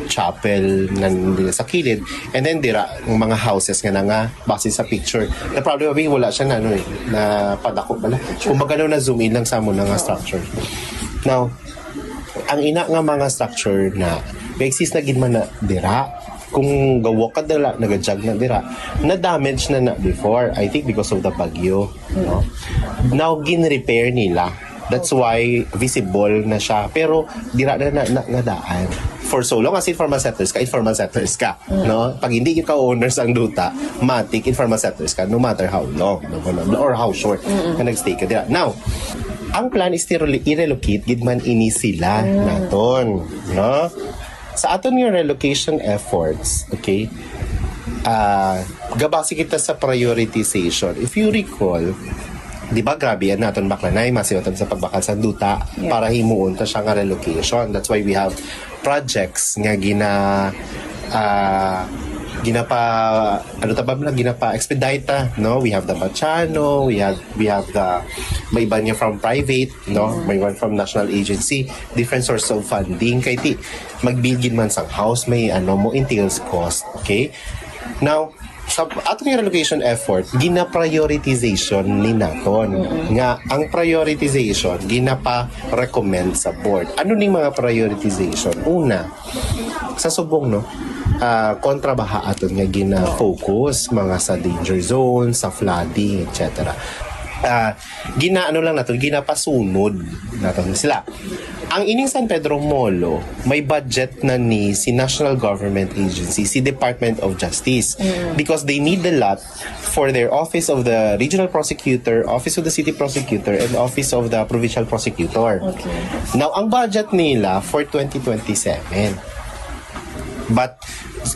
chapel na nila sa kilid. And then dira, ang mga houses nga na nga, base sa picture. The problem, abi, wala siya na, ano eh, na padako pala. Kumbaga, no, na-zoom in lang sa amo na nga structure. Now, ang ina nga mga structure na, may exist na gid man na dira. Kung gawok ka dala, nagajag na dira. Na-damage na na before, I think because of the bagyo. No? Now, gin-repair nila. That's why visible na siya. Pero dira na, na, na nga daan. For so long as informal settlers ka, informal settlers ka. No? Pag hindi ka owners ang duta, matik informal settlers ka, no matter how long, no, no, or how short ka nagstay ka dira. Now, ang plan is to relo-, i-relocate gid man ini sila naton, no? Sa aton nga relocation efforts, okay, ah, gabase kita sa prioritization. If you recall, di ba, grabe ang naton Baklanay, masiwatan sa pagbakal sa duta para himuon ta siya nga relocation. That's why we have projects nga gina-, ah, ginapa, ano ta ba na, ginapa-expedite ta, no? We have the Bachano, we have, we have the, may iba niya from private, no? May one from national agency, different source of funding. Kay ti, mag-build gid man sang house, may ano mo, entails cost, okay? Now, sa ato nga relocation effort, gina-prioritization ni naton nga ang prioritization ginapa-recommend sa board. Ano ning mga prioritization? Una, sa subong, no, ah, kontra baha aton nga gina-focus, mga sa danger zone, sa flooding, et cetera. Ah, gina-, ano lang naton, ginapasunod naton sila. Ang ining San Pedro Molo, may budget na ni si National Government Agency, si Department of Justice, because they need the lot for their Office of the Regional Prosecutor, Office of the City Prosecutor, and Office of the Provincial Prosecutor. Okay. Now, ang budget nila for twenty twenty-seven. But,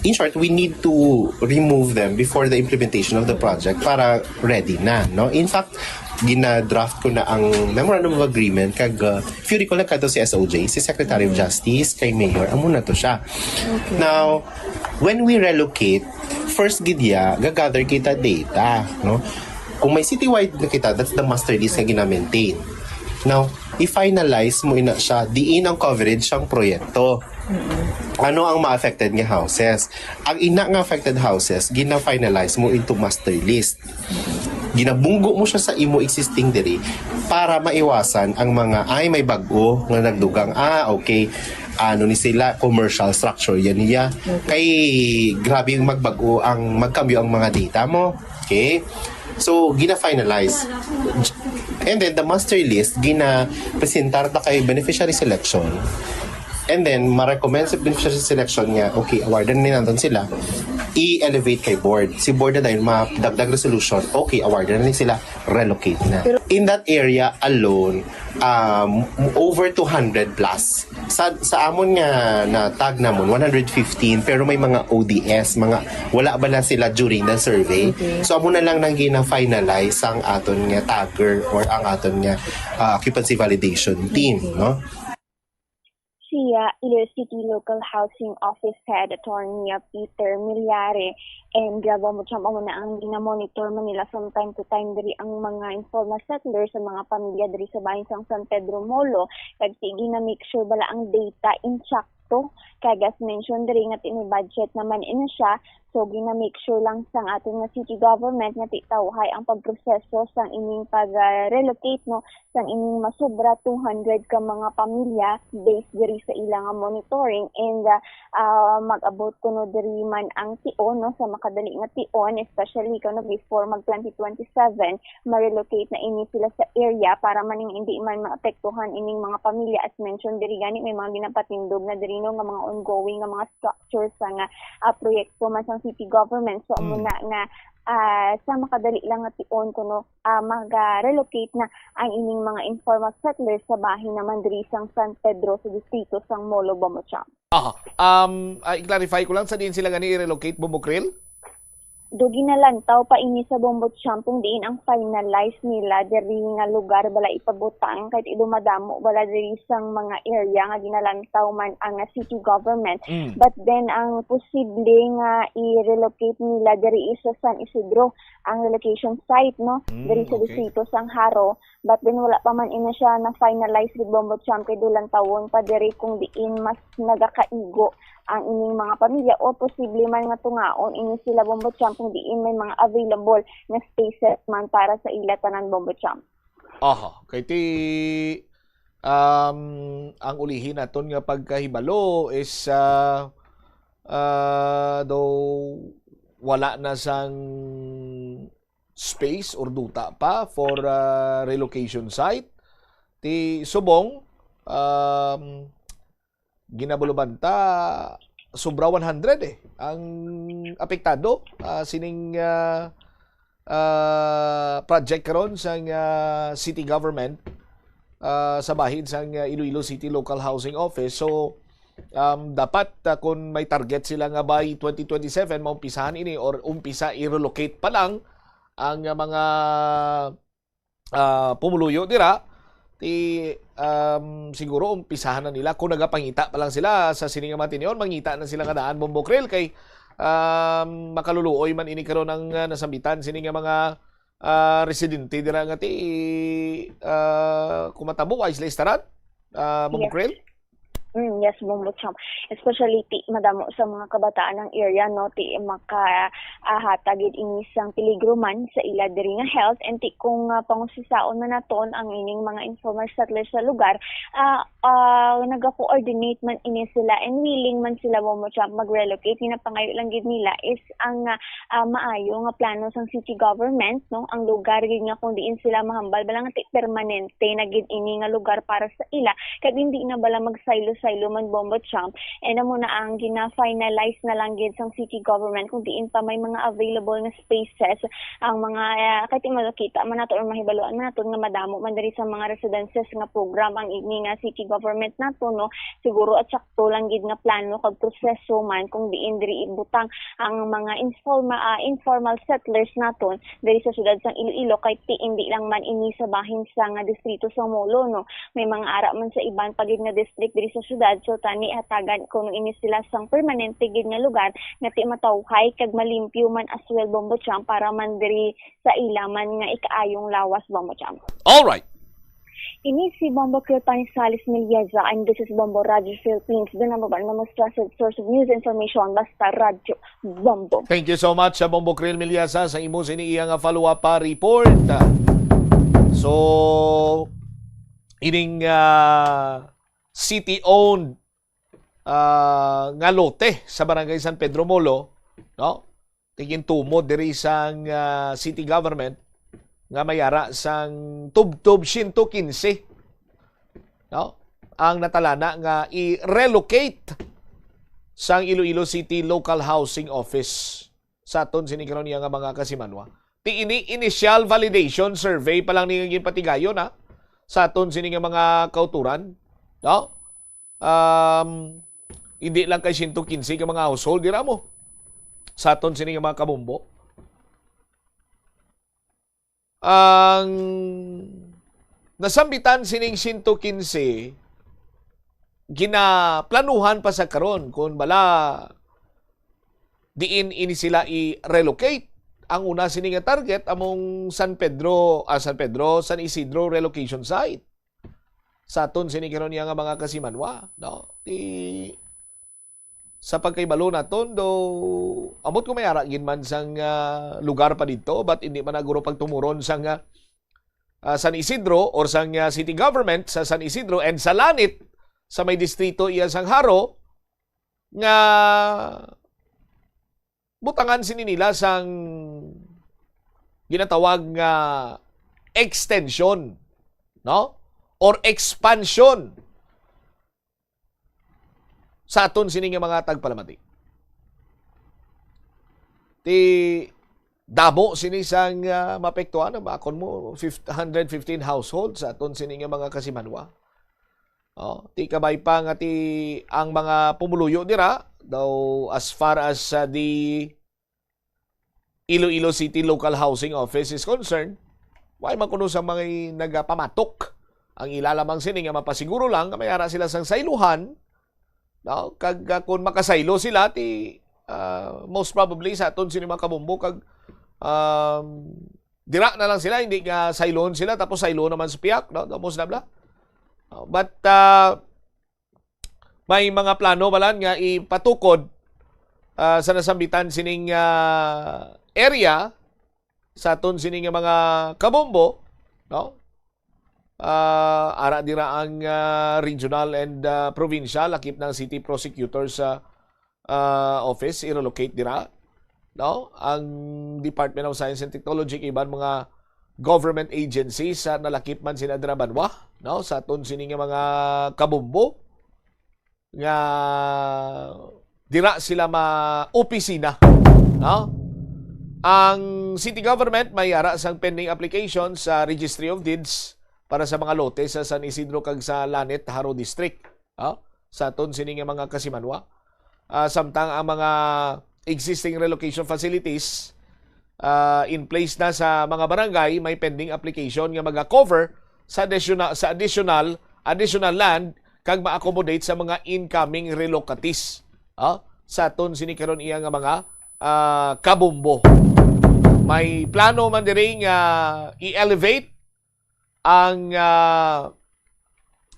in short, we need to remove them before the implementation of the project para ready na, no? In fact, gina-draft ko na ang Memorandum of Agreement kag, uh, if you recall, nagkadto si S O J, si Secretary of Justice, kay Mayor, amo na to siya. Now, when we relocate, first gid ya, gagather kita data, no? Kung may citywide na kita, that's the master list nga gina-maintain. Now, i-finalize mo ina siya, diin ang coverage sang proyekto. Ano ang ma-affected nga houses? Ang ina nga affected houses, gina-finalize mo into master list. Ginabunggo mo siya sa imo existing diri para maiwasan ang mga, "Ay, may bag-o nga nagdugang. Ah, okay. Ano ni sila, commercial structure yan niya." Kay grabe yung magbag-o ang, magkambyo ang mga data mo. Okay? So, gina-finalize. And then, the master list, gina-presentar ta kay beneficiary selection. And then, ma-recommend sa beneficiary selection nga, okay, awardan ni naton sila, i-elevate kay board. Si board na dahil madagdag resolution, okay, awardan na ni sila, relocate na. In that area alone, um, over two hundred plus. Sa, sa amon nga na-tag namon, one hundred fifteen, pero may mga O D S, mga wala ba na sila during the survey? Okay. So, amo na lang nang gina-finalize ang aton nga tagger or ang aton nga, ah, occupancy validation team, no? Siya, Iloilo City Local Housing Office Head Attorney Peter Milyare, and, uh, Bombo Champ, amo na ang gina-monitor man nila from time to time diri ang mga informal settlers sa mga pamilya diri sa bahin sang San Pedro Molo, kag sige na make sure bala ang data insakto, kag as mentioned diri nga ti may budget naman ini siya, so gina-make sure lang sang aton nga city government nga ti tawhay ang pagproseso sang ining pag-relocate, no, sang ining masobra two hundred ka mga pamilya based diri sa ila nga monitoring, and, ah, ah, mag-abot kuno diri man ang tion, no, sa makadali nga tion, especially kuno before mag twenty twenty-seven, ma-relocate na ini sila sa area para man ning hindi man maapektuhan ining mga pamilya. As mentioned diri gani, may mga ginapatindog na diri, no, nga mga ongoing nga mga structures sa nga, ah, proyekto man sang city government. So, amo na nga, ah, sa makadali lang nga tion kuno, ah, mag-relocate na ang ining mga informal settlers sa bahin naman diri sang San Pedro sa distrito sang Molo, Bombo Champ. Aha. Um, ah, i-clarify ko lang, sa diin sila gani i-relocate, Bombo Krill? Do ginalantaw pa ini sa Bombo Champ kung diin ang finalize nila diri nga lugar bala ipabutang, kay ti do madamo bala diri sang mga area nga ginalantaw man ang, ah, city government. Mm. But then, ang posible nga i-relocate nila diri is sa San Isidro, ang relocation site, no? Mm, Diri sa okay. Distrito sang Jaro. But then, wala pa man ina siya na-finalize with Bombo Champ, kay do lantawon pa diri kung diin mas nagakaigo ang ining mga pamilya, o posible man nga tungaon ini sila, Bombo Champ, kung diin may mga available nga spaces man para sa ila tanan, Bombo Champ. Aha, kay ti, um, ang ulihi naton nga pagkahibalo is, ah, ah, daw wala na sang space or duta pa for, ah, relocation site. Ti subong, um, ginabulubanta, sobra one hundred eh ang apektado, ah, sining, ah, ah, project karon sang, ah, city government, ah, sa bahin sang, ah, Iloilo City Local Housing Office. So, um, dapat, ah, kung may target sila nga by twenty twenty-seven, maumpisahan ini or umpisa i-relocate pa lang ang, ah, mga, ah, pumuluyo dira, ti, um, siguro umpisahan na nila kung nagapangita pa lang sila sa sini nga mga tinion, mangita na sila nga daan, Bombo Krill, kay um, makaluluoy man ini karon ang, ah, nasambitan sini nga mga, ah, residente dira nga ti, ah, kung matabo ay sila istaran, ah, Bombo Yes. Krill? Mm, yes, Bombo Champ. Especially ti madamo sa mga kabataan ang area, no, ti maka, ah, hatag gid ini sang peligro man sa ila diri nga health, and ti kung, ah, pangusisaon man naton ang ining mga informal settlers sa lugar, ah, ah, nagakoordinate man ini sila and willing man sila, Bombo Champ, mag-relocate. Ginapangayo lang gid nila is ang, ah, ah, maayo nga plano sang city government, no, ang lugar gid nga kung diin sila mahambal, bala nga ti permanente na gid ini nga lugar para sa ila, kag hindi na bala magsaylo-saylo man, Bombo Champ. And amo na ang gina-finalize na lang gid sang city government kung diin pa may mga available nga spaces ang mga, ah, kay ti makita man nato or mahibaluan man nato nga madamo man diri sa mga residences nga program ang ini nga city government nato, no. Siguro at sakto lang gid nga plano kag proseso man kung diin diri ibutang ang mga informa-, ah, informal settlers naton diri sa siyudad sang Iloilo, kay ti hindi lang man ini sa bahin sa nga distrito sa Molo, no. May mga ara man sa iban pa gid nga district diri sa siyudad, so tani hatagan kuno ini sila sang permanente gid nga lugar nga ti matawhay kag malimpyo man as well, Bombo Champ, para man diri sa ila man nga ikaayong lawas, Bombo Champ. All right. Ini si Bombo Cleopanis Salis Melieza, and this is Bombo Radio Philippines, the number one, the most trusted source of news information, basta Radyo Bombo. Thank you so much sa Bombo Krill Melieza sa imo sini iya nga follow-up pa report. So, ining, ah, city-owned, ah, nga lote sa Barangay San Pedro Molo, no? Ti gintumod diri sang, ah, city government nga may ara sang tubtob siyento kinse, no? Ang natalana nga i-relocate sang Iloilo City Local Housing Office. Sa aton sini karon niya nga mga kasimanwa. Ti ini initial validation survey pa lang ni nga ginpatigayon, ha? Sa aton sini nga mga kauturan, no? Um, hindi lang kay siyento kinse ka mga household dira mo. Sa aton sini nga mga kabombo. Ang nasambitan sining siyento kinse, ginaplanuhan pa sa karon kung bala diin ini sila i-relocate. Ang una sini nga target among San Pedro, ah, San Pedro, San Isidro relocation site. Sa aton sini karon niya nga mga kasimanwa, no? Ti sa pagkahibalo naton, do, ambot ko may ara gid man sang, ah, lugar pa didto, but hindi man na guro pagtumuron sang, ah, ah, San Isidro or sang, ah, city government sa San Isidro and sa Lanit sa may distrito iya sang Jaro nga butangan sini nila sang ginatawag nga extension, no? Or expansion sa aton sini nga mga tagpalamati. Ti damo sini sang, ah, maapektuhan, bakon mo, fif-, hundred fifteen households sa aton sini nga mga kasimanwa. Oh, ti kabay pa nga ti ang mga pumuluyo dira, daw as far as, ah, the Iloilo City Local Housing Office is concerned, wala man kuno sa mga nagapamatok. Ang ila lamang sini nga mapasiguro lang nga may ara sila sang saylohan, no? Kag, ah, kung makasaylo sila, ti, ah, most probably sa aton sini mga kabombo, kag, um, dira na lang sila, hindi nga sayloon sila, tapos saylo naman sa piyak, no? Tapos na bla. Oh, but, ah, may mga plano balan nga ipatukod, ah, sa nasambitan sining, ah, area sa aton sini nga mga kabombo, no? Ah, ara dira ang, ah, regional and, ah, provincial, lakip ng city prosecutor sa, ah, office, i-relocate dira, no? Ang Department of Science and Technology kag iban mga government agencies sa nalakip man sila dira banwa, no? Sa aton sini nga mga kabombo nga dira sila ma-opisina, no? Ang city government may ara sang pending application sa Registry of Deeds para sa mga lote sa San Isidro kag sa Lanit, Jaro District, no? Sa aton sini nga mga kasimanwa. Ah, samtang ang mga existing relocation facilities, ah, in place na sa mga barangay, may pending application nga maga-cover sa additional, sa additional, additional land kag ma-accommodate sa mga incoming relocatees. Ah, sa aton sini karon iya nga mga, ah, kabombo. May plano man diri nga i-elevate ang, ah,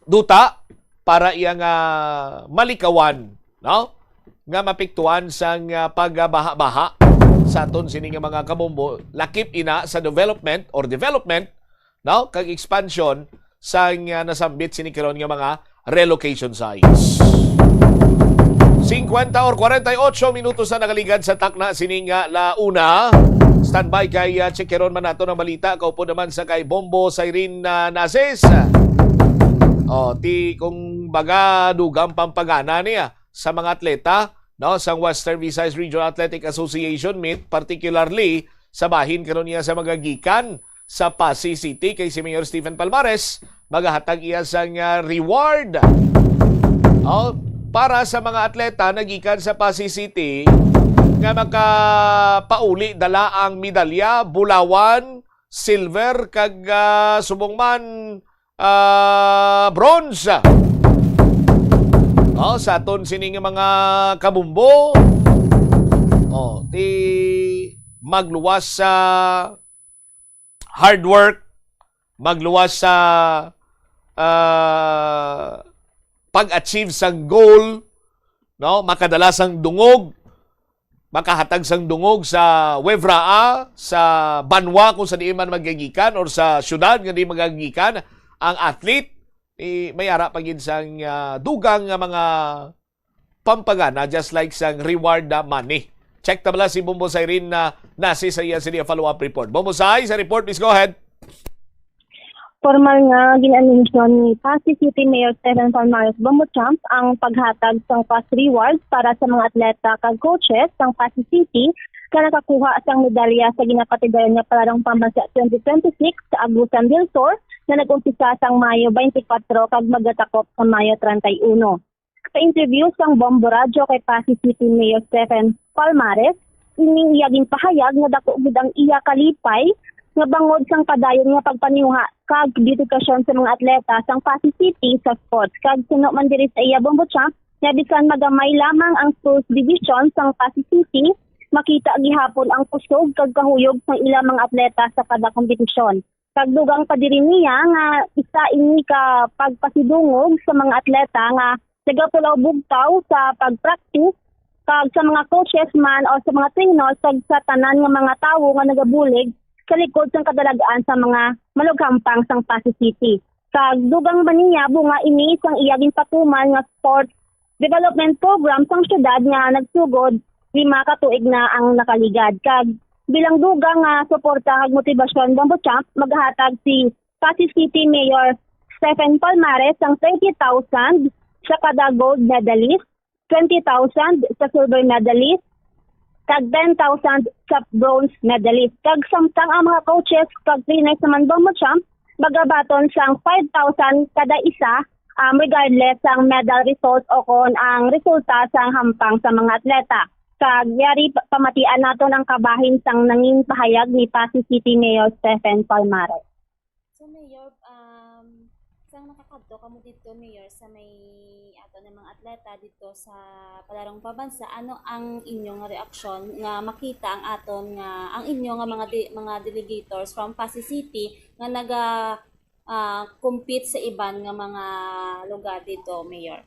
duta para iya nga malikawan, no? Nga mapiktuan sang, ah, pagbaha-baha sa aton sini nga mga kabombo, lakip ina sa development or development, no? Kag expansion sang, ah, nasambit sini karon nga mga relocation sites. Singkwenta or kwarenta y ocho minutos na nakaligad sa takna sini nga la una. Standby kay, ah, check karon man nato ang balita. Kaupod naman sa kay Bombo Siren, ah, Nasis. Oh, ti kung baga dugang pampagana niya sa mga atleta, no, sa Western Visayas Regional Athletic Association meet, particularly sa bahin karon niya sa mga gikan sa Passi City kay si Mayor Stephen Palmares magahatag iya sang, ah, reward, oh, para sa mga atleta nagikan sa Passi City nga makapauli dala ang medalya, bulawan, silver, kag, ah, subong man, ah, bronze. Oh, sa aton sining mga kabumbo, oh, ti magluwas sa hard work, magluwas sa, ah, pag-achieve sang goal, no? Makadala sang dungog, makahatag sang dungog sa wevraa, sa banwa kung sa diin man magagikan or sa syudad nga di magagikan ang athlete, eh, may ara pa gid sang, ah, dugang nga mga pampagana, just like sang reward na money. Check ta bala si Bombo Siren na nasi sa iya sini follow-up report. Bombo Sai, sa report, please go ahead. Formal nga gin-anunsyo ni Passi City Mayor Stephen Palmares Bombo Champ ang paghatag sang cash reward para sa mga atleta kag coaches sang Passi City nga nakakuha sang medalya sa ginapatigayon nga Palarong Pambansa twenty twenty-six sa Agusan del Sur na nag-umpisa sang Mayo twenty-four kag magatakop sa Mayo treinta y uno. Sa interview sang Bombo Radyo kay Passi City Mayor Stephen Palmares, ini iya ginpahayag nga dako gid ang iya kalipay nga bangod sang padayon nga pagpaninguha kag dedikasyon sa mga atleta sang Passi City sa sports. Kag suno man diri sa iya, Bombo Champ, nga bisan magamay lamang ang sports division sang Passi City, makita gihapon ang kusog kag kahuyog sang ila mga atleta sa kada kompetisyon. Kag dugang pa diri niya nga isa ini ka pagpasidungog sa mga atleta nga nagapulaw bugtaw sa pag-practice, kag sa mga coaches man o sa mga trainers, kag sa tanan nga mga tawo nga nagabulig sa likod sang kadalagan sa mga malughampang sang Passi City. Kag dugang pa niya, bunga ini sang iya ginpatuman nga sports development program sang syudad nga nagsugod lima ka tuig na ang nakaligad. Kag bilang dugang nga suporta kag motibasyon, Bombo Champ, magahatag si Passi City Mayor Stephen Palmares sang thirty thousand sa kada gold medalist, twenty thousand sa silver medalist, kag ten thousand sa bronze medalist. Kag samtang ang mga coaches kag trainers naman, Bombo Champ, magabaton sang five thousand kada isa, um, regardless sang medal result o kon ang resulta sang hampang sa mga atleta. Kag yari pa-, pamatian naton ang kabahin sang nangin pahayag ni Passi City Mayor Stephen Palmares. So, Mayor, um, sang nakakadto kamo dito, Mayor, sa may ato nga mga atleta dito sa Palarong Pambansa, ano ang inyo nga reaksyon nga makita ang aton nga, ang inyo nga mga de-, mga delegators from Passi City nga naga, ah, compete sa iban nga mga lugar dito, Mayor?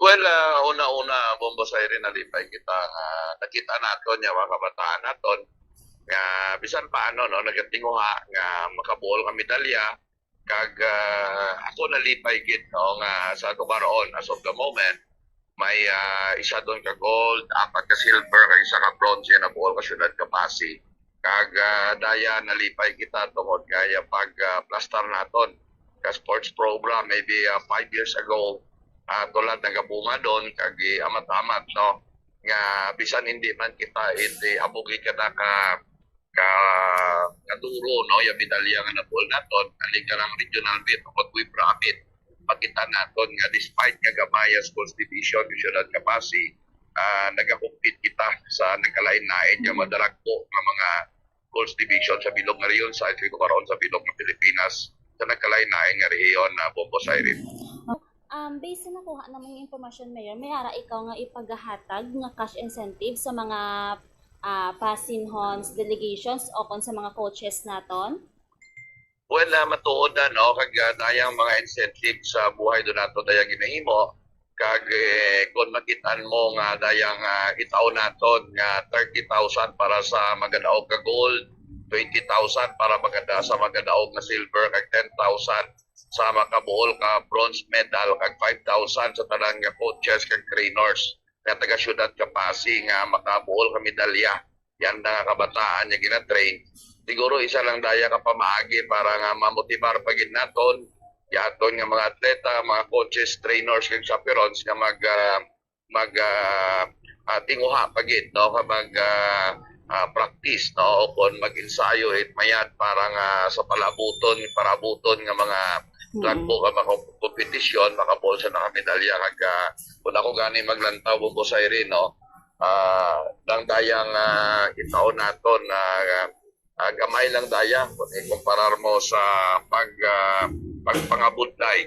Well, ah, una-una, Bombo Siren, nalipay kita nga nakita naton nga mga kabataan naton nga bisan paano, no, nagatinguha nga makabuol nga medalya, kag, ah, ako nalipay gid, no, nga sa ato karon, as of the moment, may, ah, isa doon ka gold, apat ka silver, kag isa ka bronze nga nabuol ka siyudad ka Passi. Kag, ah, daya nalipay kita tungod kay, ah, pag, ah, plastar naton ka sports program maybe, ah, five years ago, ah, tulad nagabunga doon kag amat-amat, no, nga bisan hindi man kita hindi abugi ka na ka, ka, ka duro, no, yung medalya nga nabuol naton, aling ka lang regional meet o pag-webraa meet, makita naton nga despite nga gamay ang sports division ng Siyudad nga Passi, ah, nagakompete kita sa nagkalain-lain nga, mm, madalagko nga mga sports division sa bilog nga rehiyon, sa ito karon sa bilog nga Pilipinas, sa nagkalain-lain nga rehiyon na, Bombo Siren. Um, based sa nakuha namong impormasyon, Mayor, may ara ikaw nga ipagahatag nga cash incentive sa mga, ah, Pasinhons delegations o kon sa mga coaches naton? Well, ah, matuod na, no, kag ah, dayang mga incentive sa buhay do nato dayang ginahimo, kag eh, kung makit-an mo nga dayang ah, itaw naton nga thirty thousand para sa magadaog ka gold, twenty thousand para magada sa magadaog nga silver, kag ten thousand sa makabuol ka bronze medal, kag five thousand sa tanan nga coaches kag trainers nga taga siyudad ka Pasig nga makabuol ka medalya. Yan na nga kabataan nga gina-train. Siguro isa lang daya ka pamaagi para nga mamotibar pa gid naton yaton nga mga atleta, mga coaches, trainers, kag chaperones nga mag ah, mag ah, ah, tinguha pa gid, no, ka mag ah, ah, practice, no, o kon mag-ensayo it mayad para nga sa palabuton, parabuton nga mga track walk, nga mga kompetisyon, makabuol sa nakamedalya. Kag ah, kung ako gani maglantaw, Bombo Siren, no, ah, lang dayang ah, itaon naton na ah, gamay lang daya kung ikumparar mo sa pag ah, pagpangabudlay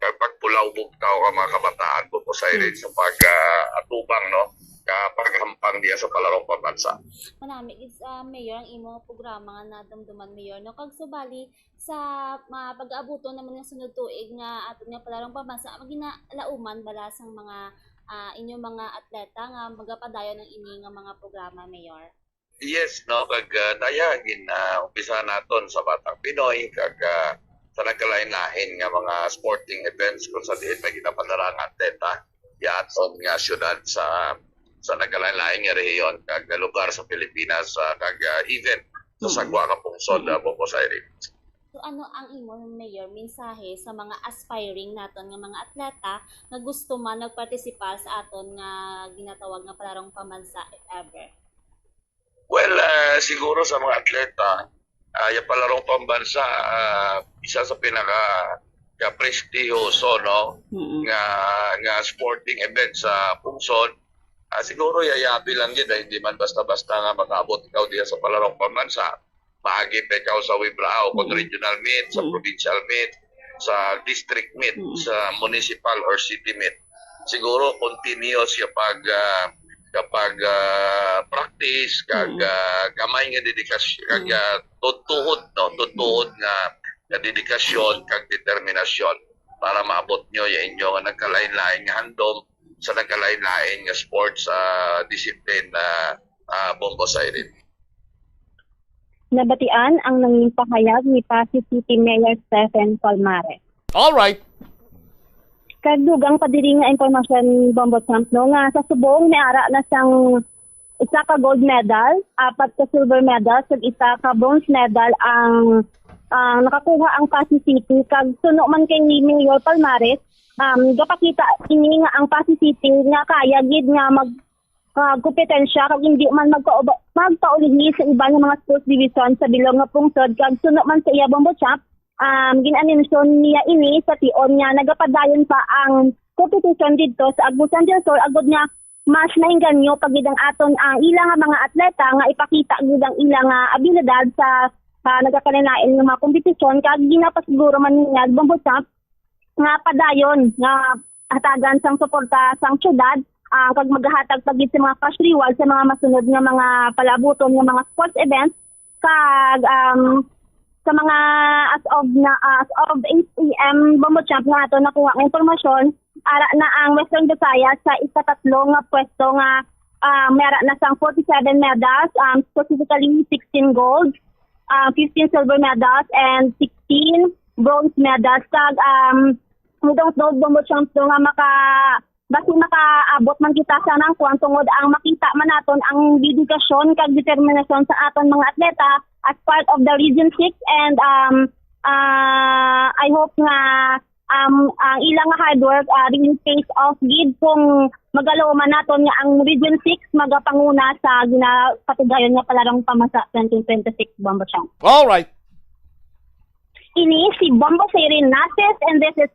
kag pagpulaw bugtaw ang mga kabataan, Bombo Siren, sa pag ah, atubang, no, ka paghampang diya sa palarong pambansa. Manami gid, ah, Mayor, ang imong programa nga nadumduman, Mayor, no? Kag subali sa mga pag-aabuton naman nga sunod tuig nga aton nga palarong pambansa, maginalauman bala sang mga ah, inyong mga atleta nga magapadayon ang ini nga mga programa, Mayor? Yes, no, kag ah, daya gin ah, umpisa naton sa Batang Pinoy kag ah, sa nagkalain-lain nga mga sporting events kung sa diin may ginapadala nga atleta yaton nga syudad sa sa nagkalain-lain nga rehiyon kag lugar sa Pilipinas, ah, kag ah, even sa sagwa nga pungsod, ah, Bombo Siren. So ano ang imo, Mayor, mensahe sa mga aspiring naton nga mga atleta nga gusto man magpartisipar sa aton nga ginatawag nga palarong pambansa, if ever? Well, ah, siguro sa mga atleta, ah, yung palarong pambansa, ah, isa sa pinaka ka prestigiyoso, no, nga nga sporting event sa pungsod. Ah, siguro yayabi lang yun, ah, hindi man basta-basta nga makaabot ikaw diya sa palarong pambansa. Maagi pa ikaw sa Webrao, kung regional meet, sa provincial meet, sa district meet, sa municipal or city meet. Siguro continuous yung pag ah, kapag ah, practice, kag ah, gamay nga dedikasyon, kag ah, tudtuhod, no, tudtuhod nga, nga dedikasyon kag determinasyon para maabot nyo yung inyo nga nagkalain-lain nga handom sa nagkalain-lain nga sports ah, discipline, ah, ah, Bombo Siren. Nabatian ang nangin pahayag ni Pasig City Mayor Stephen Palmares. All right. Kag dugang pa diri nga impormasyon, Bombo Champ, no, nga sa subong may ara na sang isa ka gold medal, apat ka silver medal, kag isa ka bronze medal ang ang nakakuha ang Pasig City. Kag suno man kay Mayor Palmares, um, gapakita ini nga ang Pasig City nga kaya gid nga mag ah, kompetensya kag hindi man magkauba- magpaulihi sa iban nga mga sports division sa bilog nga pungsod. Kag suno man sa iya, Bombo Champ, um, gin-mention niya ini sa tion nga nagapadayon pa ang competition didto sa Agusan del Sur, agod nga mas mahinganyo pa gid ang aton ang ila nga mga atleta nga ipakita gid ang ila nga abilidad sa, sa nagakalain-lain nga mga kompetisyon. Kag ginapasiguro man niya, Bombo Champ, nga padayon nga hatagan sang suporta sang syudad, ah, kag magahatag pa gid sa mga cash reward sa mga masunod nga mga palabuton nga mga sports events. Kag, um, sa mga as of na, as of eight A M, Bombo Champ, nga ato nakuha nga impormasyon, ara na ang Western Visayas sa ikatatlo nga pwesto nga, ah, may ara na sang forty-seven medals, um, specifically sixteen gold, ah, fifteen silver medals, and sixteen bronze medals. Kag, um, we don't know, Bombo Champ, no, nga maka basi makaabot man kita sa nangkuan, tungod ang makita man naton ang dedikasyon kag determinasyon sa aton mga atleta as part of the Region six. And, um, ah, I hope nga, um, ang ilang nga hard work, ah, really pays off gid kung magalauman naton nga ang Region six magapanguna sa ginapatigayon nga palarong pambansa twenty twenty-six, Bombo Champ. All right. Ini si Bombo Siren Nates, and this is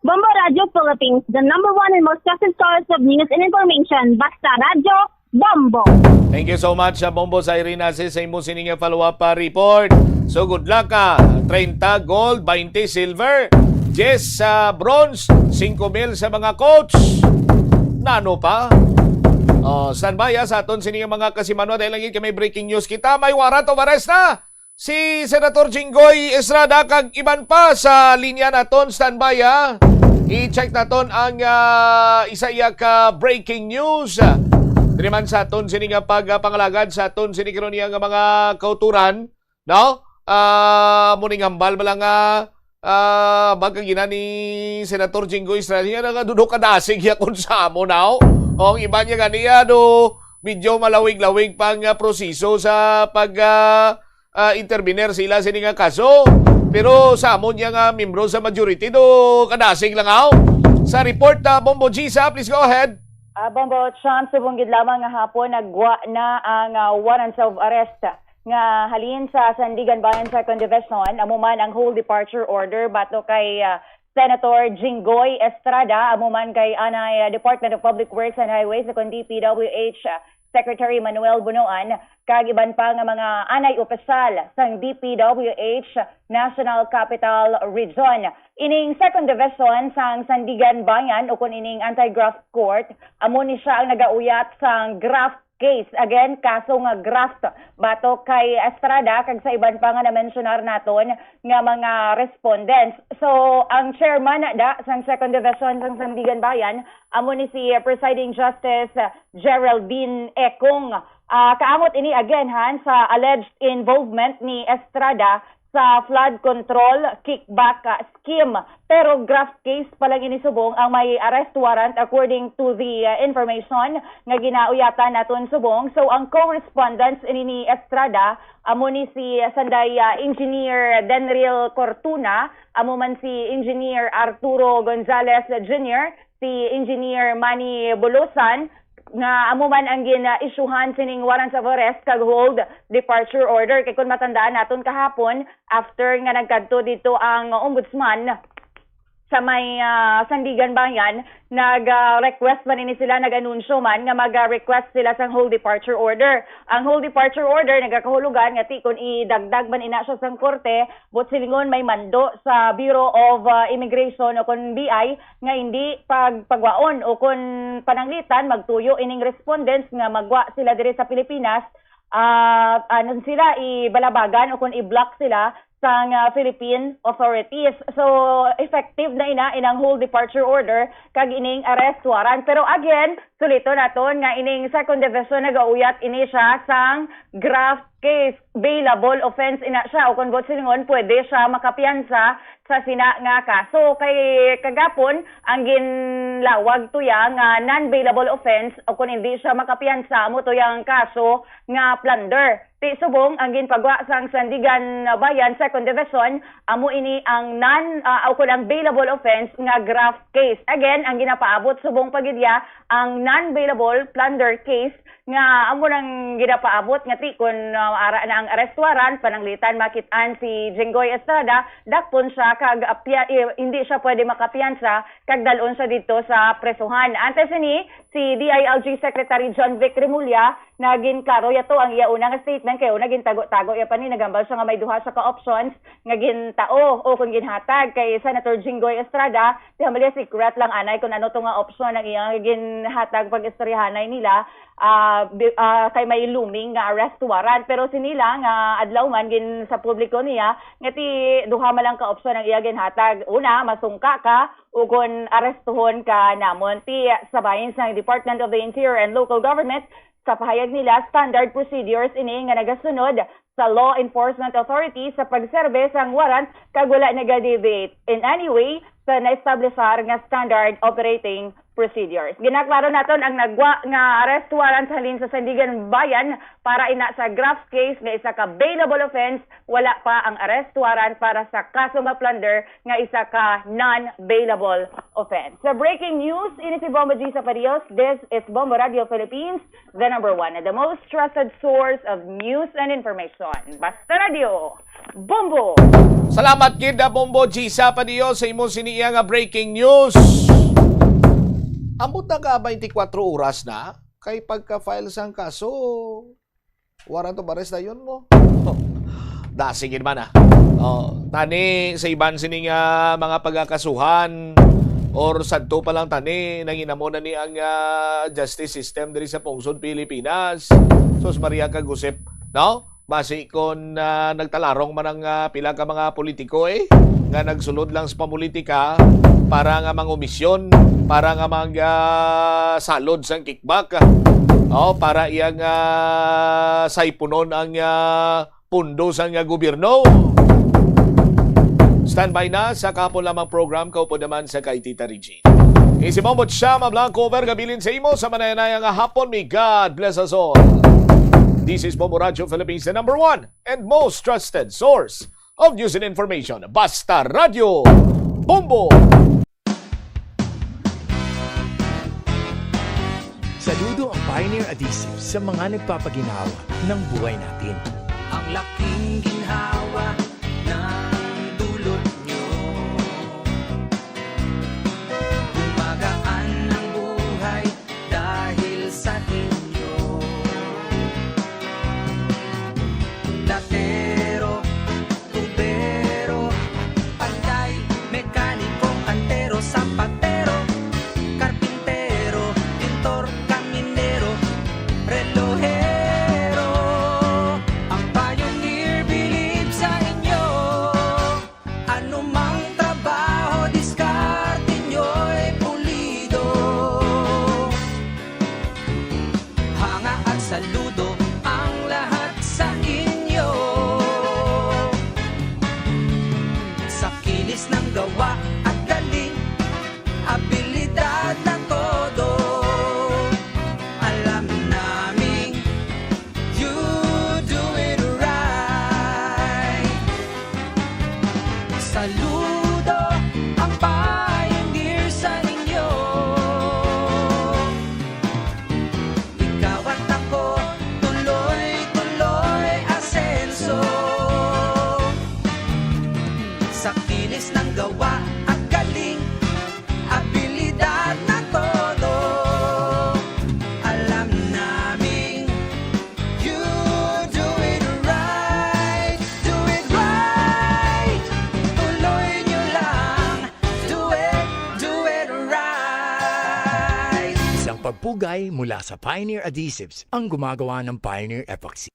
Bombo Radio Philippines, the number one and most trusted source of news and information. Basta Radyo, Bombo. Thank you so much, ah, Bombo sa Irina, sis, sa imo sini nga follow-up, ah, report. So, good luck, ah. Treinta gold, twenty silver, ten sa bronze, singko mil sa mga coach. Nano pa? Oh, standby, ah, sa aton sini nga mga kasimanwa, dahil lagi kami breaking news kita. May warrant of arrest na si Senator Jinggoy Estrada kag iban pa sa linya naton. Standby, ha. I-check naton ang, ah, isa iya ka breaking news. Diri man sa aton sini nga pagpangalagad sa aton sini karon niya nga mga kauturan, no? Ah, mo ning hambal ba lang nga, ah, bagkagina ni Senator Jinggoy Estrada, nga nagadudo kadasig ya kung sa amo, no? O, ang iba niya ganiya, do, medyo malawig-lawig pang, ah, proseso sa pag, ah, ah, intervenir sila sini nga kaso. Pero sa amon niya nga membro sa majority, do kadasig lang aw. Sa report, ah, Bombo Gisa, please go ahead. Ah, Bombo Cham, subong gid lamang nga hapon nagwa na ang, ah, warrants of arrest nga halin sa Sandiganbayan Second Division, amo man ang hold departure order batok kay, ah, Senator Jinggoy Estrada, amo man kay anay, ah, Department of Public Works and Highways, ukon D P W H, ah, Secretary Manuel Bonoan, kag iban pa nga mga anay opisyal sang D P W H National Capital Region. Ining Second Division sang Sandiganbayan, ukon ining Anti-Graft Court, amo ni siya ang nagauyat sang graft case. Again, kaso nga graft batok kay Estrada kag sa iban pa nga na-mentionar naton nga mga respondents. So, ang chairman da sang Second Division sang Sandiganbayan, amo ni si Presiding Justice Geraldine Ekong. Ah, kaamot ini again, han, sa alleged involvement ni Estrada sa flood control kickback, ah, scheme. Pero graft case pa lang ini subong ang may arrest warrant, according to the, ah, information nga ginauyatan naton subong. So, ang co-respondents ini ni Estrada, amo ni si Sanday, ah, Engineer Denril Cortuna, amo man si Engineer Arturo Gonzalez Junior, si Engineer Manny Bulusan, nga amo man ang gin-isyuhan sining warrants of arrest kag hold departure order. Kay kung matandaan naton kahapon, after nga nagkadto dito ang ombudsman sa may, ah, Sandiganbayan, nag-request man ini sila, nag-anunsyo man nga mag-request sila sang hold departure order. Ang hold departure order nagakahulugan nga ti kon idagdag man ina siya sang korte, buot silingon may mando sa Bureau of, ah, Immigration o kon B I nga hindi pag-, pagwaon o kon pananglitan magtuyo ining respondents nga magwa sila diri sa Pilipinas, ah, ano sila, ibalabagan o kon i-block sila sang, ah, Philippine authorities. So, effective na ina inang hold departure order kag ining arrest warrant. Pero again, sulito naton nga ining Second Division nagauyat ini siya sang graft case, bailable offense ina siya, o kon buot silingon, pwede siya makapiyansa sa sina nga kaso. Kay kagapon, ang ginlawag tuya nga non-bailable offense, o kon hindi siya makapiyansa, amo tuya ang kaso nga plunder. Ti subong, ang ginpagwa sang Sandiganbayan Second Division, amo ini ang non, ah, o kon ang bailable offense nga graft case. Again, ang ginapaabot subong pa gid ya ang non-bailable plunder case, nga amo nang ginapaabot nga ti kon, ah, ara na ang arrest warrant, pananglitan makit-an si Jinggoy Estrada, dakpon siya kag apya-, eh, hindi siya pwede makapiyansa kag dalon siya didto sa presohan. Antes sini, si D I L G Secretary John Vic Remulla, nagin klaro yato ang iya una nga statement, kay una gintago-tago ya pa ni, naghambal siya nga may duha siya ka options nga gintao o kung ginhatag kay Senator Jinggoy Estrada. Di hamali, secret lang anay kung ano to nga option ang iyang ginhatag pag-istoryahanay nila, ah, bi-, ah, kay may looming nga arrest warrant. Pero sini lang nga adlaw man gin sa publiko niya nga ti duha man lang ka option ang iya ginhatag. Una, masungka ka, ukon arestuhon ka namon. Ti sa bahin sang Department of the Interior and Local Government, sa pahayag nila, standard procedures ini nga nagasunod sa law enforcement authorities sa pagserbe sang warrant kag wala nagadeviate in any way sa naestablishar nga standard operating procedures. Ginaklaro naton ang nagwa nga arrest warrant halin sa Sandiganbayan para ina sa graft case nga isa ka bailable offense, wala pa ang arrest warrant para sa kaso nga plunder nga isa ka non-bailable offense. Sa breaking news, ini si Bombo G sa Padios. This is Bombo Radio Philippines, the number one and the most trusted source of news and information. Basta Radio, Bombo! Salamat gid, ah, Bombo G sa Padios, sa imo sini iya nga breaking news. Ambot na ka twenty-four oras na. Kay pagka-file sang kaso, warrant of arrest dayon mo. Oh, dasig gid man, ah. Oh, tani sa iban sini nga mga pagakasuhan or sadto pa lang tani, nanginamo na ni ang, ah, justice system diri sa pungsod Pilipinas. Sus Maria kag Josep, no? Basi kon, ah, nagtalarong man ang, ah, pila ka mga politiko, eh, nga nagsulod lang sa pamulitika para nga mangomisyon, para nga mag, ah, salod sang kickback, oh, para iyang, ah, saypunon ang, ah, pundo sang, ah, gobyerno. Standby na sa kahapon lamang program, kaupod naman sa kay Tita Regine. Isi Bombo Chama Blanco, over kabilin sa imo sa manayanaya nga hapon. May God bless us all. This is Bombo Radio Philippines, the number one and most trusted source of news and information. Basta Radio Bombo! Saludo ang Pioneer Adhesive sa mga nagpapaginhawa ng buhay natin. Ang laking ginhawa ng dulot nyo. Gumagaan ang buhay dahil sa inyo. Platero, tubero, panday, mekaniko, kantero, sapatero, karpintero, pintor, kaminero, relohero. Ang Pioneer believe sa inyo. Anumang trabaho, diskarte nyo'y pulido. Hanga at saludo ang lahat sa inyo. Sa kinis ng gawa at galing, abilidad na todo. Alam naming you do it right. Saludo ang Pioneer sa inyo. Ikaw at ako, tuloy-tuloy asenso. Sa kinis ng gawa at galing, abilidad na todo. Alam naming you do it right, do it right. Tuloy nyo lang, do it, do it right. Isang pagpugay mula sa Pioneer Adhesives ang gumagawa ng Pioneer Epoxy.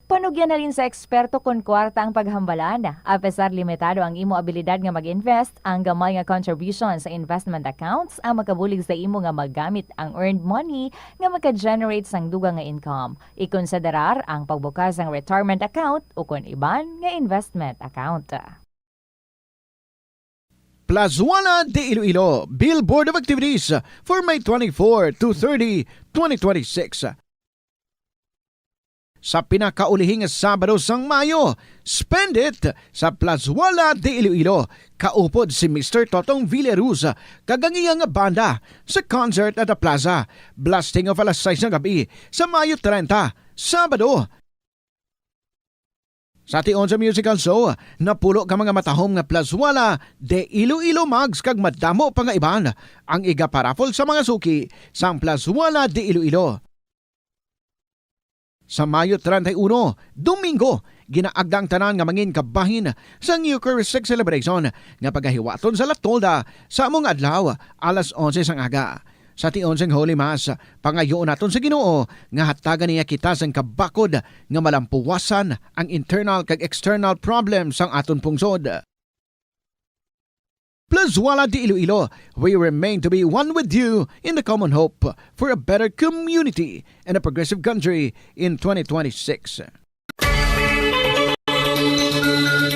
Panugyan na rin sa eksperto kon kwarta ang paghambalan. Apesar limitado ang imo abilidad nga mag-invest, ang gamay nga contribution sa investment accounts ang makabulig sa imo nga magamit ang earned money nga maka-generate sang dugang nga income. Ikonsiderar ang pagbukas sang retirement account ukon iban nga investment account. Plazuela de Iloilo, Billboard of Activities for May twenty-four to thirty, twenty twenty-six. Sa pinakaulihing Sabado sang Mayo, spend it sa Plazuela de Iloilo. Kaupod si Mister Totong Villaruz kag ang iya nga banda sa concert at the plaza. Blasting off alas sais nga gab-i sa Mayo treinta, Sabado. Sa tion sa musical show, napulo ka mga matahom nga Plazuela de Iloilo mugs kag madamo pa nga iban ang igaparaffle sa mga suki sang Plazuela de Iloilo. Sa Mayo treinta y uno, Domingo, ginaagda ang tanan nga mangin kabahin sang Eucharistic celebration nga pagahiwaton sa La Tolda sa amo nga adlaw, alas onse sang aga. Sa tion sang Holy Mass, pangayoon naton sa Ginoo nga hatagan niya kita sang kabakod nga malampuwasan ang internal kag external problems sang aton pungsod. Plazuela de Iloilo, we remain to be one with you in the common hope for a better community and a progressive country in twenty twenty-six.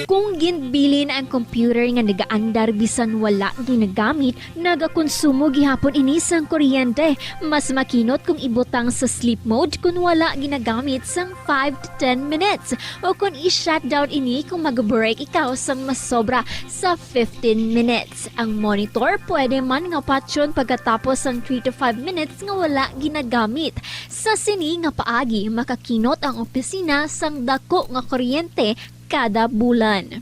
Kung ginbilin ang computer nga nagaandar bisan wala ginagamit, nagakonsumo gihapon ini sang kuryente. Mas makinot kung ibutang sa sleep mode kung wala ginagamit sang five to ten minutes, o kung i-shutdown ini kung mag-break ikaw sang masobra sa fifteen minutes. Ang monitor pwede man nga patyon pagkatapos sang three to five minutes nga wala ginagamit. Sa sini nga paagi, makakinot ang opisina sang dako nga kuryente kada bulan.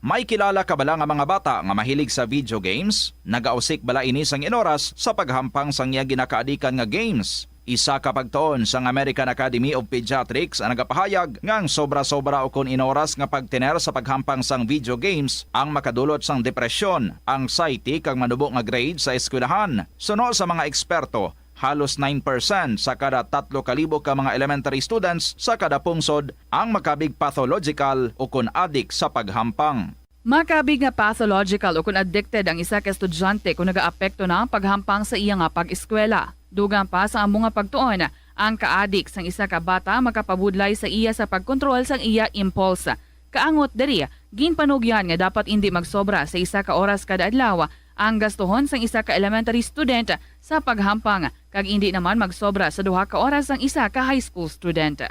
May kilala ka bala nga mga bata nga mahilig sa video games? Nagausik bala ini sang inoras sa paghampang sang iya ginakaadikan nga games? Isa ka pagtuon sang American Academy of Pediatrics ang nagapahayag nga ang sobra-sobra ukon inoras nga pagtener sa paghampang sang video games ang makadulot sang depresyon, anxiety, kag manubo nga grade sa eskwelahan. Suno sa mga eksperto, halos nine percent sa kada tatlo ka libo ka mga elementary students sa kada pungsod ang makabig pathological ukon adik sa paghampang. Makabig nga pathological ukon addicted ang isa ka estudyante kon nagaapekto na ang paghampang sa iya nga pag-eskwela. Dugang pa sa amo nga pagtuon, ang kaadik sang isa ka bata makapabudlay sa iya sa pagkontrol sang iya impulse. Kaangot diri, ginpanugyan nga dapat indi magsobra sa isa ka oras kada adlaw ang gastuhon sang isa ka elementary student sa paghampang, kag indi naman magsobra sa duha ka oras ang isa ka high school student.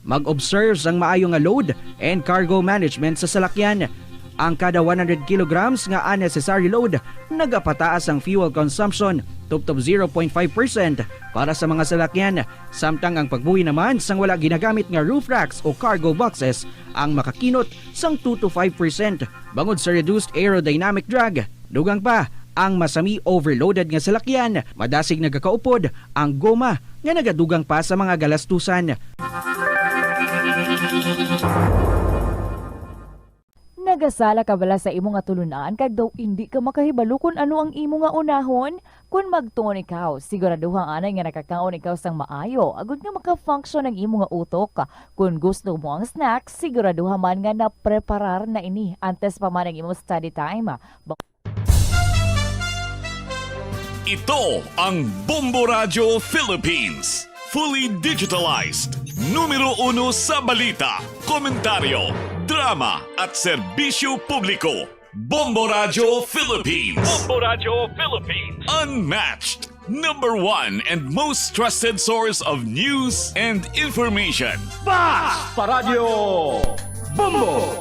Mag-observe sang maayo nga load and cargo management sa salakyan. Ang kada one hundred kilograms nga unnecessary load nagapataas ang fuel consumption tubtob zero point five percent para sa mga salakyan, samtang ang pagbuhi naman sang wala ginagamit nga roof racks o cargo boxes ang makakinot sang two to five percent bangod sa reduced aerodynamic drag. Dugang pa, ang masami overloaded nga salakyan, madasig nagakaupod ang goma nga nagadugang pa sa mga galastusan. Nagasala ka bala sa imo nga tulunan kag daw indi ka makahibalo kon ano ang imo nga unahon? Kon magtuon ikaw, siguraduha anay nga nakakaon ikaw sang maayo agod nga maka-function ang imo nga utok. Kon gusto mo ang snack, siguraduha man nga napreparar na ini antes pa man ang imo study time. Ito ang Bombo Radyo Philippines. Fully digitalized. Numero uno sa balita, komentaryo, drama at serbisyo publiko. Bombo Radyo Philippines. Bombo Radyo Philippines. Unmatched. Number one and most trusted source of news and information. Bas Paradyo Bombo!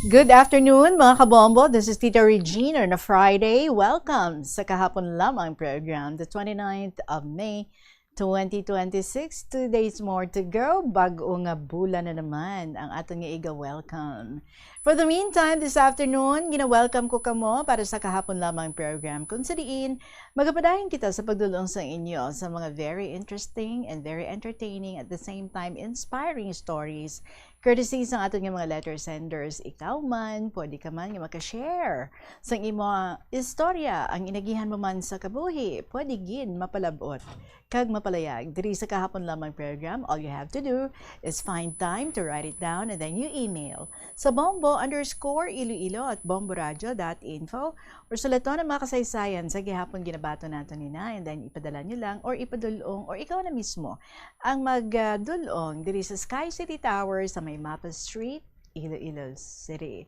Good afternoon, mga kabombo. This is Tita Regina on a Friday. Welcome sa kahapon lamang program, the twenty-ninth of May, twenty twenty-six. Two days more to go. Bag-o nga bulan na naman ang aton nga iga-welcome. For the meantime, this afternoon, gina-welcome ko kamo para sa kahapon lamang program, kung sa diin magapadayon kita sa pagdulong sa inyo sa mga very interesting and very entertaining, at the same time inspiring stories, courtesy sang aton nga mga letter senders. Ikaw man, pwede ka man nga maka-share sang imo istorya. Ang inagihan mo man sa kabuhi, pwede gid mapalab-ot kag mapalayag diri sa kahapon lamang program. All you have to do is find time to write it down and then you email sa bombo underscore iloilo at bomboradio dot info, or sulaton ang mga kasaysayan sa gihapon ginabaton nato nina, and then ipadala nyo lang or ipadulong, or ikaw na mismo ang magdulong diri sa Sky City Tower sa may Mapa Street, Iloilo City.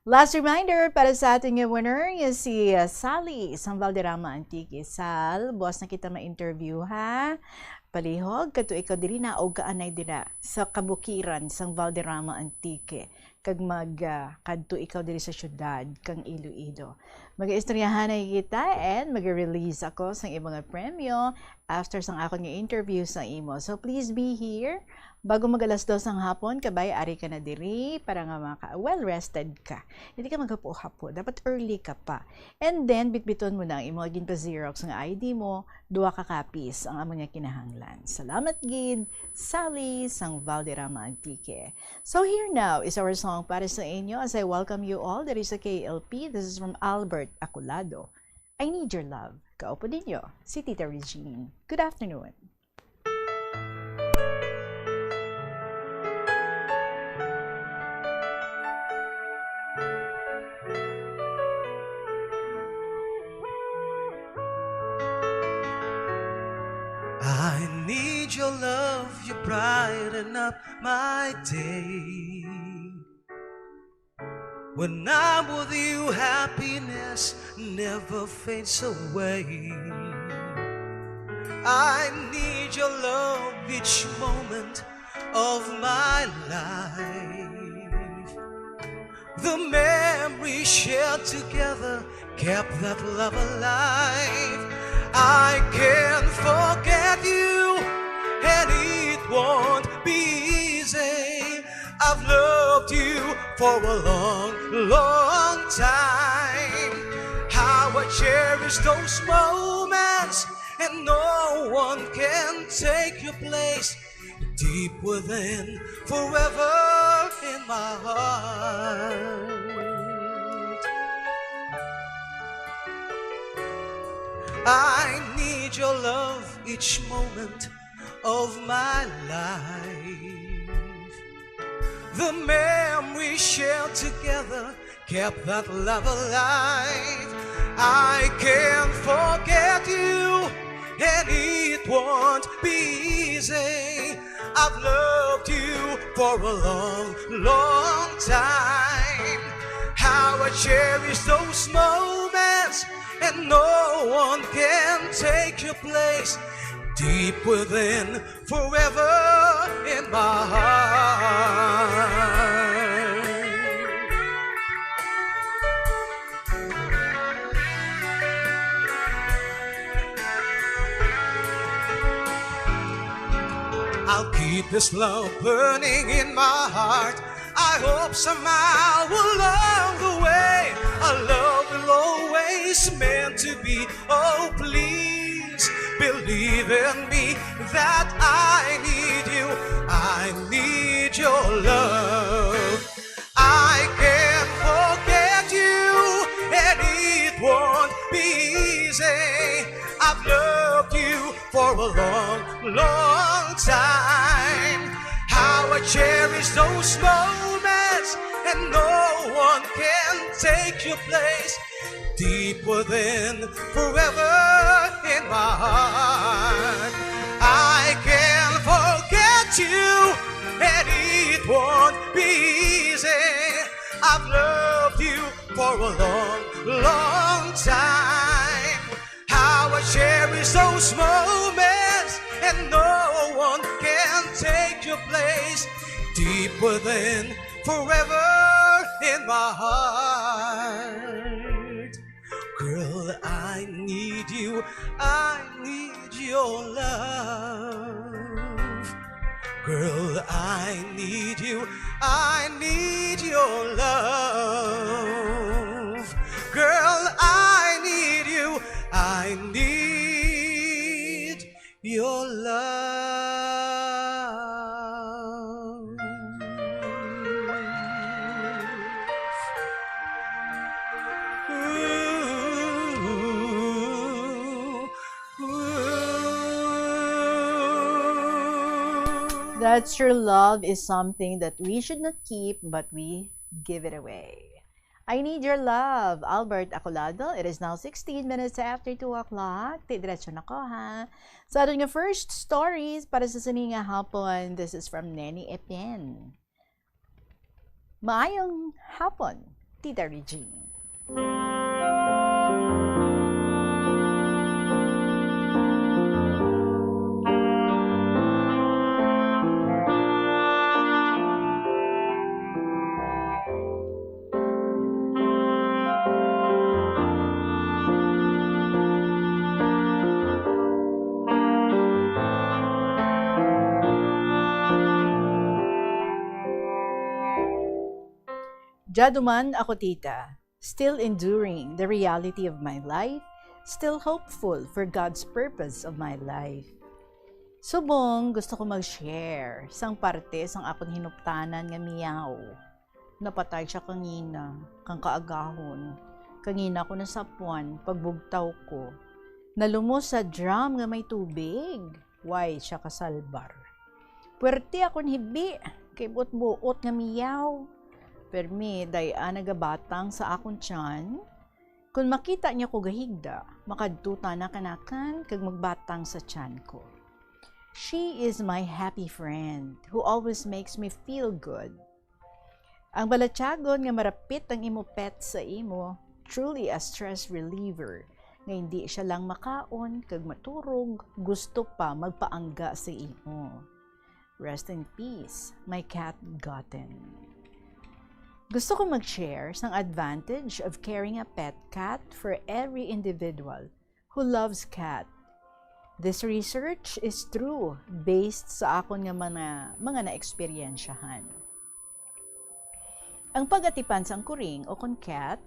Last reminder para sa aton nga winner nga si uh, Sally sang Valderrama, Antique. Sal, buwas na kita ma-interview, ha? Palihog, kadto ikaw diri na og kaanay dira sa kabukiran sang Valderrama, Antique. Kag mag uh, kadto ikaw diri sa syudad kang Iloilo. Mag-istoryahanay kita and mag-release ako sang imo nga premyo after sang akon nga interview sa imo. So please be here. Bago mag alas dos ang hapon, kabay ari ka na diri para nga maka well rested ka. Hindi ka maghapo-hapo, dapat early ka pa. And then bitbiton mo na ang imo ginpa-xerox nga I D mo, duha ka copies ang amo nga kinahanglan. Salamat gid, Sally sang Valderrama, Antique. So here now is our song para sa inyo as I welcome you all diri sa K L P. This is from Albert Aculado. I need your love. Kaupo ninyo si Tita Regine. Good afternoon. I need your love, you brighten up my day. When I'm with you, happiness never fades away. I need your love each moment of my life. The memories shared together kept that love alive. I can't forget you, and it won't be easy. I've loved you for a long, long time. How I cherish those moments, and no one can take your place. Deep within, forever in my heart. I need your love each moment of my life. The memories shared together kept that love alive. I can't forget you, and it won't be easy. I've loved you for a long, long time. How I cherish those moments, and no one can take your place. Deep within, forever in my heart. I'll keep this love burning in my heart. I hope somehow along the way, our love will always meant to be. Oh, please believe in me that I need you. I need your love. I can't forget you, and it won't be easy. I've loved you for a long, long time. How I cherish those moments, and no one can take your place. Deep within, forever in my heart. I can't forget you, and it won't be easy. I've loved you for a long, long time. How I cherish those moments, and no one can take your place. Deep within, forever in my heart. Girl, I need you. I need your love. Girl, I need you. I need your love. Girl, I need you. I need your love. Ooh, ooh. That true love is something that we should not keep, but we give it away. I Need Your Love, Albert Acolado. It is now sixteen minutes after two o'clock. Ti diretso na ko, ha. Sa aton nga first stories para sa sini nga hapon, this is from Neni Epen. Maayong hapon, Tita Regine. Dya duman ako, tita. Still enduring the reality of my life, still hopeful for God's purpose of my life. Subong gusto ko mag-share sang parte sang akon hinuptanan nga miyaw. Napatay sia kangina, kang kaagahon. Kangina ko nasapwan, pagbugtaw ko. Nalumos sa drum nga may tubig. Way siya kasalbar. Puwerte akon hibi, kay buot-buot nga miyaw. Permi, day-a nagabatang sa akon tiyan. Kon makita niya ko gahigda, makadto tana kanakan kag magbatang sa tiyan ko. She is my happy friend who always makes me feel good. Ang balatyagon nga marapit ang imo pet sa imo, truly a stress reliever, nga hindi siya lang makaon kag maturog, gusto pa magpaangga sa imo. Rest in peace, my cat Gotten. Gusto ko mag-share sang advantage of carrying a pet cat for every individual who loves cat. This research is true based sa akon nga mga, mga naeksperyensyahan. Ang pag-atipan sang kuring o kon cat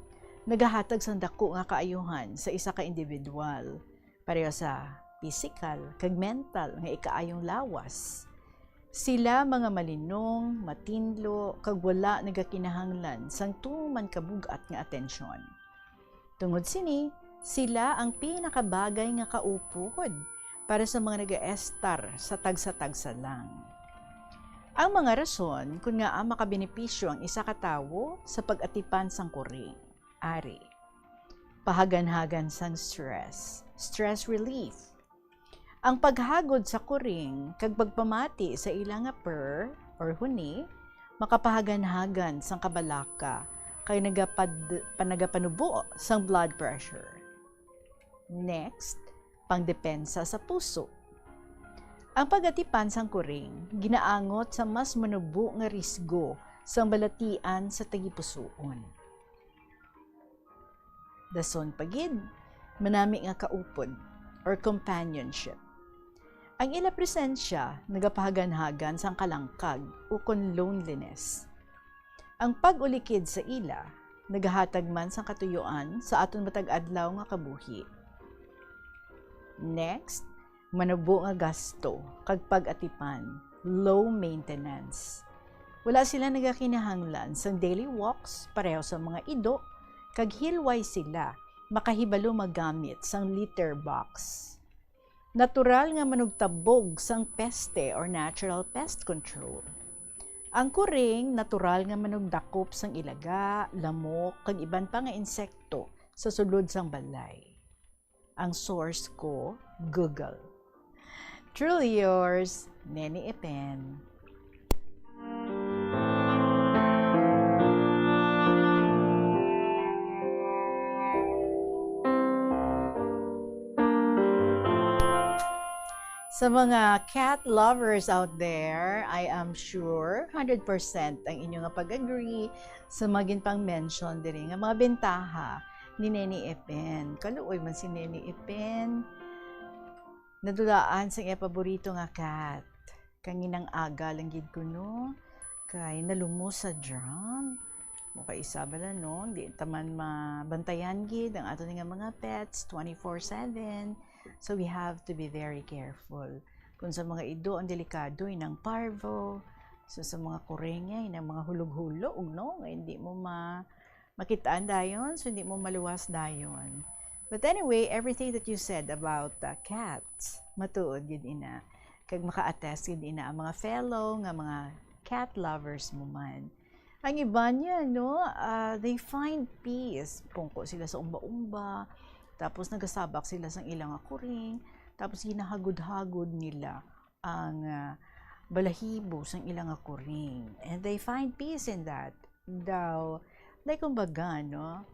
nagahatag sang dako nga kaayuhan sa isa ka individual, pareho sa pisikal kag mental nga ikaayong lawas. Sila mga malinong, matinlo, kag wala nagakinahanglan sang tuman ka bug-at nga atensyon. Tungod sini, sila ang pinakabagay nga kaupod para sa mga nagaestar sa tagsa-tagsa lang. Ang mga rason kon ngaa makabenepisyo ang isa ka tawo sa pag-atipan sang kuring. Ari, pahaganhagan sang stress, stress relief. Ang paghagod sa kuring kag pagpamati sa ila nga purr or huni makapahaganhagan sang kabalaka kay nagapad-, pa-, nagapanubo sang blood pressure. Next, pangdepensa sa puso. Ang pag-atipan sang kuring ginaangot sa mas manubo nga risgo sang balatian sa tagipusoon. Dason pa gid, manami nga kaupod or companionship. Ang ila presensya nagapahaganhagan sang kalangkag ukon loneliness. Ang pag-ulikid sa ila nagahatag man sang katuyuan sa aton matag-adlaw nga kabuhi. Next, manubo nga gasto kag pag-atipan, low maintenance. Wala sila nagakinahanglan sang daily walks pareho sa mga ido, kag hilway sila makahibalo maggamit sang litter box. Natural nga manugtabog sang peste or natural pest control. Ang kuring natural nga manugdakop sang ilaga, lamok, kag iban pa nga insekto sa sulod sang balay. Ang source ko, Google. Truly yours, Neni Epen. Sa mga cat lovers out there, I am sure hundred percent ang inyo nga pag-agree sa mga ginpang-mention diri nga mga bentaha ni Neni Epen. Kaluoy man si Neni Epen. Nadulaan sang iya paborito nga cat. Kanginang aga lang gid kuno kay nalumos sa drum. Mo kay isa bala, no? Di ta man mabantayan gid ang ato nga mga pets twenty-four seven. So we have to be very careful. Kung sa mga ido ang delikado, inang parvo. So sa mga kurengay, inang mga hulog-hulog, no? Nga hindi mo ma-, makitaan dayon, so hindi mo maluwas dayon. But anyway, everything that you said about, uh, cats, matuod gid ina. Kag maka-attest gid ina ang mga fellow nga mga cat lovers mo man. Ang iban niya, no, ah, they find peace. Pungko sila sa umba-umba, tapos nagasabak sila sang ilang kuring, tapos ginahagod-hagod nila ang, ah, balahibo sang ilang kuring. And they find peace in that. Daw, like, kumbaga, no,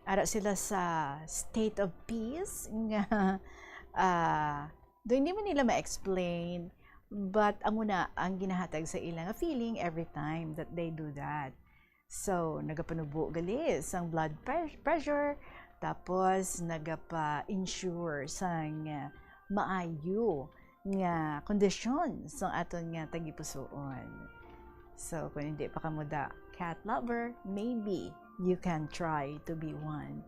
ara sila sa state of peace nga, ah, do hindi man nila ma-explain, but amo na ang ginahatag sa ila nga feeling every time that they do that. So, nagapanubo gali sang blood pres-, pressure, tapos nagapa-ensure sang, ah, maayo nga kondisyon sang aton nga tagipusoon. So, kung hindi pa kamo da cat lover, maybe you can try to be one.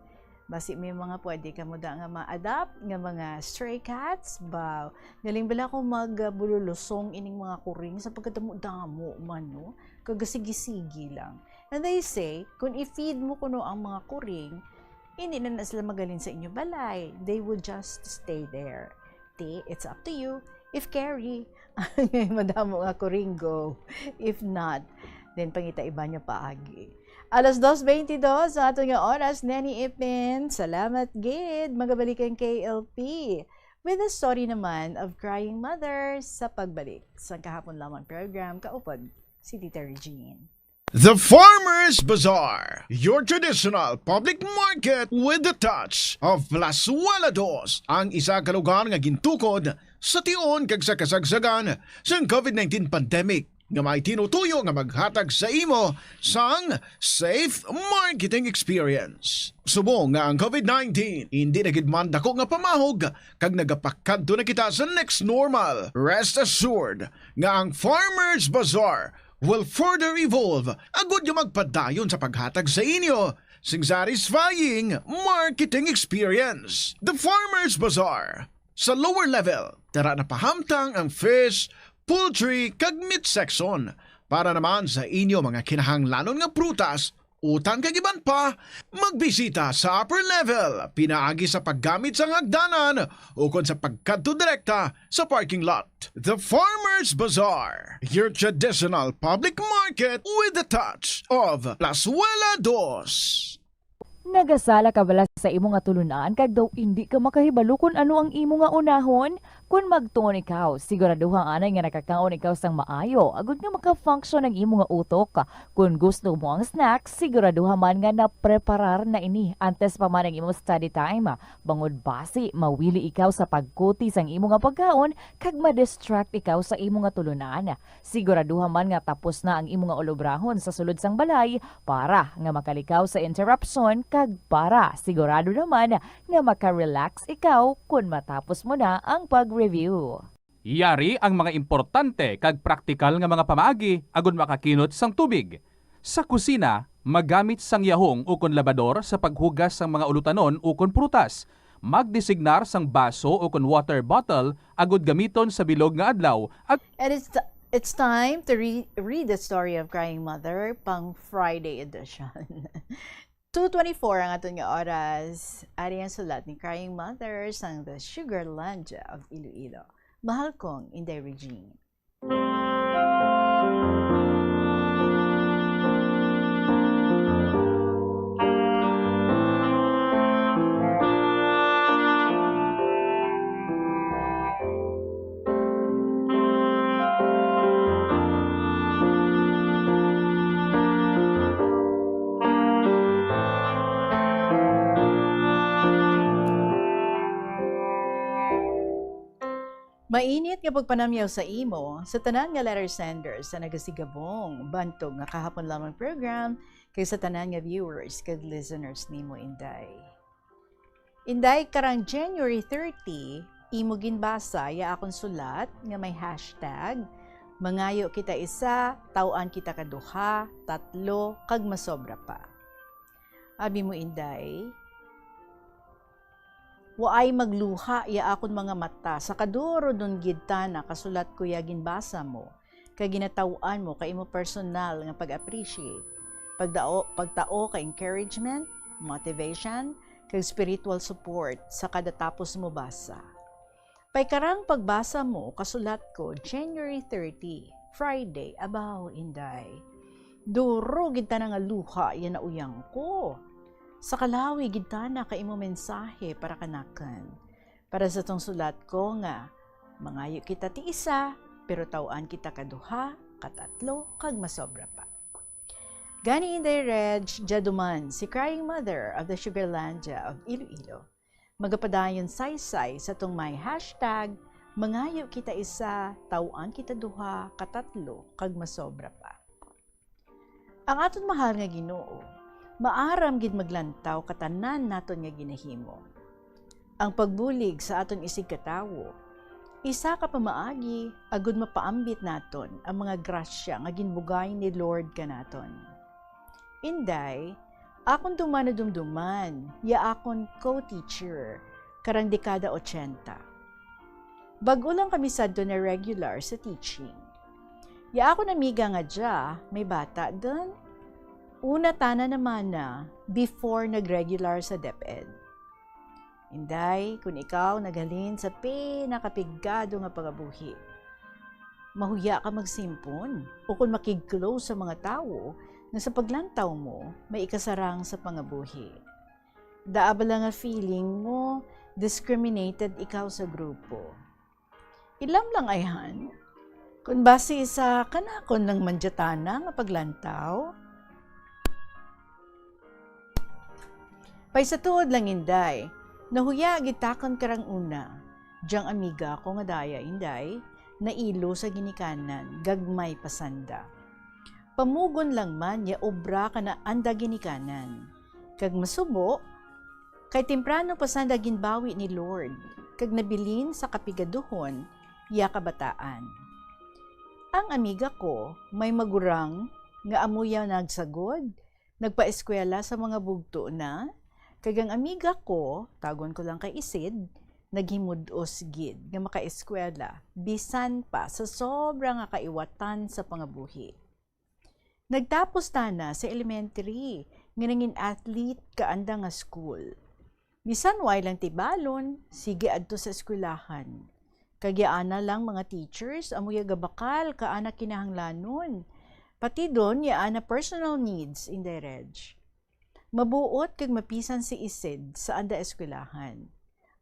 Basi may mga pwede kamo da nga ma-adopt nga mga stray cats, ba, galing bala ko magbululusong ining mga kuring sa pagkadamo-damo man, no? Kagasigi-sigi lang. And they say, kung i-feed mo kuno ang mga kuring, hindi na, na sila magalin sa inyo balay. They will just stay there. Ti, it's up to you. If carry, madamo nga kuring, go. If not, then pangita iba niya paagi. Alas dos bentidós sa ato nga oras, Neni Ipin. Salamat gid. Magabalik ang K L P with the story naman of crying mothers sa pagbalik sa kahapon lamang program, Kaupod si Tita Regine. The Farmers Bazaar, your traditional public market with the touch of Plazuela Dos, ang isa ka lugar nga gintukod sa tion kag sa kasagsagan sang COVID nineteen pandemic, nga may tinutuyo nga maghatag sa imo sang safe marketing experience. Subong nga ang COVID nineteen hindi na gid man dako nga pamahog kag nagapakadto na kita sa next normal, rest assured nga ang Farmers Bazaar will further evolve agud nga magpadayon sa paghatag sa inyo sing satisfying marketing experience. The Farmers Bazaar, sa lower level, dira napahamtang ang fish, poultry, kag meat section. Para naman sa inyo mga kinahanglanon nga prutas, utan kag iban pa, magbisita sa upper level pinaagi sa paggamit sang hagdanan ukon sa pagkadto direkta sa parking lot. The Farmers Bazaar, your traditional public market with a touch of Plazuela Dos. Nagasala ka bala sa imo nga tulunan kag daw indi ka makahibalo kon ano ang imo nga unahon? Kon magtuon ikaw, siguraduha anay nga nakakaon ikaw sang maayo agud nga maka-function ang imo nga utok. Kon gusto mo ang snacks, siguraduha man nga napreparar na ini antes pa man ang imo study time. Bangod basi mawili ikaw sa pagkuti sang imo nga pagkaon kag ma-distract ikaw sa imo nga tulunan. Siguraduha man nga tapos na ang imo nga ulobrahon sa sulod sang balay para nga makalikaw sa interruption kag para sigurado naman nga maka-relax ikaw kon matapos mo na ang pag-review. Yari ang mga importante kag praktikal nga mga pamaagi agud makakinot sang tubig. Sa kusina, magamit sang yahong ukon labador sa paghugas sang mga ulutanon ukon prutas. Magdesignar sang baso ukon water bottle agud gamiton sa bilog nga adlaw ag And it's, t- it's time to re- read the story of Crying Mother, pang Friday edition. Two twenty-four ang aton nga oras. Ari ang sulat ni Crying Mother sang The Sugarlandia of Iloilo. Mahal kong Inday Regine. Mainit nga pagpanamyaw sa imo, sa tanan nga letter senders sa Nagasigabong, Bantog nga Kahapon Lamang program, kag sa tanan nga viewers kag listeners nimo, Inday. Inday, karang January thirty, imo ginbasa ya akon sulat nga may hashtag, Mangayo kita isa, taw-an kita ka duha, tatlo, kag masobra pa. Abi mo, Inday, waay magluha ya akon mga mata sa kadurodon gid tana ka sulat ko ya ginbasa mo, kag ginataw-an mo ka imo personal nga pag-appreciate, pagdao, pagtao ka encouragement, motivation, kag spiritual support sa kada tapos mo basa. Paikarang pagbasa mo ka sulat ko January thirty, Friday, abaw, Inday. Duro gid tana nga luha ya nauyang ko. Sa kalawi gid tana ka imo mensahe para kanakon. Para sa tong sulat ko nga, mangayo kita ti isa, pero taw-an kita ka duha, ka tatlo, kag masobra pa. Gani, Inday Reg, dya duman si Crying Mother of the Sugarlandia of Iloilo. Magapadayon saysay sa tong may hashtag, mangayo kita isa, taw-an kita duha, ka tatlo, kag masobra pa. Ang aton mahal nga Ginoo, maaram gid maglantaw ka tanan naton nga ginahimo. Ang pagbulig sa aton isigkatawo, isa ka pamaagi agud mapaambit naton ang mga grasya nga ginbugay ni Lord kanaton. Inday, akon duman nadumduman, ya akon co-teacher, karang dekada ochenta. Bag-o lang kami sadto na regular sa teaching. Ya akon amiga nga dya, may bata dun. Una tana naman na before nag-regular sa DepEd. Inday, kun ikaw naghalin sa pinakapigado nga pangabuhi, mahuya ka magsimpon o kun makig-close sa mga tawo nga sa paglantaw mo may ikasarang sa pangabuhi. Daa bala nga feeling mo discriminated ikaw sa grupo. Ilam lang ayhan. Kun basi sa kanakon lang mandyatana nga paglantaw. Pay sa tuod lang, Inday, nahuya gid takon karang una. Dyang amiga ko nga daya, Inday, nailo sa ginikanan, gagmay pa sanda. Pamugon lang man ya obra kana anda ginikanan. Kag masubo, kay temprano pa sanda ginbawi ni Lord, kag nabilin sa kapigaduhon ya kabataan. Ang amiga ko may magurang nga amo ya nagsagod, nagpaeskwela sa mga bugto na, kag ang amiga ko, tawgon ko lang kay Isid, naghimud-os gid nga makaeskwela, bisan pa sa sobra nga kaiwatan sa pangabuhi. Nagtapos tana sa elementary, nga nangin athlete ka anda nga school. Bisan way lang tibalon, sige adto sa eskwelahan. Kag ya ana lang mga teachers amo ya gabakal ka ana kinahanglanon. Pati don ya ana personal needs, Inday Reg. Mabuot kag mapisan si Isid sa anda eskwelahan.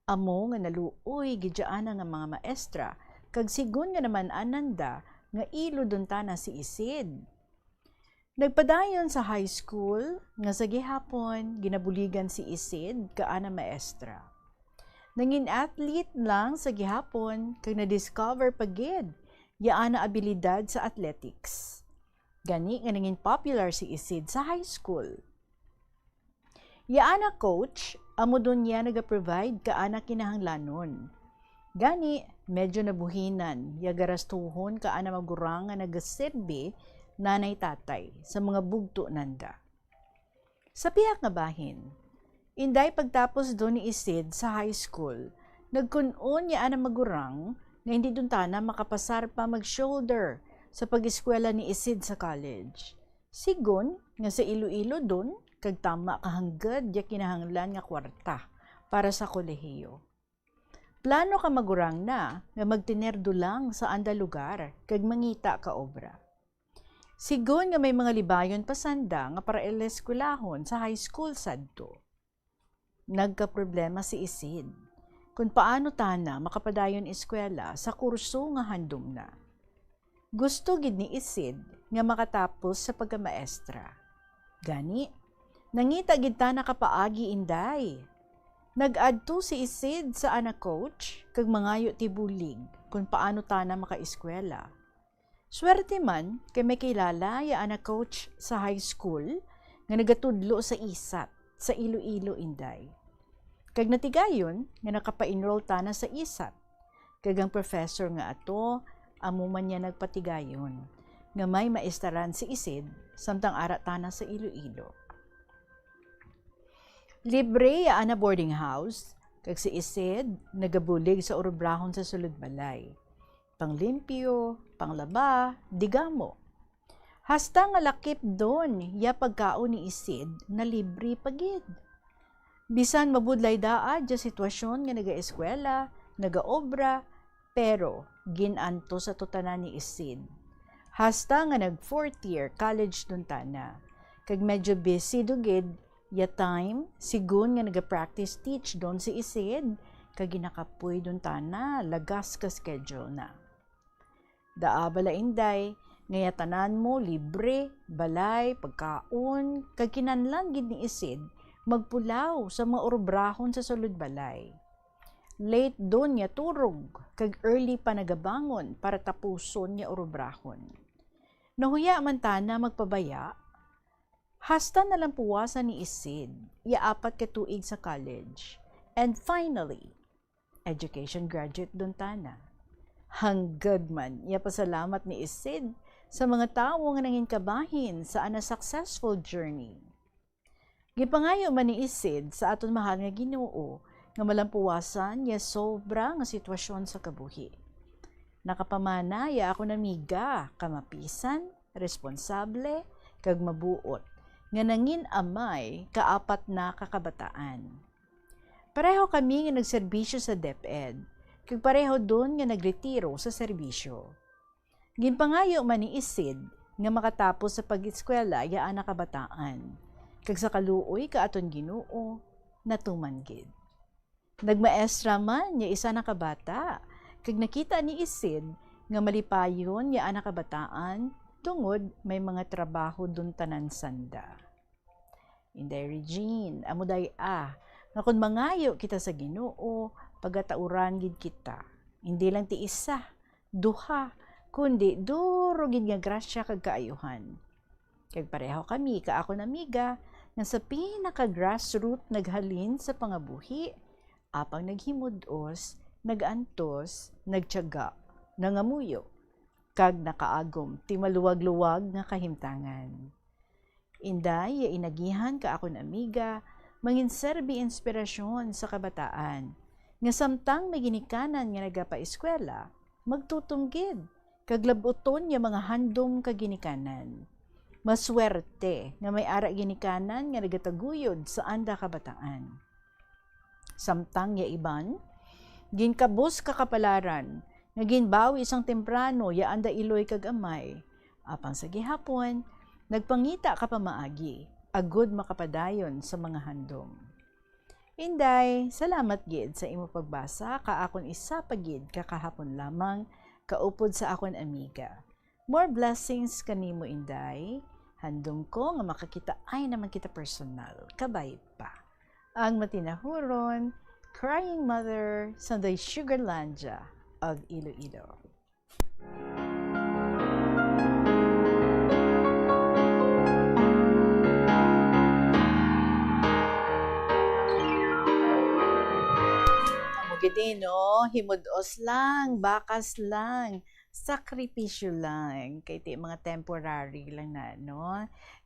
Amo nga naluoy gid ya ana nga mga maestra, kag sigon nga naman-an nanda nga ilo don tana si Isid. Nagpadayon sa high school, nga sa gihapon ginabuligan si Isid ka ana maestra. Nangin athlete lang sa gihapon kag na-discover pa gid ya ana abilidad sa athletics. Gani nga nangin popular si Isid sa high school. Ya ana coach, amo don ya nagaprovide ka ana kinahanglanon. Gani, medyo nabuhinan ya garastuhon ka ana magurang nga nagasirbi nanay-tatay sa mga bugto nanda. Sa pihak nga bahin, inday pagtapos don ni Isid sa high school, nagkun-on ya ana magurang nga hindi don tana makapasar pa mag-shoulder sa pag-eskwela ni Isid sa college. Sigon nga sa Iloilo don kag tama kahanggad ya kinahanglan nga kwarta para sa kolehiyo. Plano ka magurang na nga magtener dulang sa anda lugar kag mangita ka obra. Sigon nga may mga libayon pa sanda nga para eskwelahon sa high school sadto. Nagkaproblema si Isid kon paano tana makapadayon eskwela sa kurso nga handom na. Gusto gid ni Isid nga makatapos sa pagkamaestra. Gani, nangita gid tana ka paagi, inday. Nag-adto si Isid sa ana coach kag mangayo ti bulig kon paano tana makaeskwela. Swerte man kay may kilala ya ana coach sa high school nga nagatudlo sa isat sa Iloilo, inday. Kag natigayon nga nakapa-enroll tana sa isat. Kag ang professor nga ato, amo man niya nagpatigayon nga may maestaran si Isid samtang ara tana sa Iloilo. Libre ya ana boarding house, kag si Isid nagabulig sa urubrahon sa sulod balay. Panglimpyo, panglaba, digamo. Hasta nga lakip don ya pagkaon ni Isid na libre pa gid. Bisan mabudlay daad ya sitwasyon nga nagaeskwela, nagaobra, pero gin-antos ato tanan ni Isid. Hasta nga nag fourth year college don tana, kag medyo busy do gid ya time, sigon nga naga-practice teach don si Isid, kag ginakapoy don tana, lagas ka schedule na. Daa bala, inday, nga ya tanan mo libre, balay, pagkaon, kag kinahanglan gid ni Isid magpulaw sa mga urubrahon sa sulod balay. Late don ya turog, kag early pa nagabangon para tapuson ya urubrahon. Nahuya man tana magpabaya, hasta nalampuwasan ni Isid ya apat ka tuig sa college. And finally, education graduate don tana. Hanggad man ya pasalamat ni Isid sa mga tawo nga nangin kabahin sa ana successful journey. Gipangayo man ni Isid sa aton mahal nga Ginoo nga malampuwasan ya sobra nga sitwasyon sa kabuhi. Nakapamana ya akon amiga ka mapisan, responsable, kag mabuot, nga nangin amay ka apat na ka kabataan. Pareho kami nga nagserbisyo sa DepEd, kag pareho don nga nagretiro sa serbisyo. Ginpangayo man ni Isid nga makatapos sa pag-eskwela ya ana kabataan, kag sa kaluoy ka aton Ginoo, natuman gid. Nagmaestra man ya isa na ka bata, kag nakita ni Isid nga malipayon ya ana kabataan tungod may mga trabaho don tanan sanda. Inday Regine, amo day, ah, nga kon mangayo kita sa Ginoo, pagatauran gid kita. Hindi lang ti isa, duha, kundi duro gid nga grasya kag kaayuhan. Kag pareho kami ka akon amiga nga sa pinaka-grassroot naghalin sa pangabuhi, apang naghimud-os, nag-antos, nagtiyaga, nangamuyo. kag nakaagom ti maluwag-luwag nga kahimtangan. Inday, ya inagihan ka akon amiga, manginserbi inspirasyon sa kabataan, nga samtang may ginikanan nga nagapaeskwela, magtutom gid, kag lab-uton ya mga handom kag ginikanan. Maswerte nga may ara ginikanan nga nagataguyod sa anda kabataan. Samtang ya iban, ginkabus ka kapalaran nga ginbawi sang temprano ya anda iloy kag amay, apang sa gihapon, nagpangita ka pamaagi, agud makapadayon sa mga handom. Inday, salamat gid sa imo pagbasa ka akon isa pa gid ka kahapon lamang kaupod sa akon amiga. More blessings kanimo, Inday. Handom ko nga makakita ay naman kita personal. Kabay pa. Ang matinahuron, Crying Mother sa the Sugarlandia of Iloilo. Amo gid, eh, no? Himud-os lang, bakas lang, sakripisyo lang. Kay ti mga temporary lang na, no?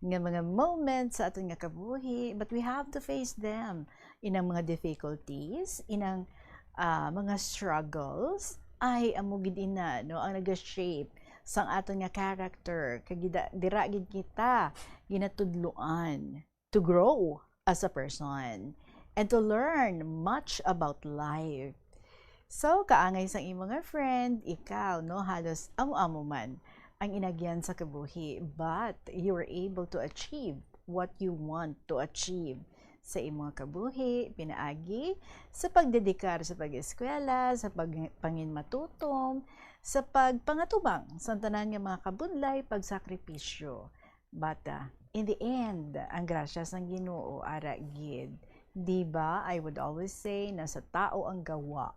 Nga mga moments sa aton nga kabuhi, but we have to face them. Inang mga difficulties, inang, ah, mga struggles, ay amo gid ina, no, ang naga-shape sang aton nga character, kag gida-, dira gid kita ginatudloan to grow as a person and to learn much about life. So, kaangay sang imo nga friend, ikaw, no, halos amo-amo man ang inagyan sa kabuhi, but you were able to achieve what you want to achieve sa imo nga kabuhi, pinaagi sa pagdedikar sa pag-eskwela, sa pag-, panginmatutom, sa pagpangatubang sa tanan nga mga kabudlay, pagsakripisyo. But, ah, in the end, ang grasya sang Ginoo ara gid. Di ba, I would always say, nasa tao ang gawa,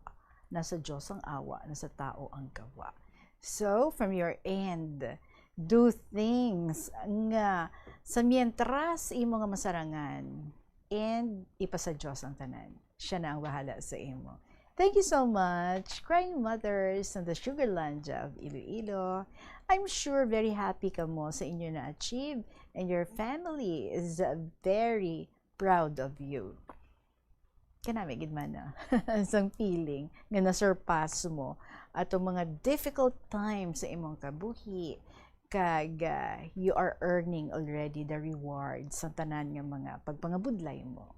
nasa Dios ang awa, nasa tao ang gawa. So, from your end, do things nga sa mientras imo nga masarangan, and ipasa Dios ang tanan. Siya na ang bahala sa imo. Thank you so much, Crying Mothers and the Sugarlandia of Iloilo. I'm sure very happy kamo sa inyo na-achieve, and your family is very proud of you. Kanami gid man na sang feeling nga na-surpass mo atong mga difficult times sa imong kabuhi, kag, ah, you are earning already the reward sa tanan nga mga pagpangabudlay mo.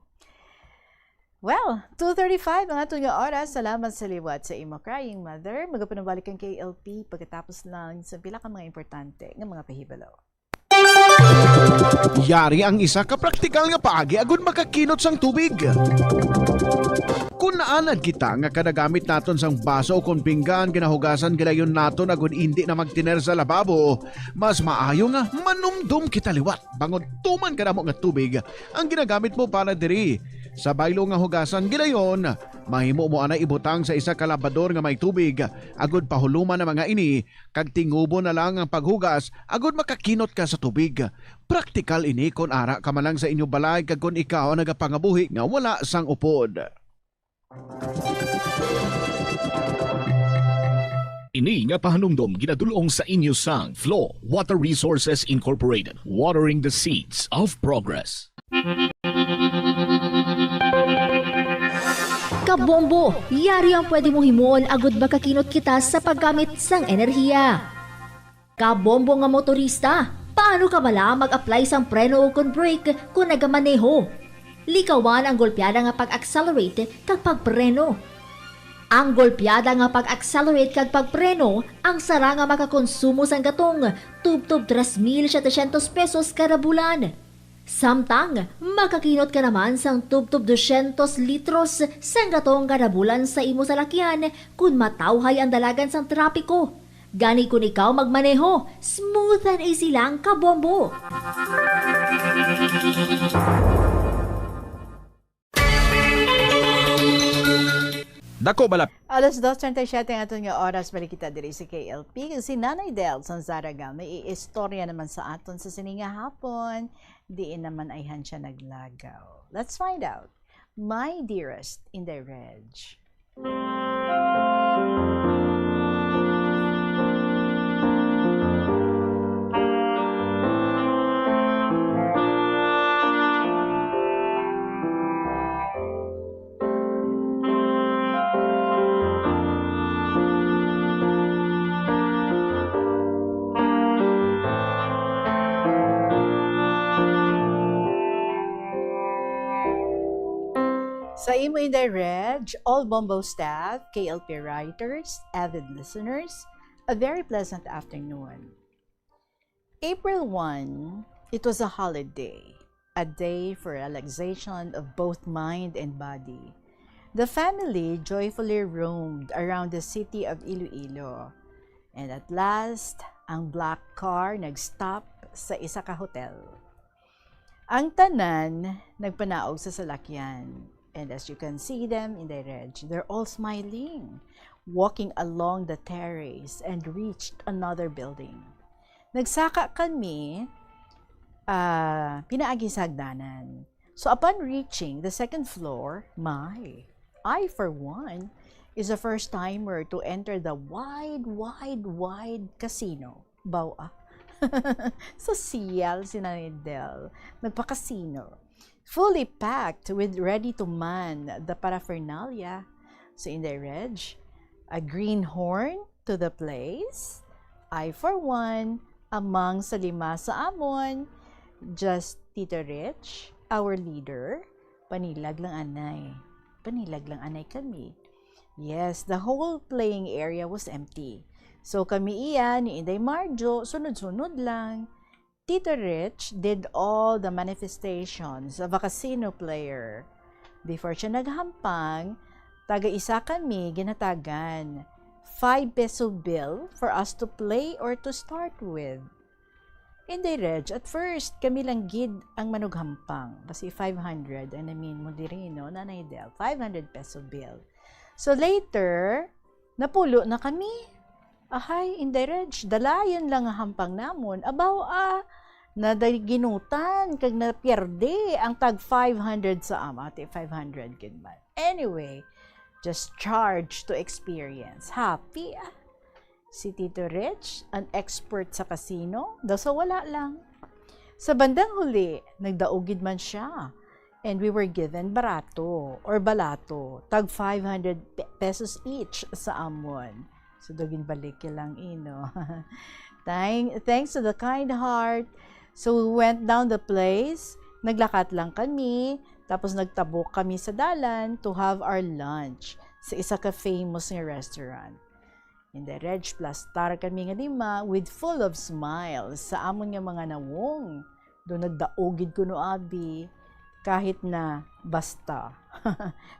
Well, two thirty-five ang aton nga oras. Salamat sa liwat sa imo, Crying Mother. Magapanabalik ang K L P pagkatapos lang sa pila ka mga importante nga mga pahibalo. Yari ang isa ka praktikal nga paagi agud makakinot sang tubig. Kon naanad kita nga kada gamit naton sang baso o kon pinggan ginahugasan gilayon naton agud indi na magtiner sa lababo, mas maayo nga manumdom kita liwat bangod tuman kadamo nga tubig ang ginagamit mo para diri. Sa baylo nga hugasan gilayon, mahimo mo anay ibutang sa isa ka labador nga may tubig, agud pahuluman ang mga ini, kag tingubo na lang ang paghugas agud makakinot ka sa tubig. Praktikal ini kon ara ka man lang sa inyo balay kag kon ikaw ang nagapangabuhi nga wala sang upod. Ini nga pahanumdom ginadul-ong sa inyo sang Flow Water Resources Incorporated, watering the seeds of progress. Kabombo, yari ang pwede mong himuon agud makakinot kita sa paggamit sang enerhiya. Kabombo nga motorista, paano ka bala mag-apply sang preno ukon brake kon nagamaneho? Likawan ang golpeada nga pag-accelerate kag pagpreno. Ang golpeada nga pag-accelerate kag pagpreno ang sara nga makakonsumo sang gatong tubtob tres mil setecientos pesos kada bulan. Samtang, makakinot ka naman sang tubtob dosyentos litros sang gatong kada bulan sa imo salakyan kon matawhay ang dalagan sang trapiko. Gani kon ikaw magmaneho, smooth and easy lang, kabombo. Dako bala. Alas dos treinta y siete ang aton nga oras, balik kita diri sa K L P. Si Nanay Del sang Zarraga may iistorya naman sa aton sa sini nga hapon. Diin naman ayhan siya naglagaw. Let's find out. My dearest Inday Reg. Sa imo, Inday Reg, all Bombo staff, K L P writers, avid listeners, a very pleasant afternoon. April one, it was a holiday, a day for relaxation of both mind and body. The family joyfully roamed around the city of Iloilo, and at last, ang black car nag-stop sa isa ka hotel. Ang tanan nagpanaog sa salakyan, and as you can see them, Inday Reg, they're all smiling, walking along the terrace and reached another building. Nagsaka kami, ah, pinaagi sa hagdanan. So upon reaching the second floor, my, I for one is a first timer to enter the wide, wide, wide casino. Baw, ah. Sosyal si Nanay Del. Nagpa-casino. Fully packed with ready-to-man the paraphernalia. So, Inday Reg, a greenhorn to the place. I, for one, among sa lima sa amon, just Tito Rich, our leader, panilag lang anay. Panilag lang anay kami. Yes, the whole playing area was empty. So kami iya ni Inday Marjo, sunod-sunod lang. Tito Rich did all the manifestations of a casino player. Before siya naghampang, taga-isa kami ginhatagan five peso bill for us to play or to start with. Inday Reg, at first, kami lang gid ang manughampang. Basi five hundred ang namin mo diri, no, Nanay Del? Five hundred peso bill. So later, napulo na kami. Ahay, Inday Reg, dalayon lang nga hampang namon. Abaw, ah, nadaginutan kag napierde ang tag five hundred sa am-, ati, five hundred gid man. Anyway, just charge to experience. Happy, ah. Si Tito Rich, an expert sa casino, daw sa wala lang. Sa bandang huli, nagdaog gid man siya. And we were given barato or balato, tag five hundred pe-, pesos each sa amon. So, daw ginbalik lang, ino. Thank, thanks to the kind heart. So, we went down the place. Naglakat lang kami. Tapos, nagtabok kami sa dalan to have our lunch sa isa ka famous nga restaurant. Inday Reg, plastar kami nga lima with full of smiles sa amon nga mga nawong. Daw nagdaog gid kuno abi, kahit na basta.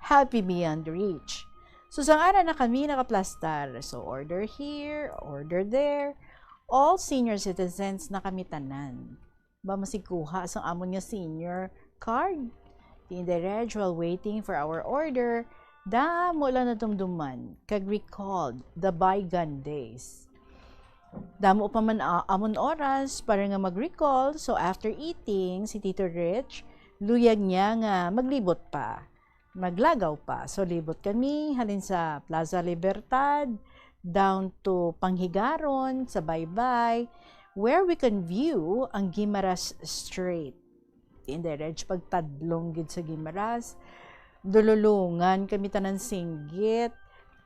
Happy beyond reach. So, sang ara na kami nakaplastar. So, order here, order there. All senior citizens na kami tanan. Ba, masig kuha sang amon nga senior card? Inday Reg, while waiting for our order, damo lang nadumduman kag recalled the bygone days. Damo pa man, ah, amon oras para nga mag-recall, so after eating, si Tito Rich, luyag niya nga maglibot pa. Maglagaw pa. So, libot kami halin sa Plaza Libertad, down to Panghigaron, sa Baybay, where we can view ang Guimaras Strait. Inday Reg, pagtadlong gid sa Guimaras, dululungan kami tanan singgit.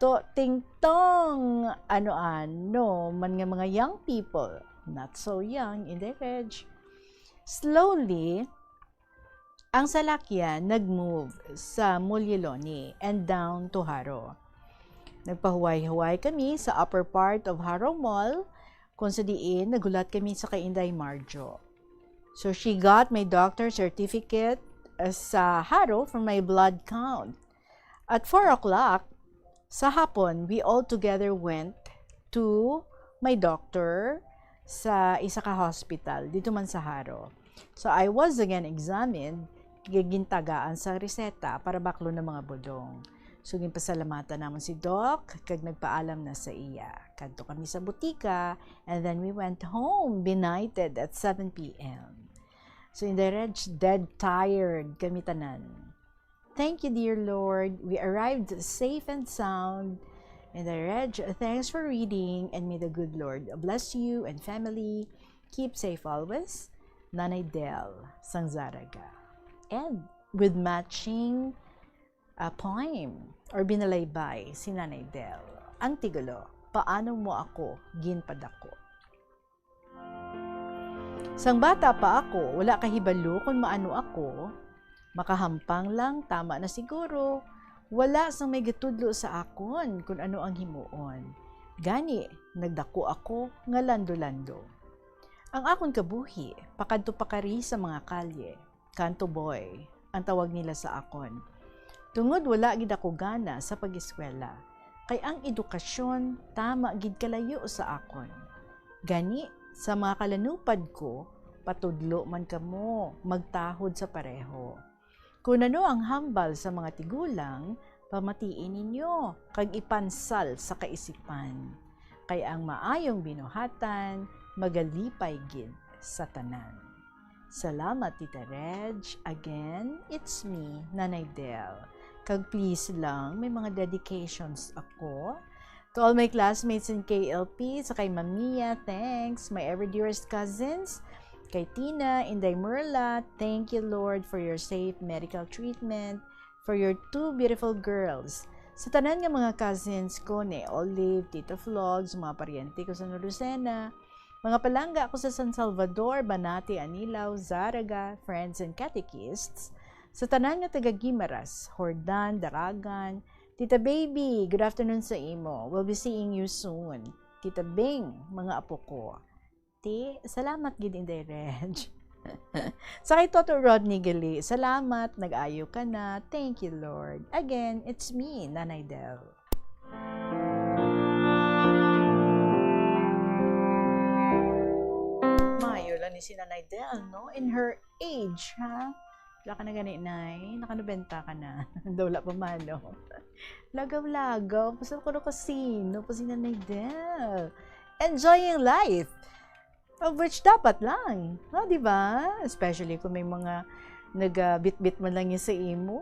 To, tingtong, ano-ano man nga mga young people. Not so young, Inday Reg. Slowly, ang salakyan nag-move sa Mulliloni and down to Jaro. Nagpahuway-huway kami sa upper part of Jaro Mall, kung sa diin naghulat kami sa kay Inday Marjo. So, she got my doctor certificate, uh, sa Jaro for my blood count. At four o'clock sa hapon, we all together went to my doctor sa isa ka hospital dito man sa Jaro. So, I was again examined, kag gintagaan sa reseta para baklon ang mga bulong. So, ginpasalamatan namon si Doc, kag nagpaalam na sa iya. Kadto kami sa butika, and then we went home benighted at seven P M. So, Inday Reg, dead tired kami tanan. Thank you, dear Lord. We arrived safe and sound. Inday Reg, thanks for reading, and may the good Lord bless you and family. Keep safe always. Nanay Del, sang Zarraga. And with matching, uh, poem or binalaybay si Nanay Del. Ang titulo, Paano Mo Ako Ginpadako. Sang bata pa ako, wala kahibalo kon maano ako, Makahampang lang, tama na siguro. Wala sang may gatudlo sa akon kun ano ang himuon. Gani, nagdako ako nga lando-lando. Ang akon kabuhi, pakadto pa kari sa mga kalye. Kanto boy, ang tawag nila sa akon. Tungod wala gid ako gana sa pag-eskwela, kay ang edukasyon tama gid kalayo sa akon. Gani, sa mga kalanupad ko, patudlo man kamo, magtahod sa pareho. Kun ano ang hambal sa mga tigulang, pamatii ninyo, kag ipansal sa kaisipan. Kay ang maayong binuhatan magalipay gid sa tanan. Salamat, Tita Reg. Again, it's me, Nanay Del. Kag please lang, may mga dedications ako. To all my classmates in K L P, sa kay Mamiya, thanks. My ever dearest cousins, kay Tina, Inday Merla, thank you, Lord, for your safe medical treatment for your two beautiful girls. Sa tanan nga mga cousins ko ni Olive, Tito Flogs, mga paryente ko sa Lucena, mga palangga ko sa San Salvador, Banati, Anilao, Zaraga, friends and catechists, sa tanan nga taga Guimaras, Jordan, Daragan, Tita Baby, good afternoon sa imo. We'll be seeing you soon. Tita Bing, mga apo ko. Ti, salamat gid, Inday Reg. Sa kay Toto Rodney gali, salamat, nag-ayo ka na. Thank you, Lord. Again, it's me, Nanay Del. Mayo lang ni si Nanay Del, no? In her age, ha? Wala ka na gani, Nay? Naka-nobenta ka na. Daw wala pa man, no? Lagaw-lagaw. Pasal ko na kasino pa si Nanay Del. Enjoying life. Of which, dapat lang. No, di ba? Especially kung may mga nagabitbit man lang yun sa imo.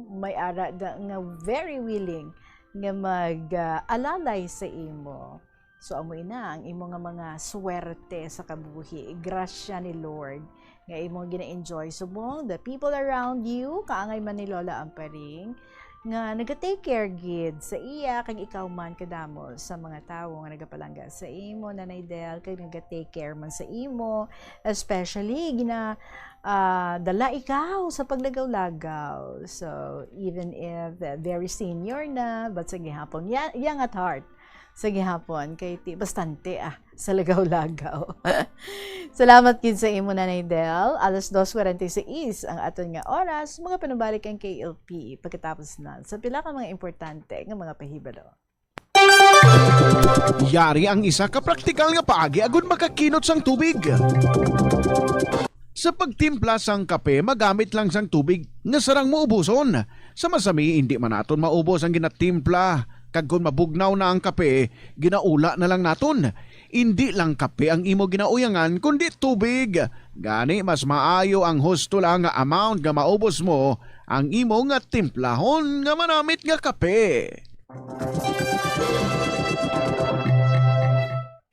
May ara da, nga very willing nga mag, ah, alalay sa imo. So, amo ina ang imo nga mga swerte sa kabuhi. Grasya ni Lord nga imo gina-enjoy subong the people around you, kaangay man ni Lola Amparing, nga naga-take care gid sa iya, kag ikaw man kadamo sa mga tawo nga nagapalangga sa imo, Nanay Del, kag naga-take care man sa imo, especially gina, ah, dala ikaw sa paglagaw-lagaw. So, even if, uh, very senior na, but sa gihapon, ya-, young at heart. Sa gihapon, kay ti-, bastante, ah, sa lagaw-lagaw. Salamat gid sa imo, Nanay Del. Alas dos forty-six ang aton nga oras. Mga panubalik ang K L P pagkatapos na sa pila ka mga importante nga mga pahibalo. Yari ang isa ka praktikal nga paagi agud makakinot sang tubig. Sa pagtimpla sang kape, magamit lang sang tubig nga sarang maubuson. Sa masami, indi man naton maubos ang ginatimpla, kag kon mabugnaw na ang kape, ginaula na lang naton. Indi lang kape ang imo ginauyangan, kundi tubig. Gani, mas maayo ang husto lang nga amount nga maubos mo ang imo nga timplahon nga manamit nga kape.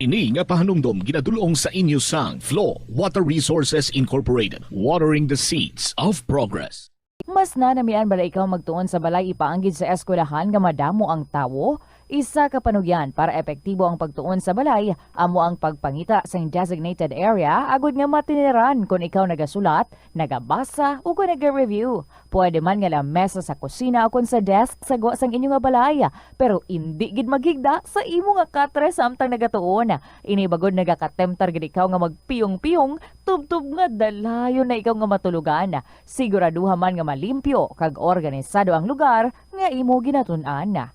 Ini nga pahanumdom ginadul-ong sa inyo sang Flow Water Resources Incorporated, watering the seeds of progress. Mas nanamian bala ikaw magtuon sa balay ipaanggid sa eskwelahan nga madamo ang tawo? Isa ka panugyan para epektibo ang pagtuon sa balay amo ang pagpangita sang designated area agud nga matiniran kon ikaw nagasulat, nagabasa, o kon naga-review. Pwede man nga lamesa sa kusina o kon sa desk sa gwa sang inyo nga balay, pero indi gid maghigda sa imo nga katre samtang nagatuon. Ini bagod nagakatemptar gid ikaw nga magpiyong-piyong, tubtob nga dalayon na ikaw nga matulogan. Siguraduha man nga malimpyo kag organisado ang lugar nga imo ginatun-an.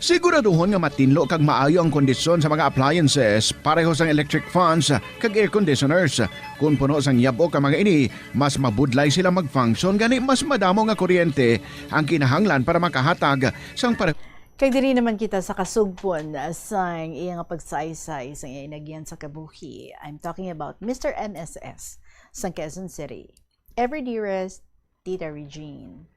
Siguraduhon nga matinlo kag maayo ang kondisyon sa mga appliances, pareho sang electric fans kag air conditioners. Kon puno sang yab-ok ang mga ini, mas mabudlay sila mag-function, gani mas madamo nga kuryente ang kinahanglan para makahatag sang pare- Kag diri naman kita sa kasugpon sang iya nga pagsaysay, sang iya inagyan sa kabuhi. I'm talking about Mister M S S sang Quezon City. Ever dearest, Tita Regine.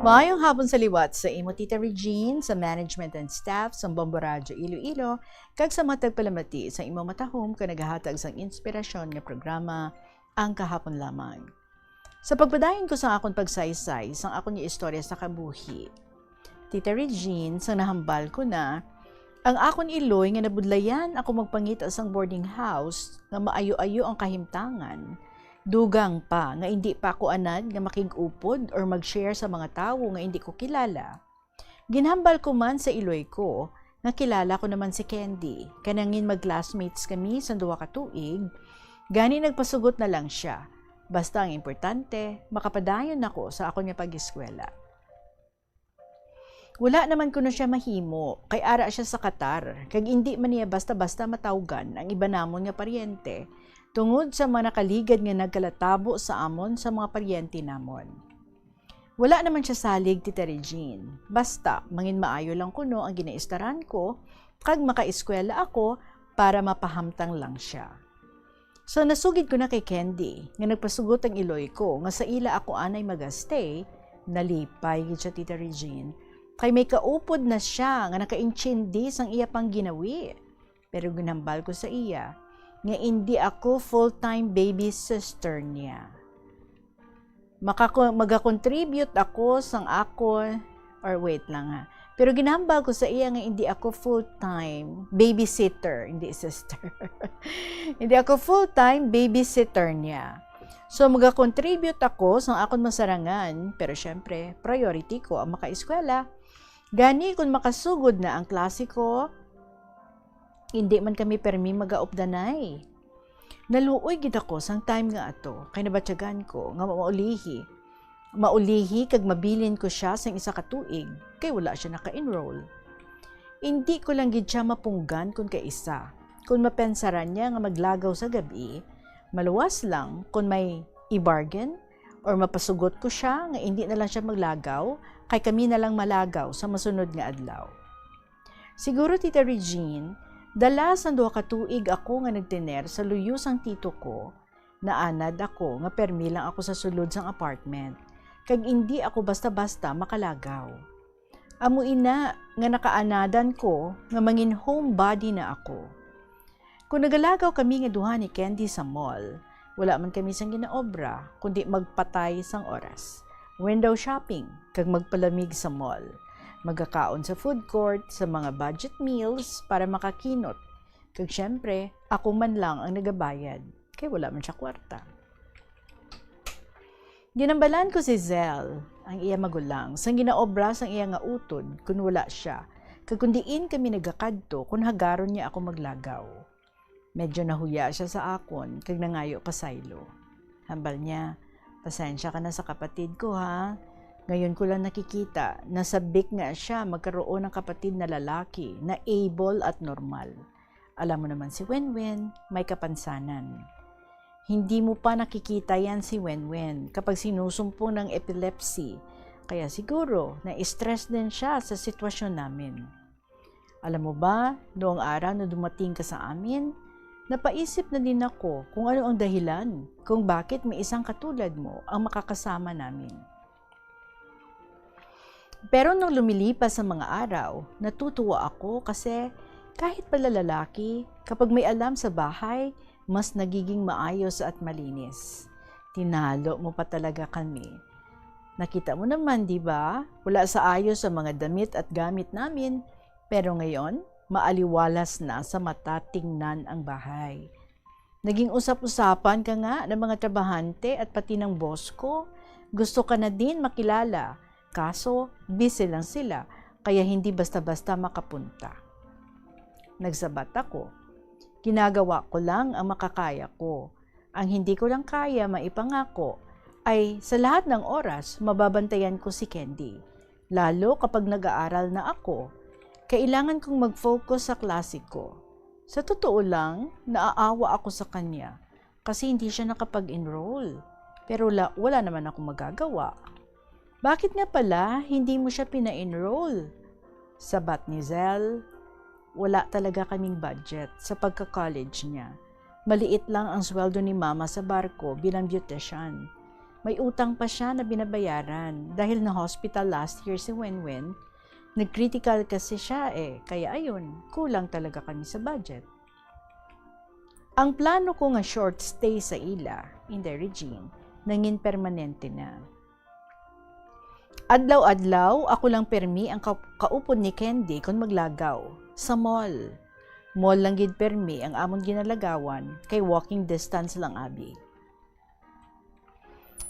Maayong hapon sa liwat, sa imo Tita Regine, sa management and staff sang Bombo Radyo Iloilo, kag sa mga tagpalamati sa imo matahom nga nagahatag sang inspirasyon nga programa, Ang Kahapon Lamang. Sa pagpadayon ko sa akon pagsaysay sang akon nga istorya sa kabuhi, Tita Regine, sang nahambal ko na, ang akon iloy nga nabudlayan ako magpangita sang boarding house nga maayo-ayo ang kahimtangan, dugang pa nga indi pa ako anad nga makig-upod or mag-share sa mga tawo nga indi ko kilala. Ginhambal ko man sa iloy ko nga kilala ko naman si Candy, kay nangin mag-classmates kami sang duha ka tuig, gani nagpasugot na lang sia. Basta ang importante, makapadayon ako sa akon nga pag-eskwela. Wala naman kuno sia mahimo, kay ara sia sa Qatar, kag indi man niya basta-basta matawgan ang iban namon nga paryente, tungod sa mga nakaligad nga nagkalatabo sa amon sa mga paryente namon. Wala naman sia salig, Tita Regine. Basta, mangin maayo lang kuno ang ginaistaran ko, kag makaeskwela ako para mapahamtang lang sia. So, nasugid ko na kay Candy, nga nagpasugot ang iloy ko nga sa ila ako anay magastay, nalipay gid sia, Tita Regine, kay may kaupod na sia nga nakaintindi sang iya pang ginawi. Pero ginhambal ko sa iya nga indi ako full-time baby sister niya. Makako-, magakontribute ako sang ako, or wait lang ha. Pero ginhambal ko sa iya nga hindi ako full-time babysitter, hindi sister. Hindi ako full-time babysitter niya. So, magakontribute ako sang akon masarangan, pero syempre, priority ko ang makaeskwela. Gani, kung makasugod na ang klase ko, hindi man kami permi magaupdanay. Naluoy gid ako sang time nga ato, kay nabatyagan ko nga maulihi. Maulihi kag mabilin ko sia sang isa ka tuig, kay wala sia naka-enroll. Indi ko lang gid sia mapunggan kon kaisa. Kon mapensaran niya nga maglagaw sa gab-i, maluwas lang kon may i-bargain or mapasugot ko sia nga indi na lang sia maglagaw, kay kami na lang malagaw sa masunod nga adlaw. Siguro, Tita Regine, dala sang duha ka tuig ako nga nagtener sa luyo sang tito ko, naanad ako nga permi lang ako sa sulod sang apartment, kag indi ako basta-basta makalagaw. Amo ina nga nakaanadan ko nga mangin homebody na ako. Kung nagalagaw kami nga duha ni Candy sa mall, wala man kami sang ginaobra kundi magpatay sang oras, window shopping, kag magpalamig sa mall. Magakaon sa food court, sa mga budget meals para makakinot. Kag syempre, ako man lang ang nagabayad, kay wala man sia kwarta. Ginhambalan ko si Zell, ang iya magulang, sang ginaobra sang iya nga utod kon wala sia, kag kon diin kami nagakadto kon hagaron niya ako maglagaw. Medyo nahuya sia sa akon kag nangayo pasaylo. Hambal niya, "Pasensya ka na sa kapatid ko, ha? Ngayon ko lang nakikita na sabik nga sia magkaroon ng kapatid na lalaki na able at normal. Alam mo naman si Wenwen, may kapansanan. Hindi mo pa nakikita yan si Wenwen kapag sinusumpong ng epilepsy, kaya siguro na-stress din siya sa sitwasyon namin. Alam mo ba, noong araw na dumating ka sa amin, napaisip na din ako kung ano ang dahilan kung bakit may isang katulad mo ang makakasama namin." Pero nung lumilipas ang mga araw, natutuwa ako kasi kahit pala lalaki, kapag may alam sa bahay, mas nagiging maayos at malinis. Tinalo mo pa talaga kami. Nakita mo naman, di ba? Wala sa ayos ang mga damit at gamit namin. Pero ngayon, maaliwalas na sa mata tingnan ang bahay. Naging usap-usapan ka nga ng mga trabahante at pati ng boss ko. Gusto ka na din makilala. Kaso, busy lang sila, kaya hindi basta-basta makapunta. Nagsabat ako. Ginagawa ko lang ang makakaya ko. Ang hindi ko lang kaya maipangako ay sa lahat ng oras mababantayan ko si Candy. Lalo kapag nag-aaral na ako, kailangan kong mag-focus sa klase ko. Sa totoo lang, naaawa ako sa kanya kasi hindi siya nakapag-enroll. Pero la-, wala naman akong magagawa. "Bakit nga pala hindi mo siya pina-enroll?" Sabat ni Zell, "Wala talaga kaming budget sa pagka-college niya. Maliit lang ang sweldo ni Mama sa barko bilang beautician. May utang pa siya na binabayaran dahil na-hospital last year si Wenwen. Nag-critical kasi siya eh, kaya ayun, kulang talaga kami sa budget. Ang plano ko nga short stay sa ila, Inday Regine, nangin permanente na. Adlaw-adlaw, ako lang permi ang ka-, kaupod ni Candy kon maglagaw sa mall. Mall lang gid permi ang amon ginalagawan, kay walking distance lang abi.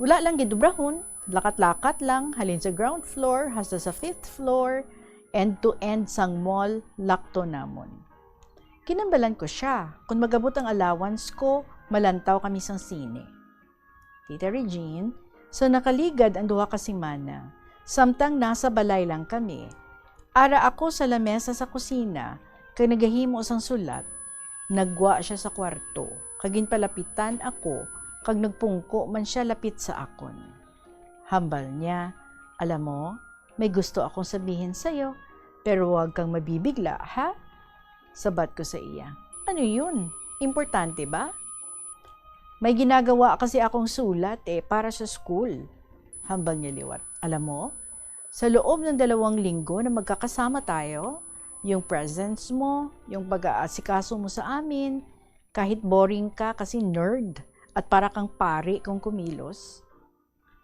Wala lang gid dubrahon, lakat-lakat lang, halin sa ground floor hasta sa fifth floor, end to end sang mall, lakto namon. Kinambalan ko siya, kon magabot ang allowance ko, malantaw kami sang sine. Tita Regine, sa nakaligad ang duha ka semana, samtang nasa balay lang kami, ara ako sa lamesa sa kusina kag nagahimo sang sulat. Naggwa siya sa kwarto, kag ginpalapitan ako, kag nagpungko man siya lapit sa akon. Hambal niya, "Alam mo, may gusto akong sabihin sa'yo, pero huwag kang mabibigla, ha?" Sabat ko sa iya, "Ano yun? Importante ba?" "May ginagawa kasi akong sulat eh, para sa school." Hambal niya liwat, "Alam mo, sa loob ng dalawang linggo na magkakasama tayo, yung presence mo, yung pag-aasikaso mo sa amin, kahit boring ka kasi nerd at para kang pari kung kumilos,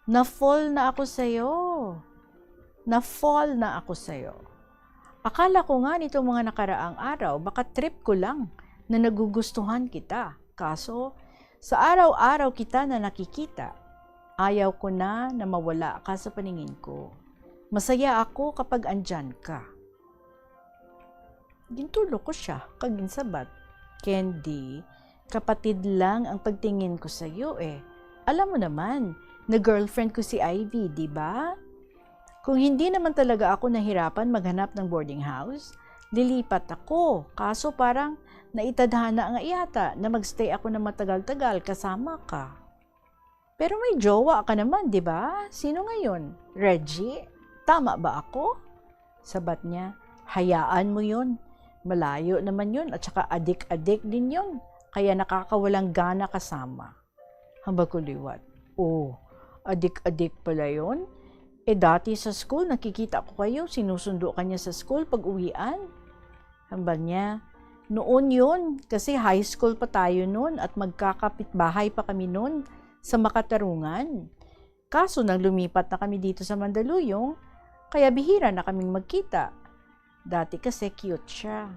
na-fall na ako sa'yo. Na-fall na ako sa'yo. Akala ko nga nitong mga nakaraang araw, baka trip ko lang na nagugustuhan kita. Kaso, sa araw-araw kita na nakikita, ayaw ko na na mawala ka sa paningin ko. Masaya ako kapag andyan ka." Gintulok ko siya kag ginsabat, "Candy, kapatid lang ang pagtingin ko sa iyo eh. Alam mo naman na girlfriend ko si Ivy, di ba? Kung hindi naman talaga ako nahirapan maghanap ng boarding house, lilipat ako. Kaso parang naitadhana nga yata na magstay ako ng matagal-tagal kasama ka." "Pero may jowa ka naman, di ba? Sino ngayon? Reggie? Tama ba ako?" Sabat niya, "Hayaan mo yun. Malayo naman yun at saka adik-adik din yun. Kaya nakakawalang gana kasama." Hambal ko liwat, "Oh, adik-adik pala yun. Eh dati sa school nakikita ko kayo, sinusundo ka niya sa school pag uwian." Hambal niya, "Noon yun, kasi high school pa tayo noon at magkakapitbahay pa kami noon sa Makatarungan. Kaso nang lumipat na kami dito sa Mandaluyong, kaya bihira na kaming magkita. Dati kasi cute siya.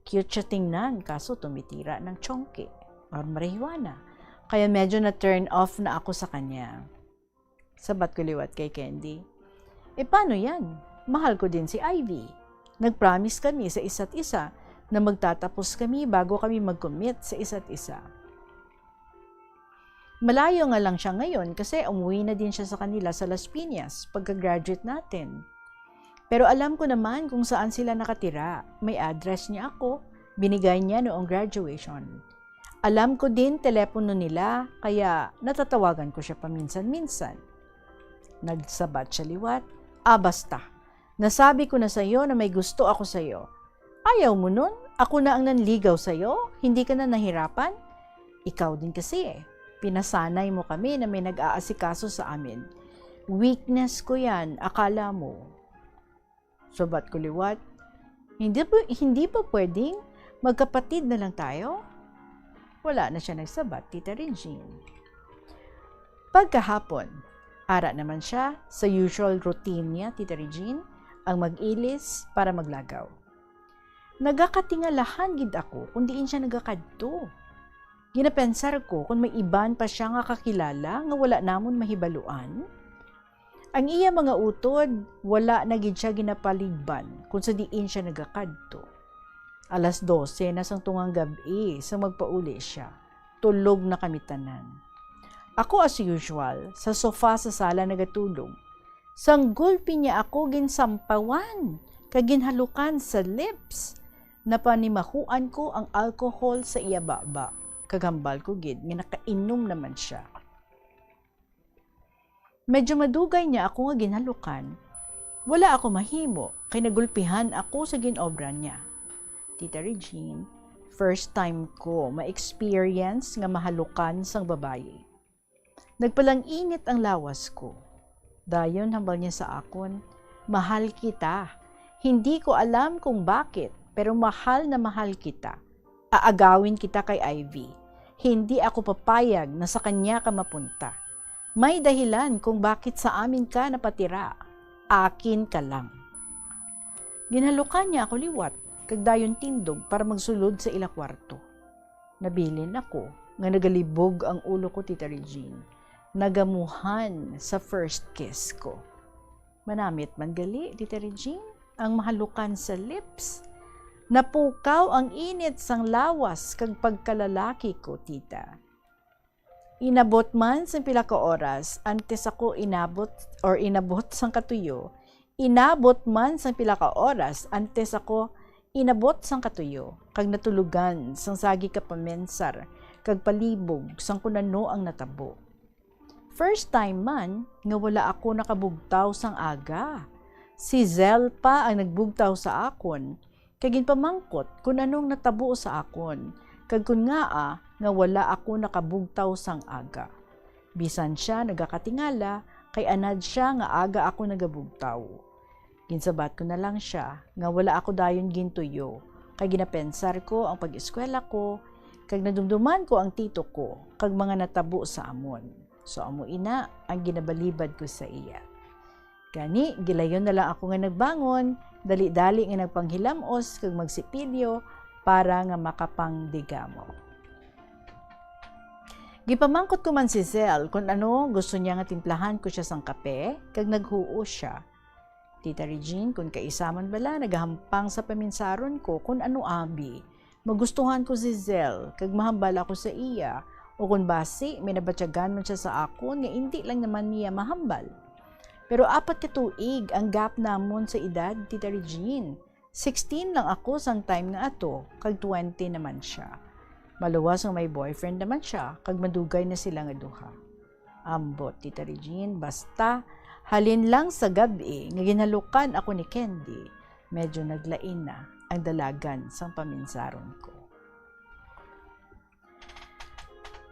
Cute siya tingnan, kaso tumitira ng chongki or marijuana. Kaya medyo na-turn off na ako sa kanya." Sabat ko liwat kay Candy, "E paano yan? Mahal ko din si Ivy. Nag-promise kami sa isa't isa na magtatapos kami bago kami mag-commit sa isa't isa. Malayo nga lang siya ngayon kasi umuwi na din siya sa kanila sa Las Piñas pagka-graduate natin. Pero alam ko naman kung saan sila nakatira. May address niya ako. Binigay niya noong graduation. Alam ko din telepono nila, kaya natatawagan ko siya paminsan-minsan." Nagsabat siya liwat, "Ah, basta. Nasabi ko na sa'yo na may gusto ako sa'yo. Ayaw mo nun? Ako na ang nanligaw sa'yo? Hindi ka na nahirapan? Ikaw din kasi eh. Pinasanay mo kami na may nag-aasikaso sa amin. Weakness ko yan, akala mo." Sabat ko liwat, "Hindi po, hindi po pwedeng magkapatid na lang tayo?" Wala na siya nagsabat, Tita Regine. Pagkahapon, ara naman siya sa usual routine niya, Tita Regine, ang mag-ilis para maglagaw. Nagakatingalahan gid ako kung diin siya nagakadto. Ginapensar ko kung may iban pa siya nga kakilala nga wala namon mahibaluan. Ang iya mga utod, wala na gid siya ginapaligban kung sa diin siya nagakadto. Alas dose na sang tungang gab-i sa magpauli siya. Tulog na kami tanan. Ako, as usual, sa sofa sa sala nagatulog. Sang gulpi niya ako ginsampawan kag ginhalukan sa lips. Napanimahuan ko ang alcohol sa iya baba, kag hambal ko gid nga nakainom naman siya. Medyo madugay niya ako nga ginhalukan. Wala ako mahimo kay nagulpihan ako sa gin-obra niya. Tita Regine, first time ko ma-experience nga mahalukan sang babayi. Nagpalang-init ang lawas ko. Dayon hambal niya sa akon, "Mahal kita. Hindi ko alam kung bakit, pero mahal na mahal kita. Aagawin kita kay Ivy. Hindi ako papayag na sa kanya ka mapunta. May dahilan kung bakit sa amin ka napatira. Akin ka lang." Ginhalukan niya ako liwat, kag dayon tindog para magsulod sa ila kwarto. Nabilin ako nga nagalibog ang ulo ko, Tita Regine. Nagamuhan sa first kiss ko. Manamit man gali, Tita Regine, ang mahalukan sa lips. Napukaw ang init sang lawas kag pagkalalaki ko, Tita. Inabot man sang pila ka oras antes ako inabot, or inabot sang katuyo, inabot man sang pila ka oras antes ako inabot sang katuyo, kag natulugan sang sagi ka paminsar kag palibog sang kun ano ang natabo. First time man nga wala ako nakabugtaw sang aga. Si Zel pa ang nagbugtaw sa akon, kag ginpamangkot kun anong natabo sa akon, kag kun ngaa nga wala ako nakabugtaw sang aga. Bisan sia nagakatingala, kay anad sia nga aga ako nagabugtaw. Ginsabat ko na lang sia nga wala ako dayon gintuyo, kay ginapensar ko ang pag-eskwela ko, kag nadumduman ko ang tito ko kag mga natabo sa amon. So, amo ina ang ginabalibad ko sa iya. Gani, gilayon na lang ako nga nagbangon, dali-dali nga nagpanghilam-os kag magsipilyo para nga makapangdigamo. Gipamangkot ko man si Zel kun ano gusto niya nga timplahan ko siya sang kape, kag naghuo sia. Tita Regine, kun kaisa man bala nagahampang sa paminsaron ko kun ano abi, magustuhan ko si Zel kag mahambal ako sa iya, o kun basi may nabatyagan man siya sa akon nga indi lang naman niya mahambal. Pero apat ka tuig ang gap namon sa edad, Tita Regine. Sixteen lang ako sang time nga ato, kag twenty naman sia. Maluwas nga may boyfriend naman sia, kag madugay na sila nga duha. Ambot, Tita Regine, basta halin lang sa gab-i nga ginhalukan ako ni Candy, medyo naglain na ang dalagan sang paminsaron ko.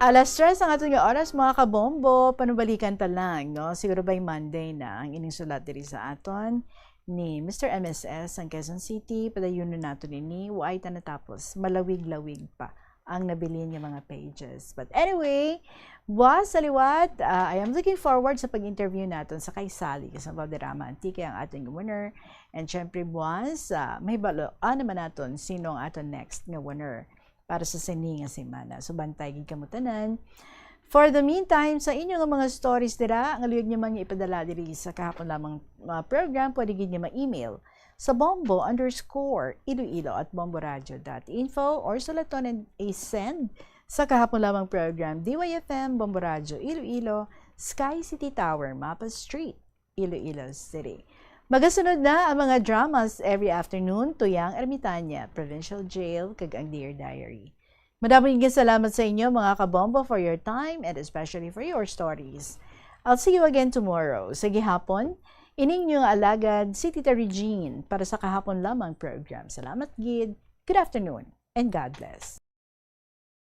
Alas tres ang aton nga oras, mga kabombo. Panubalikan ta lang, no? Siguro by Monday na ang ining sulat diri sa aton ni Mister M S S ang Quezon City. Padayunon naton ini. Waay ta natapos. Malawig-lawig pa ang nabilin nga mga pages. But anyway, buwas sa liwat, ah, I am looking forward sa pag-interview naton sa kay Sally, kay sa Valderrama Antique, ang aton winner. And syempre, buwas, ah, mahibaluan naman naton sino ang aton next nga winner para sa sini nga semana. So, bantay gid kamo tanan. For the meantime, sa inyo nga mga stories dira, nga luyag nyo man nga ipadala diri sa kahapon lamang, ah, program, pwede gid nyo ma-email sa bombo underscore iloilo at bomboradio dot info or sulaton and i-send sa kahapon lamang program, D Y F M, Bombo Radio Iloilo, Sky City Tower, Mapa Street, Iloilo City. Magasunod na ang mga dramas every afternoon, Tuyang Ermitaña, Provincial Jail, kag ang Dear Diary. Madamo nga salamat sa inyo, mga kabombo, for your time and especially for your stories. I'll see you again tomorrow. Sa gihapon, ining inyong alagad, si Tita Regine, para sa kahapon lamang program. Salamat gid. Good afternoon and God bless.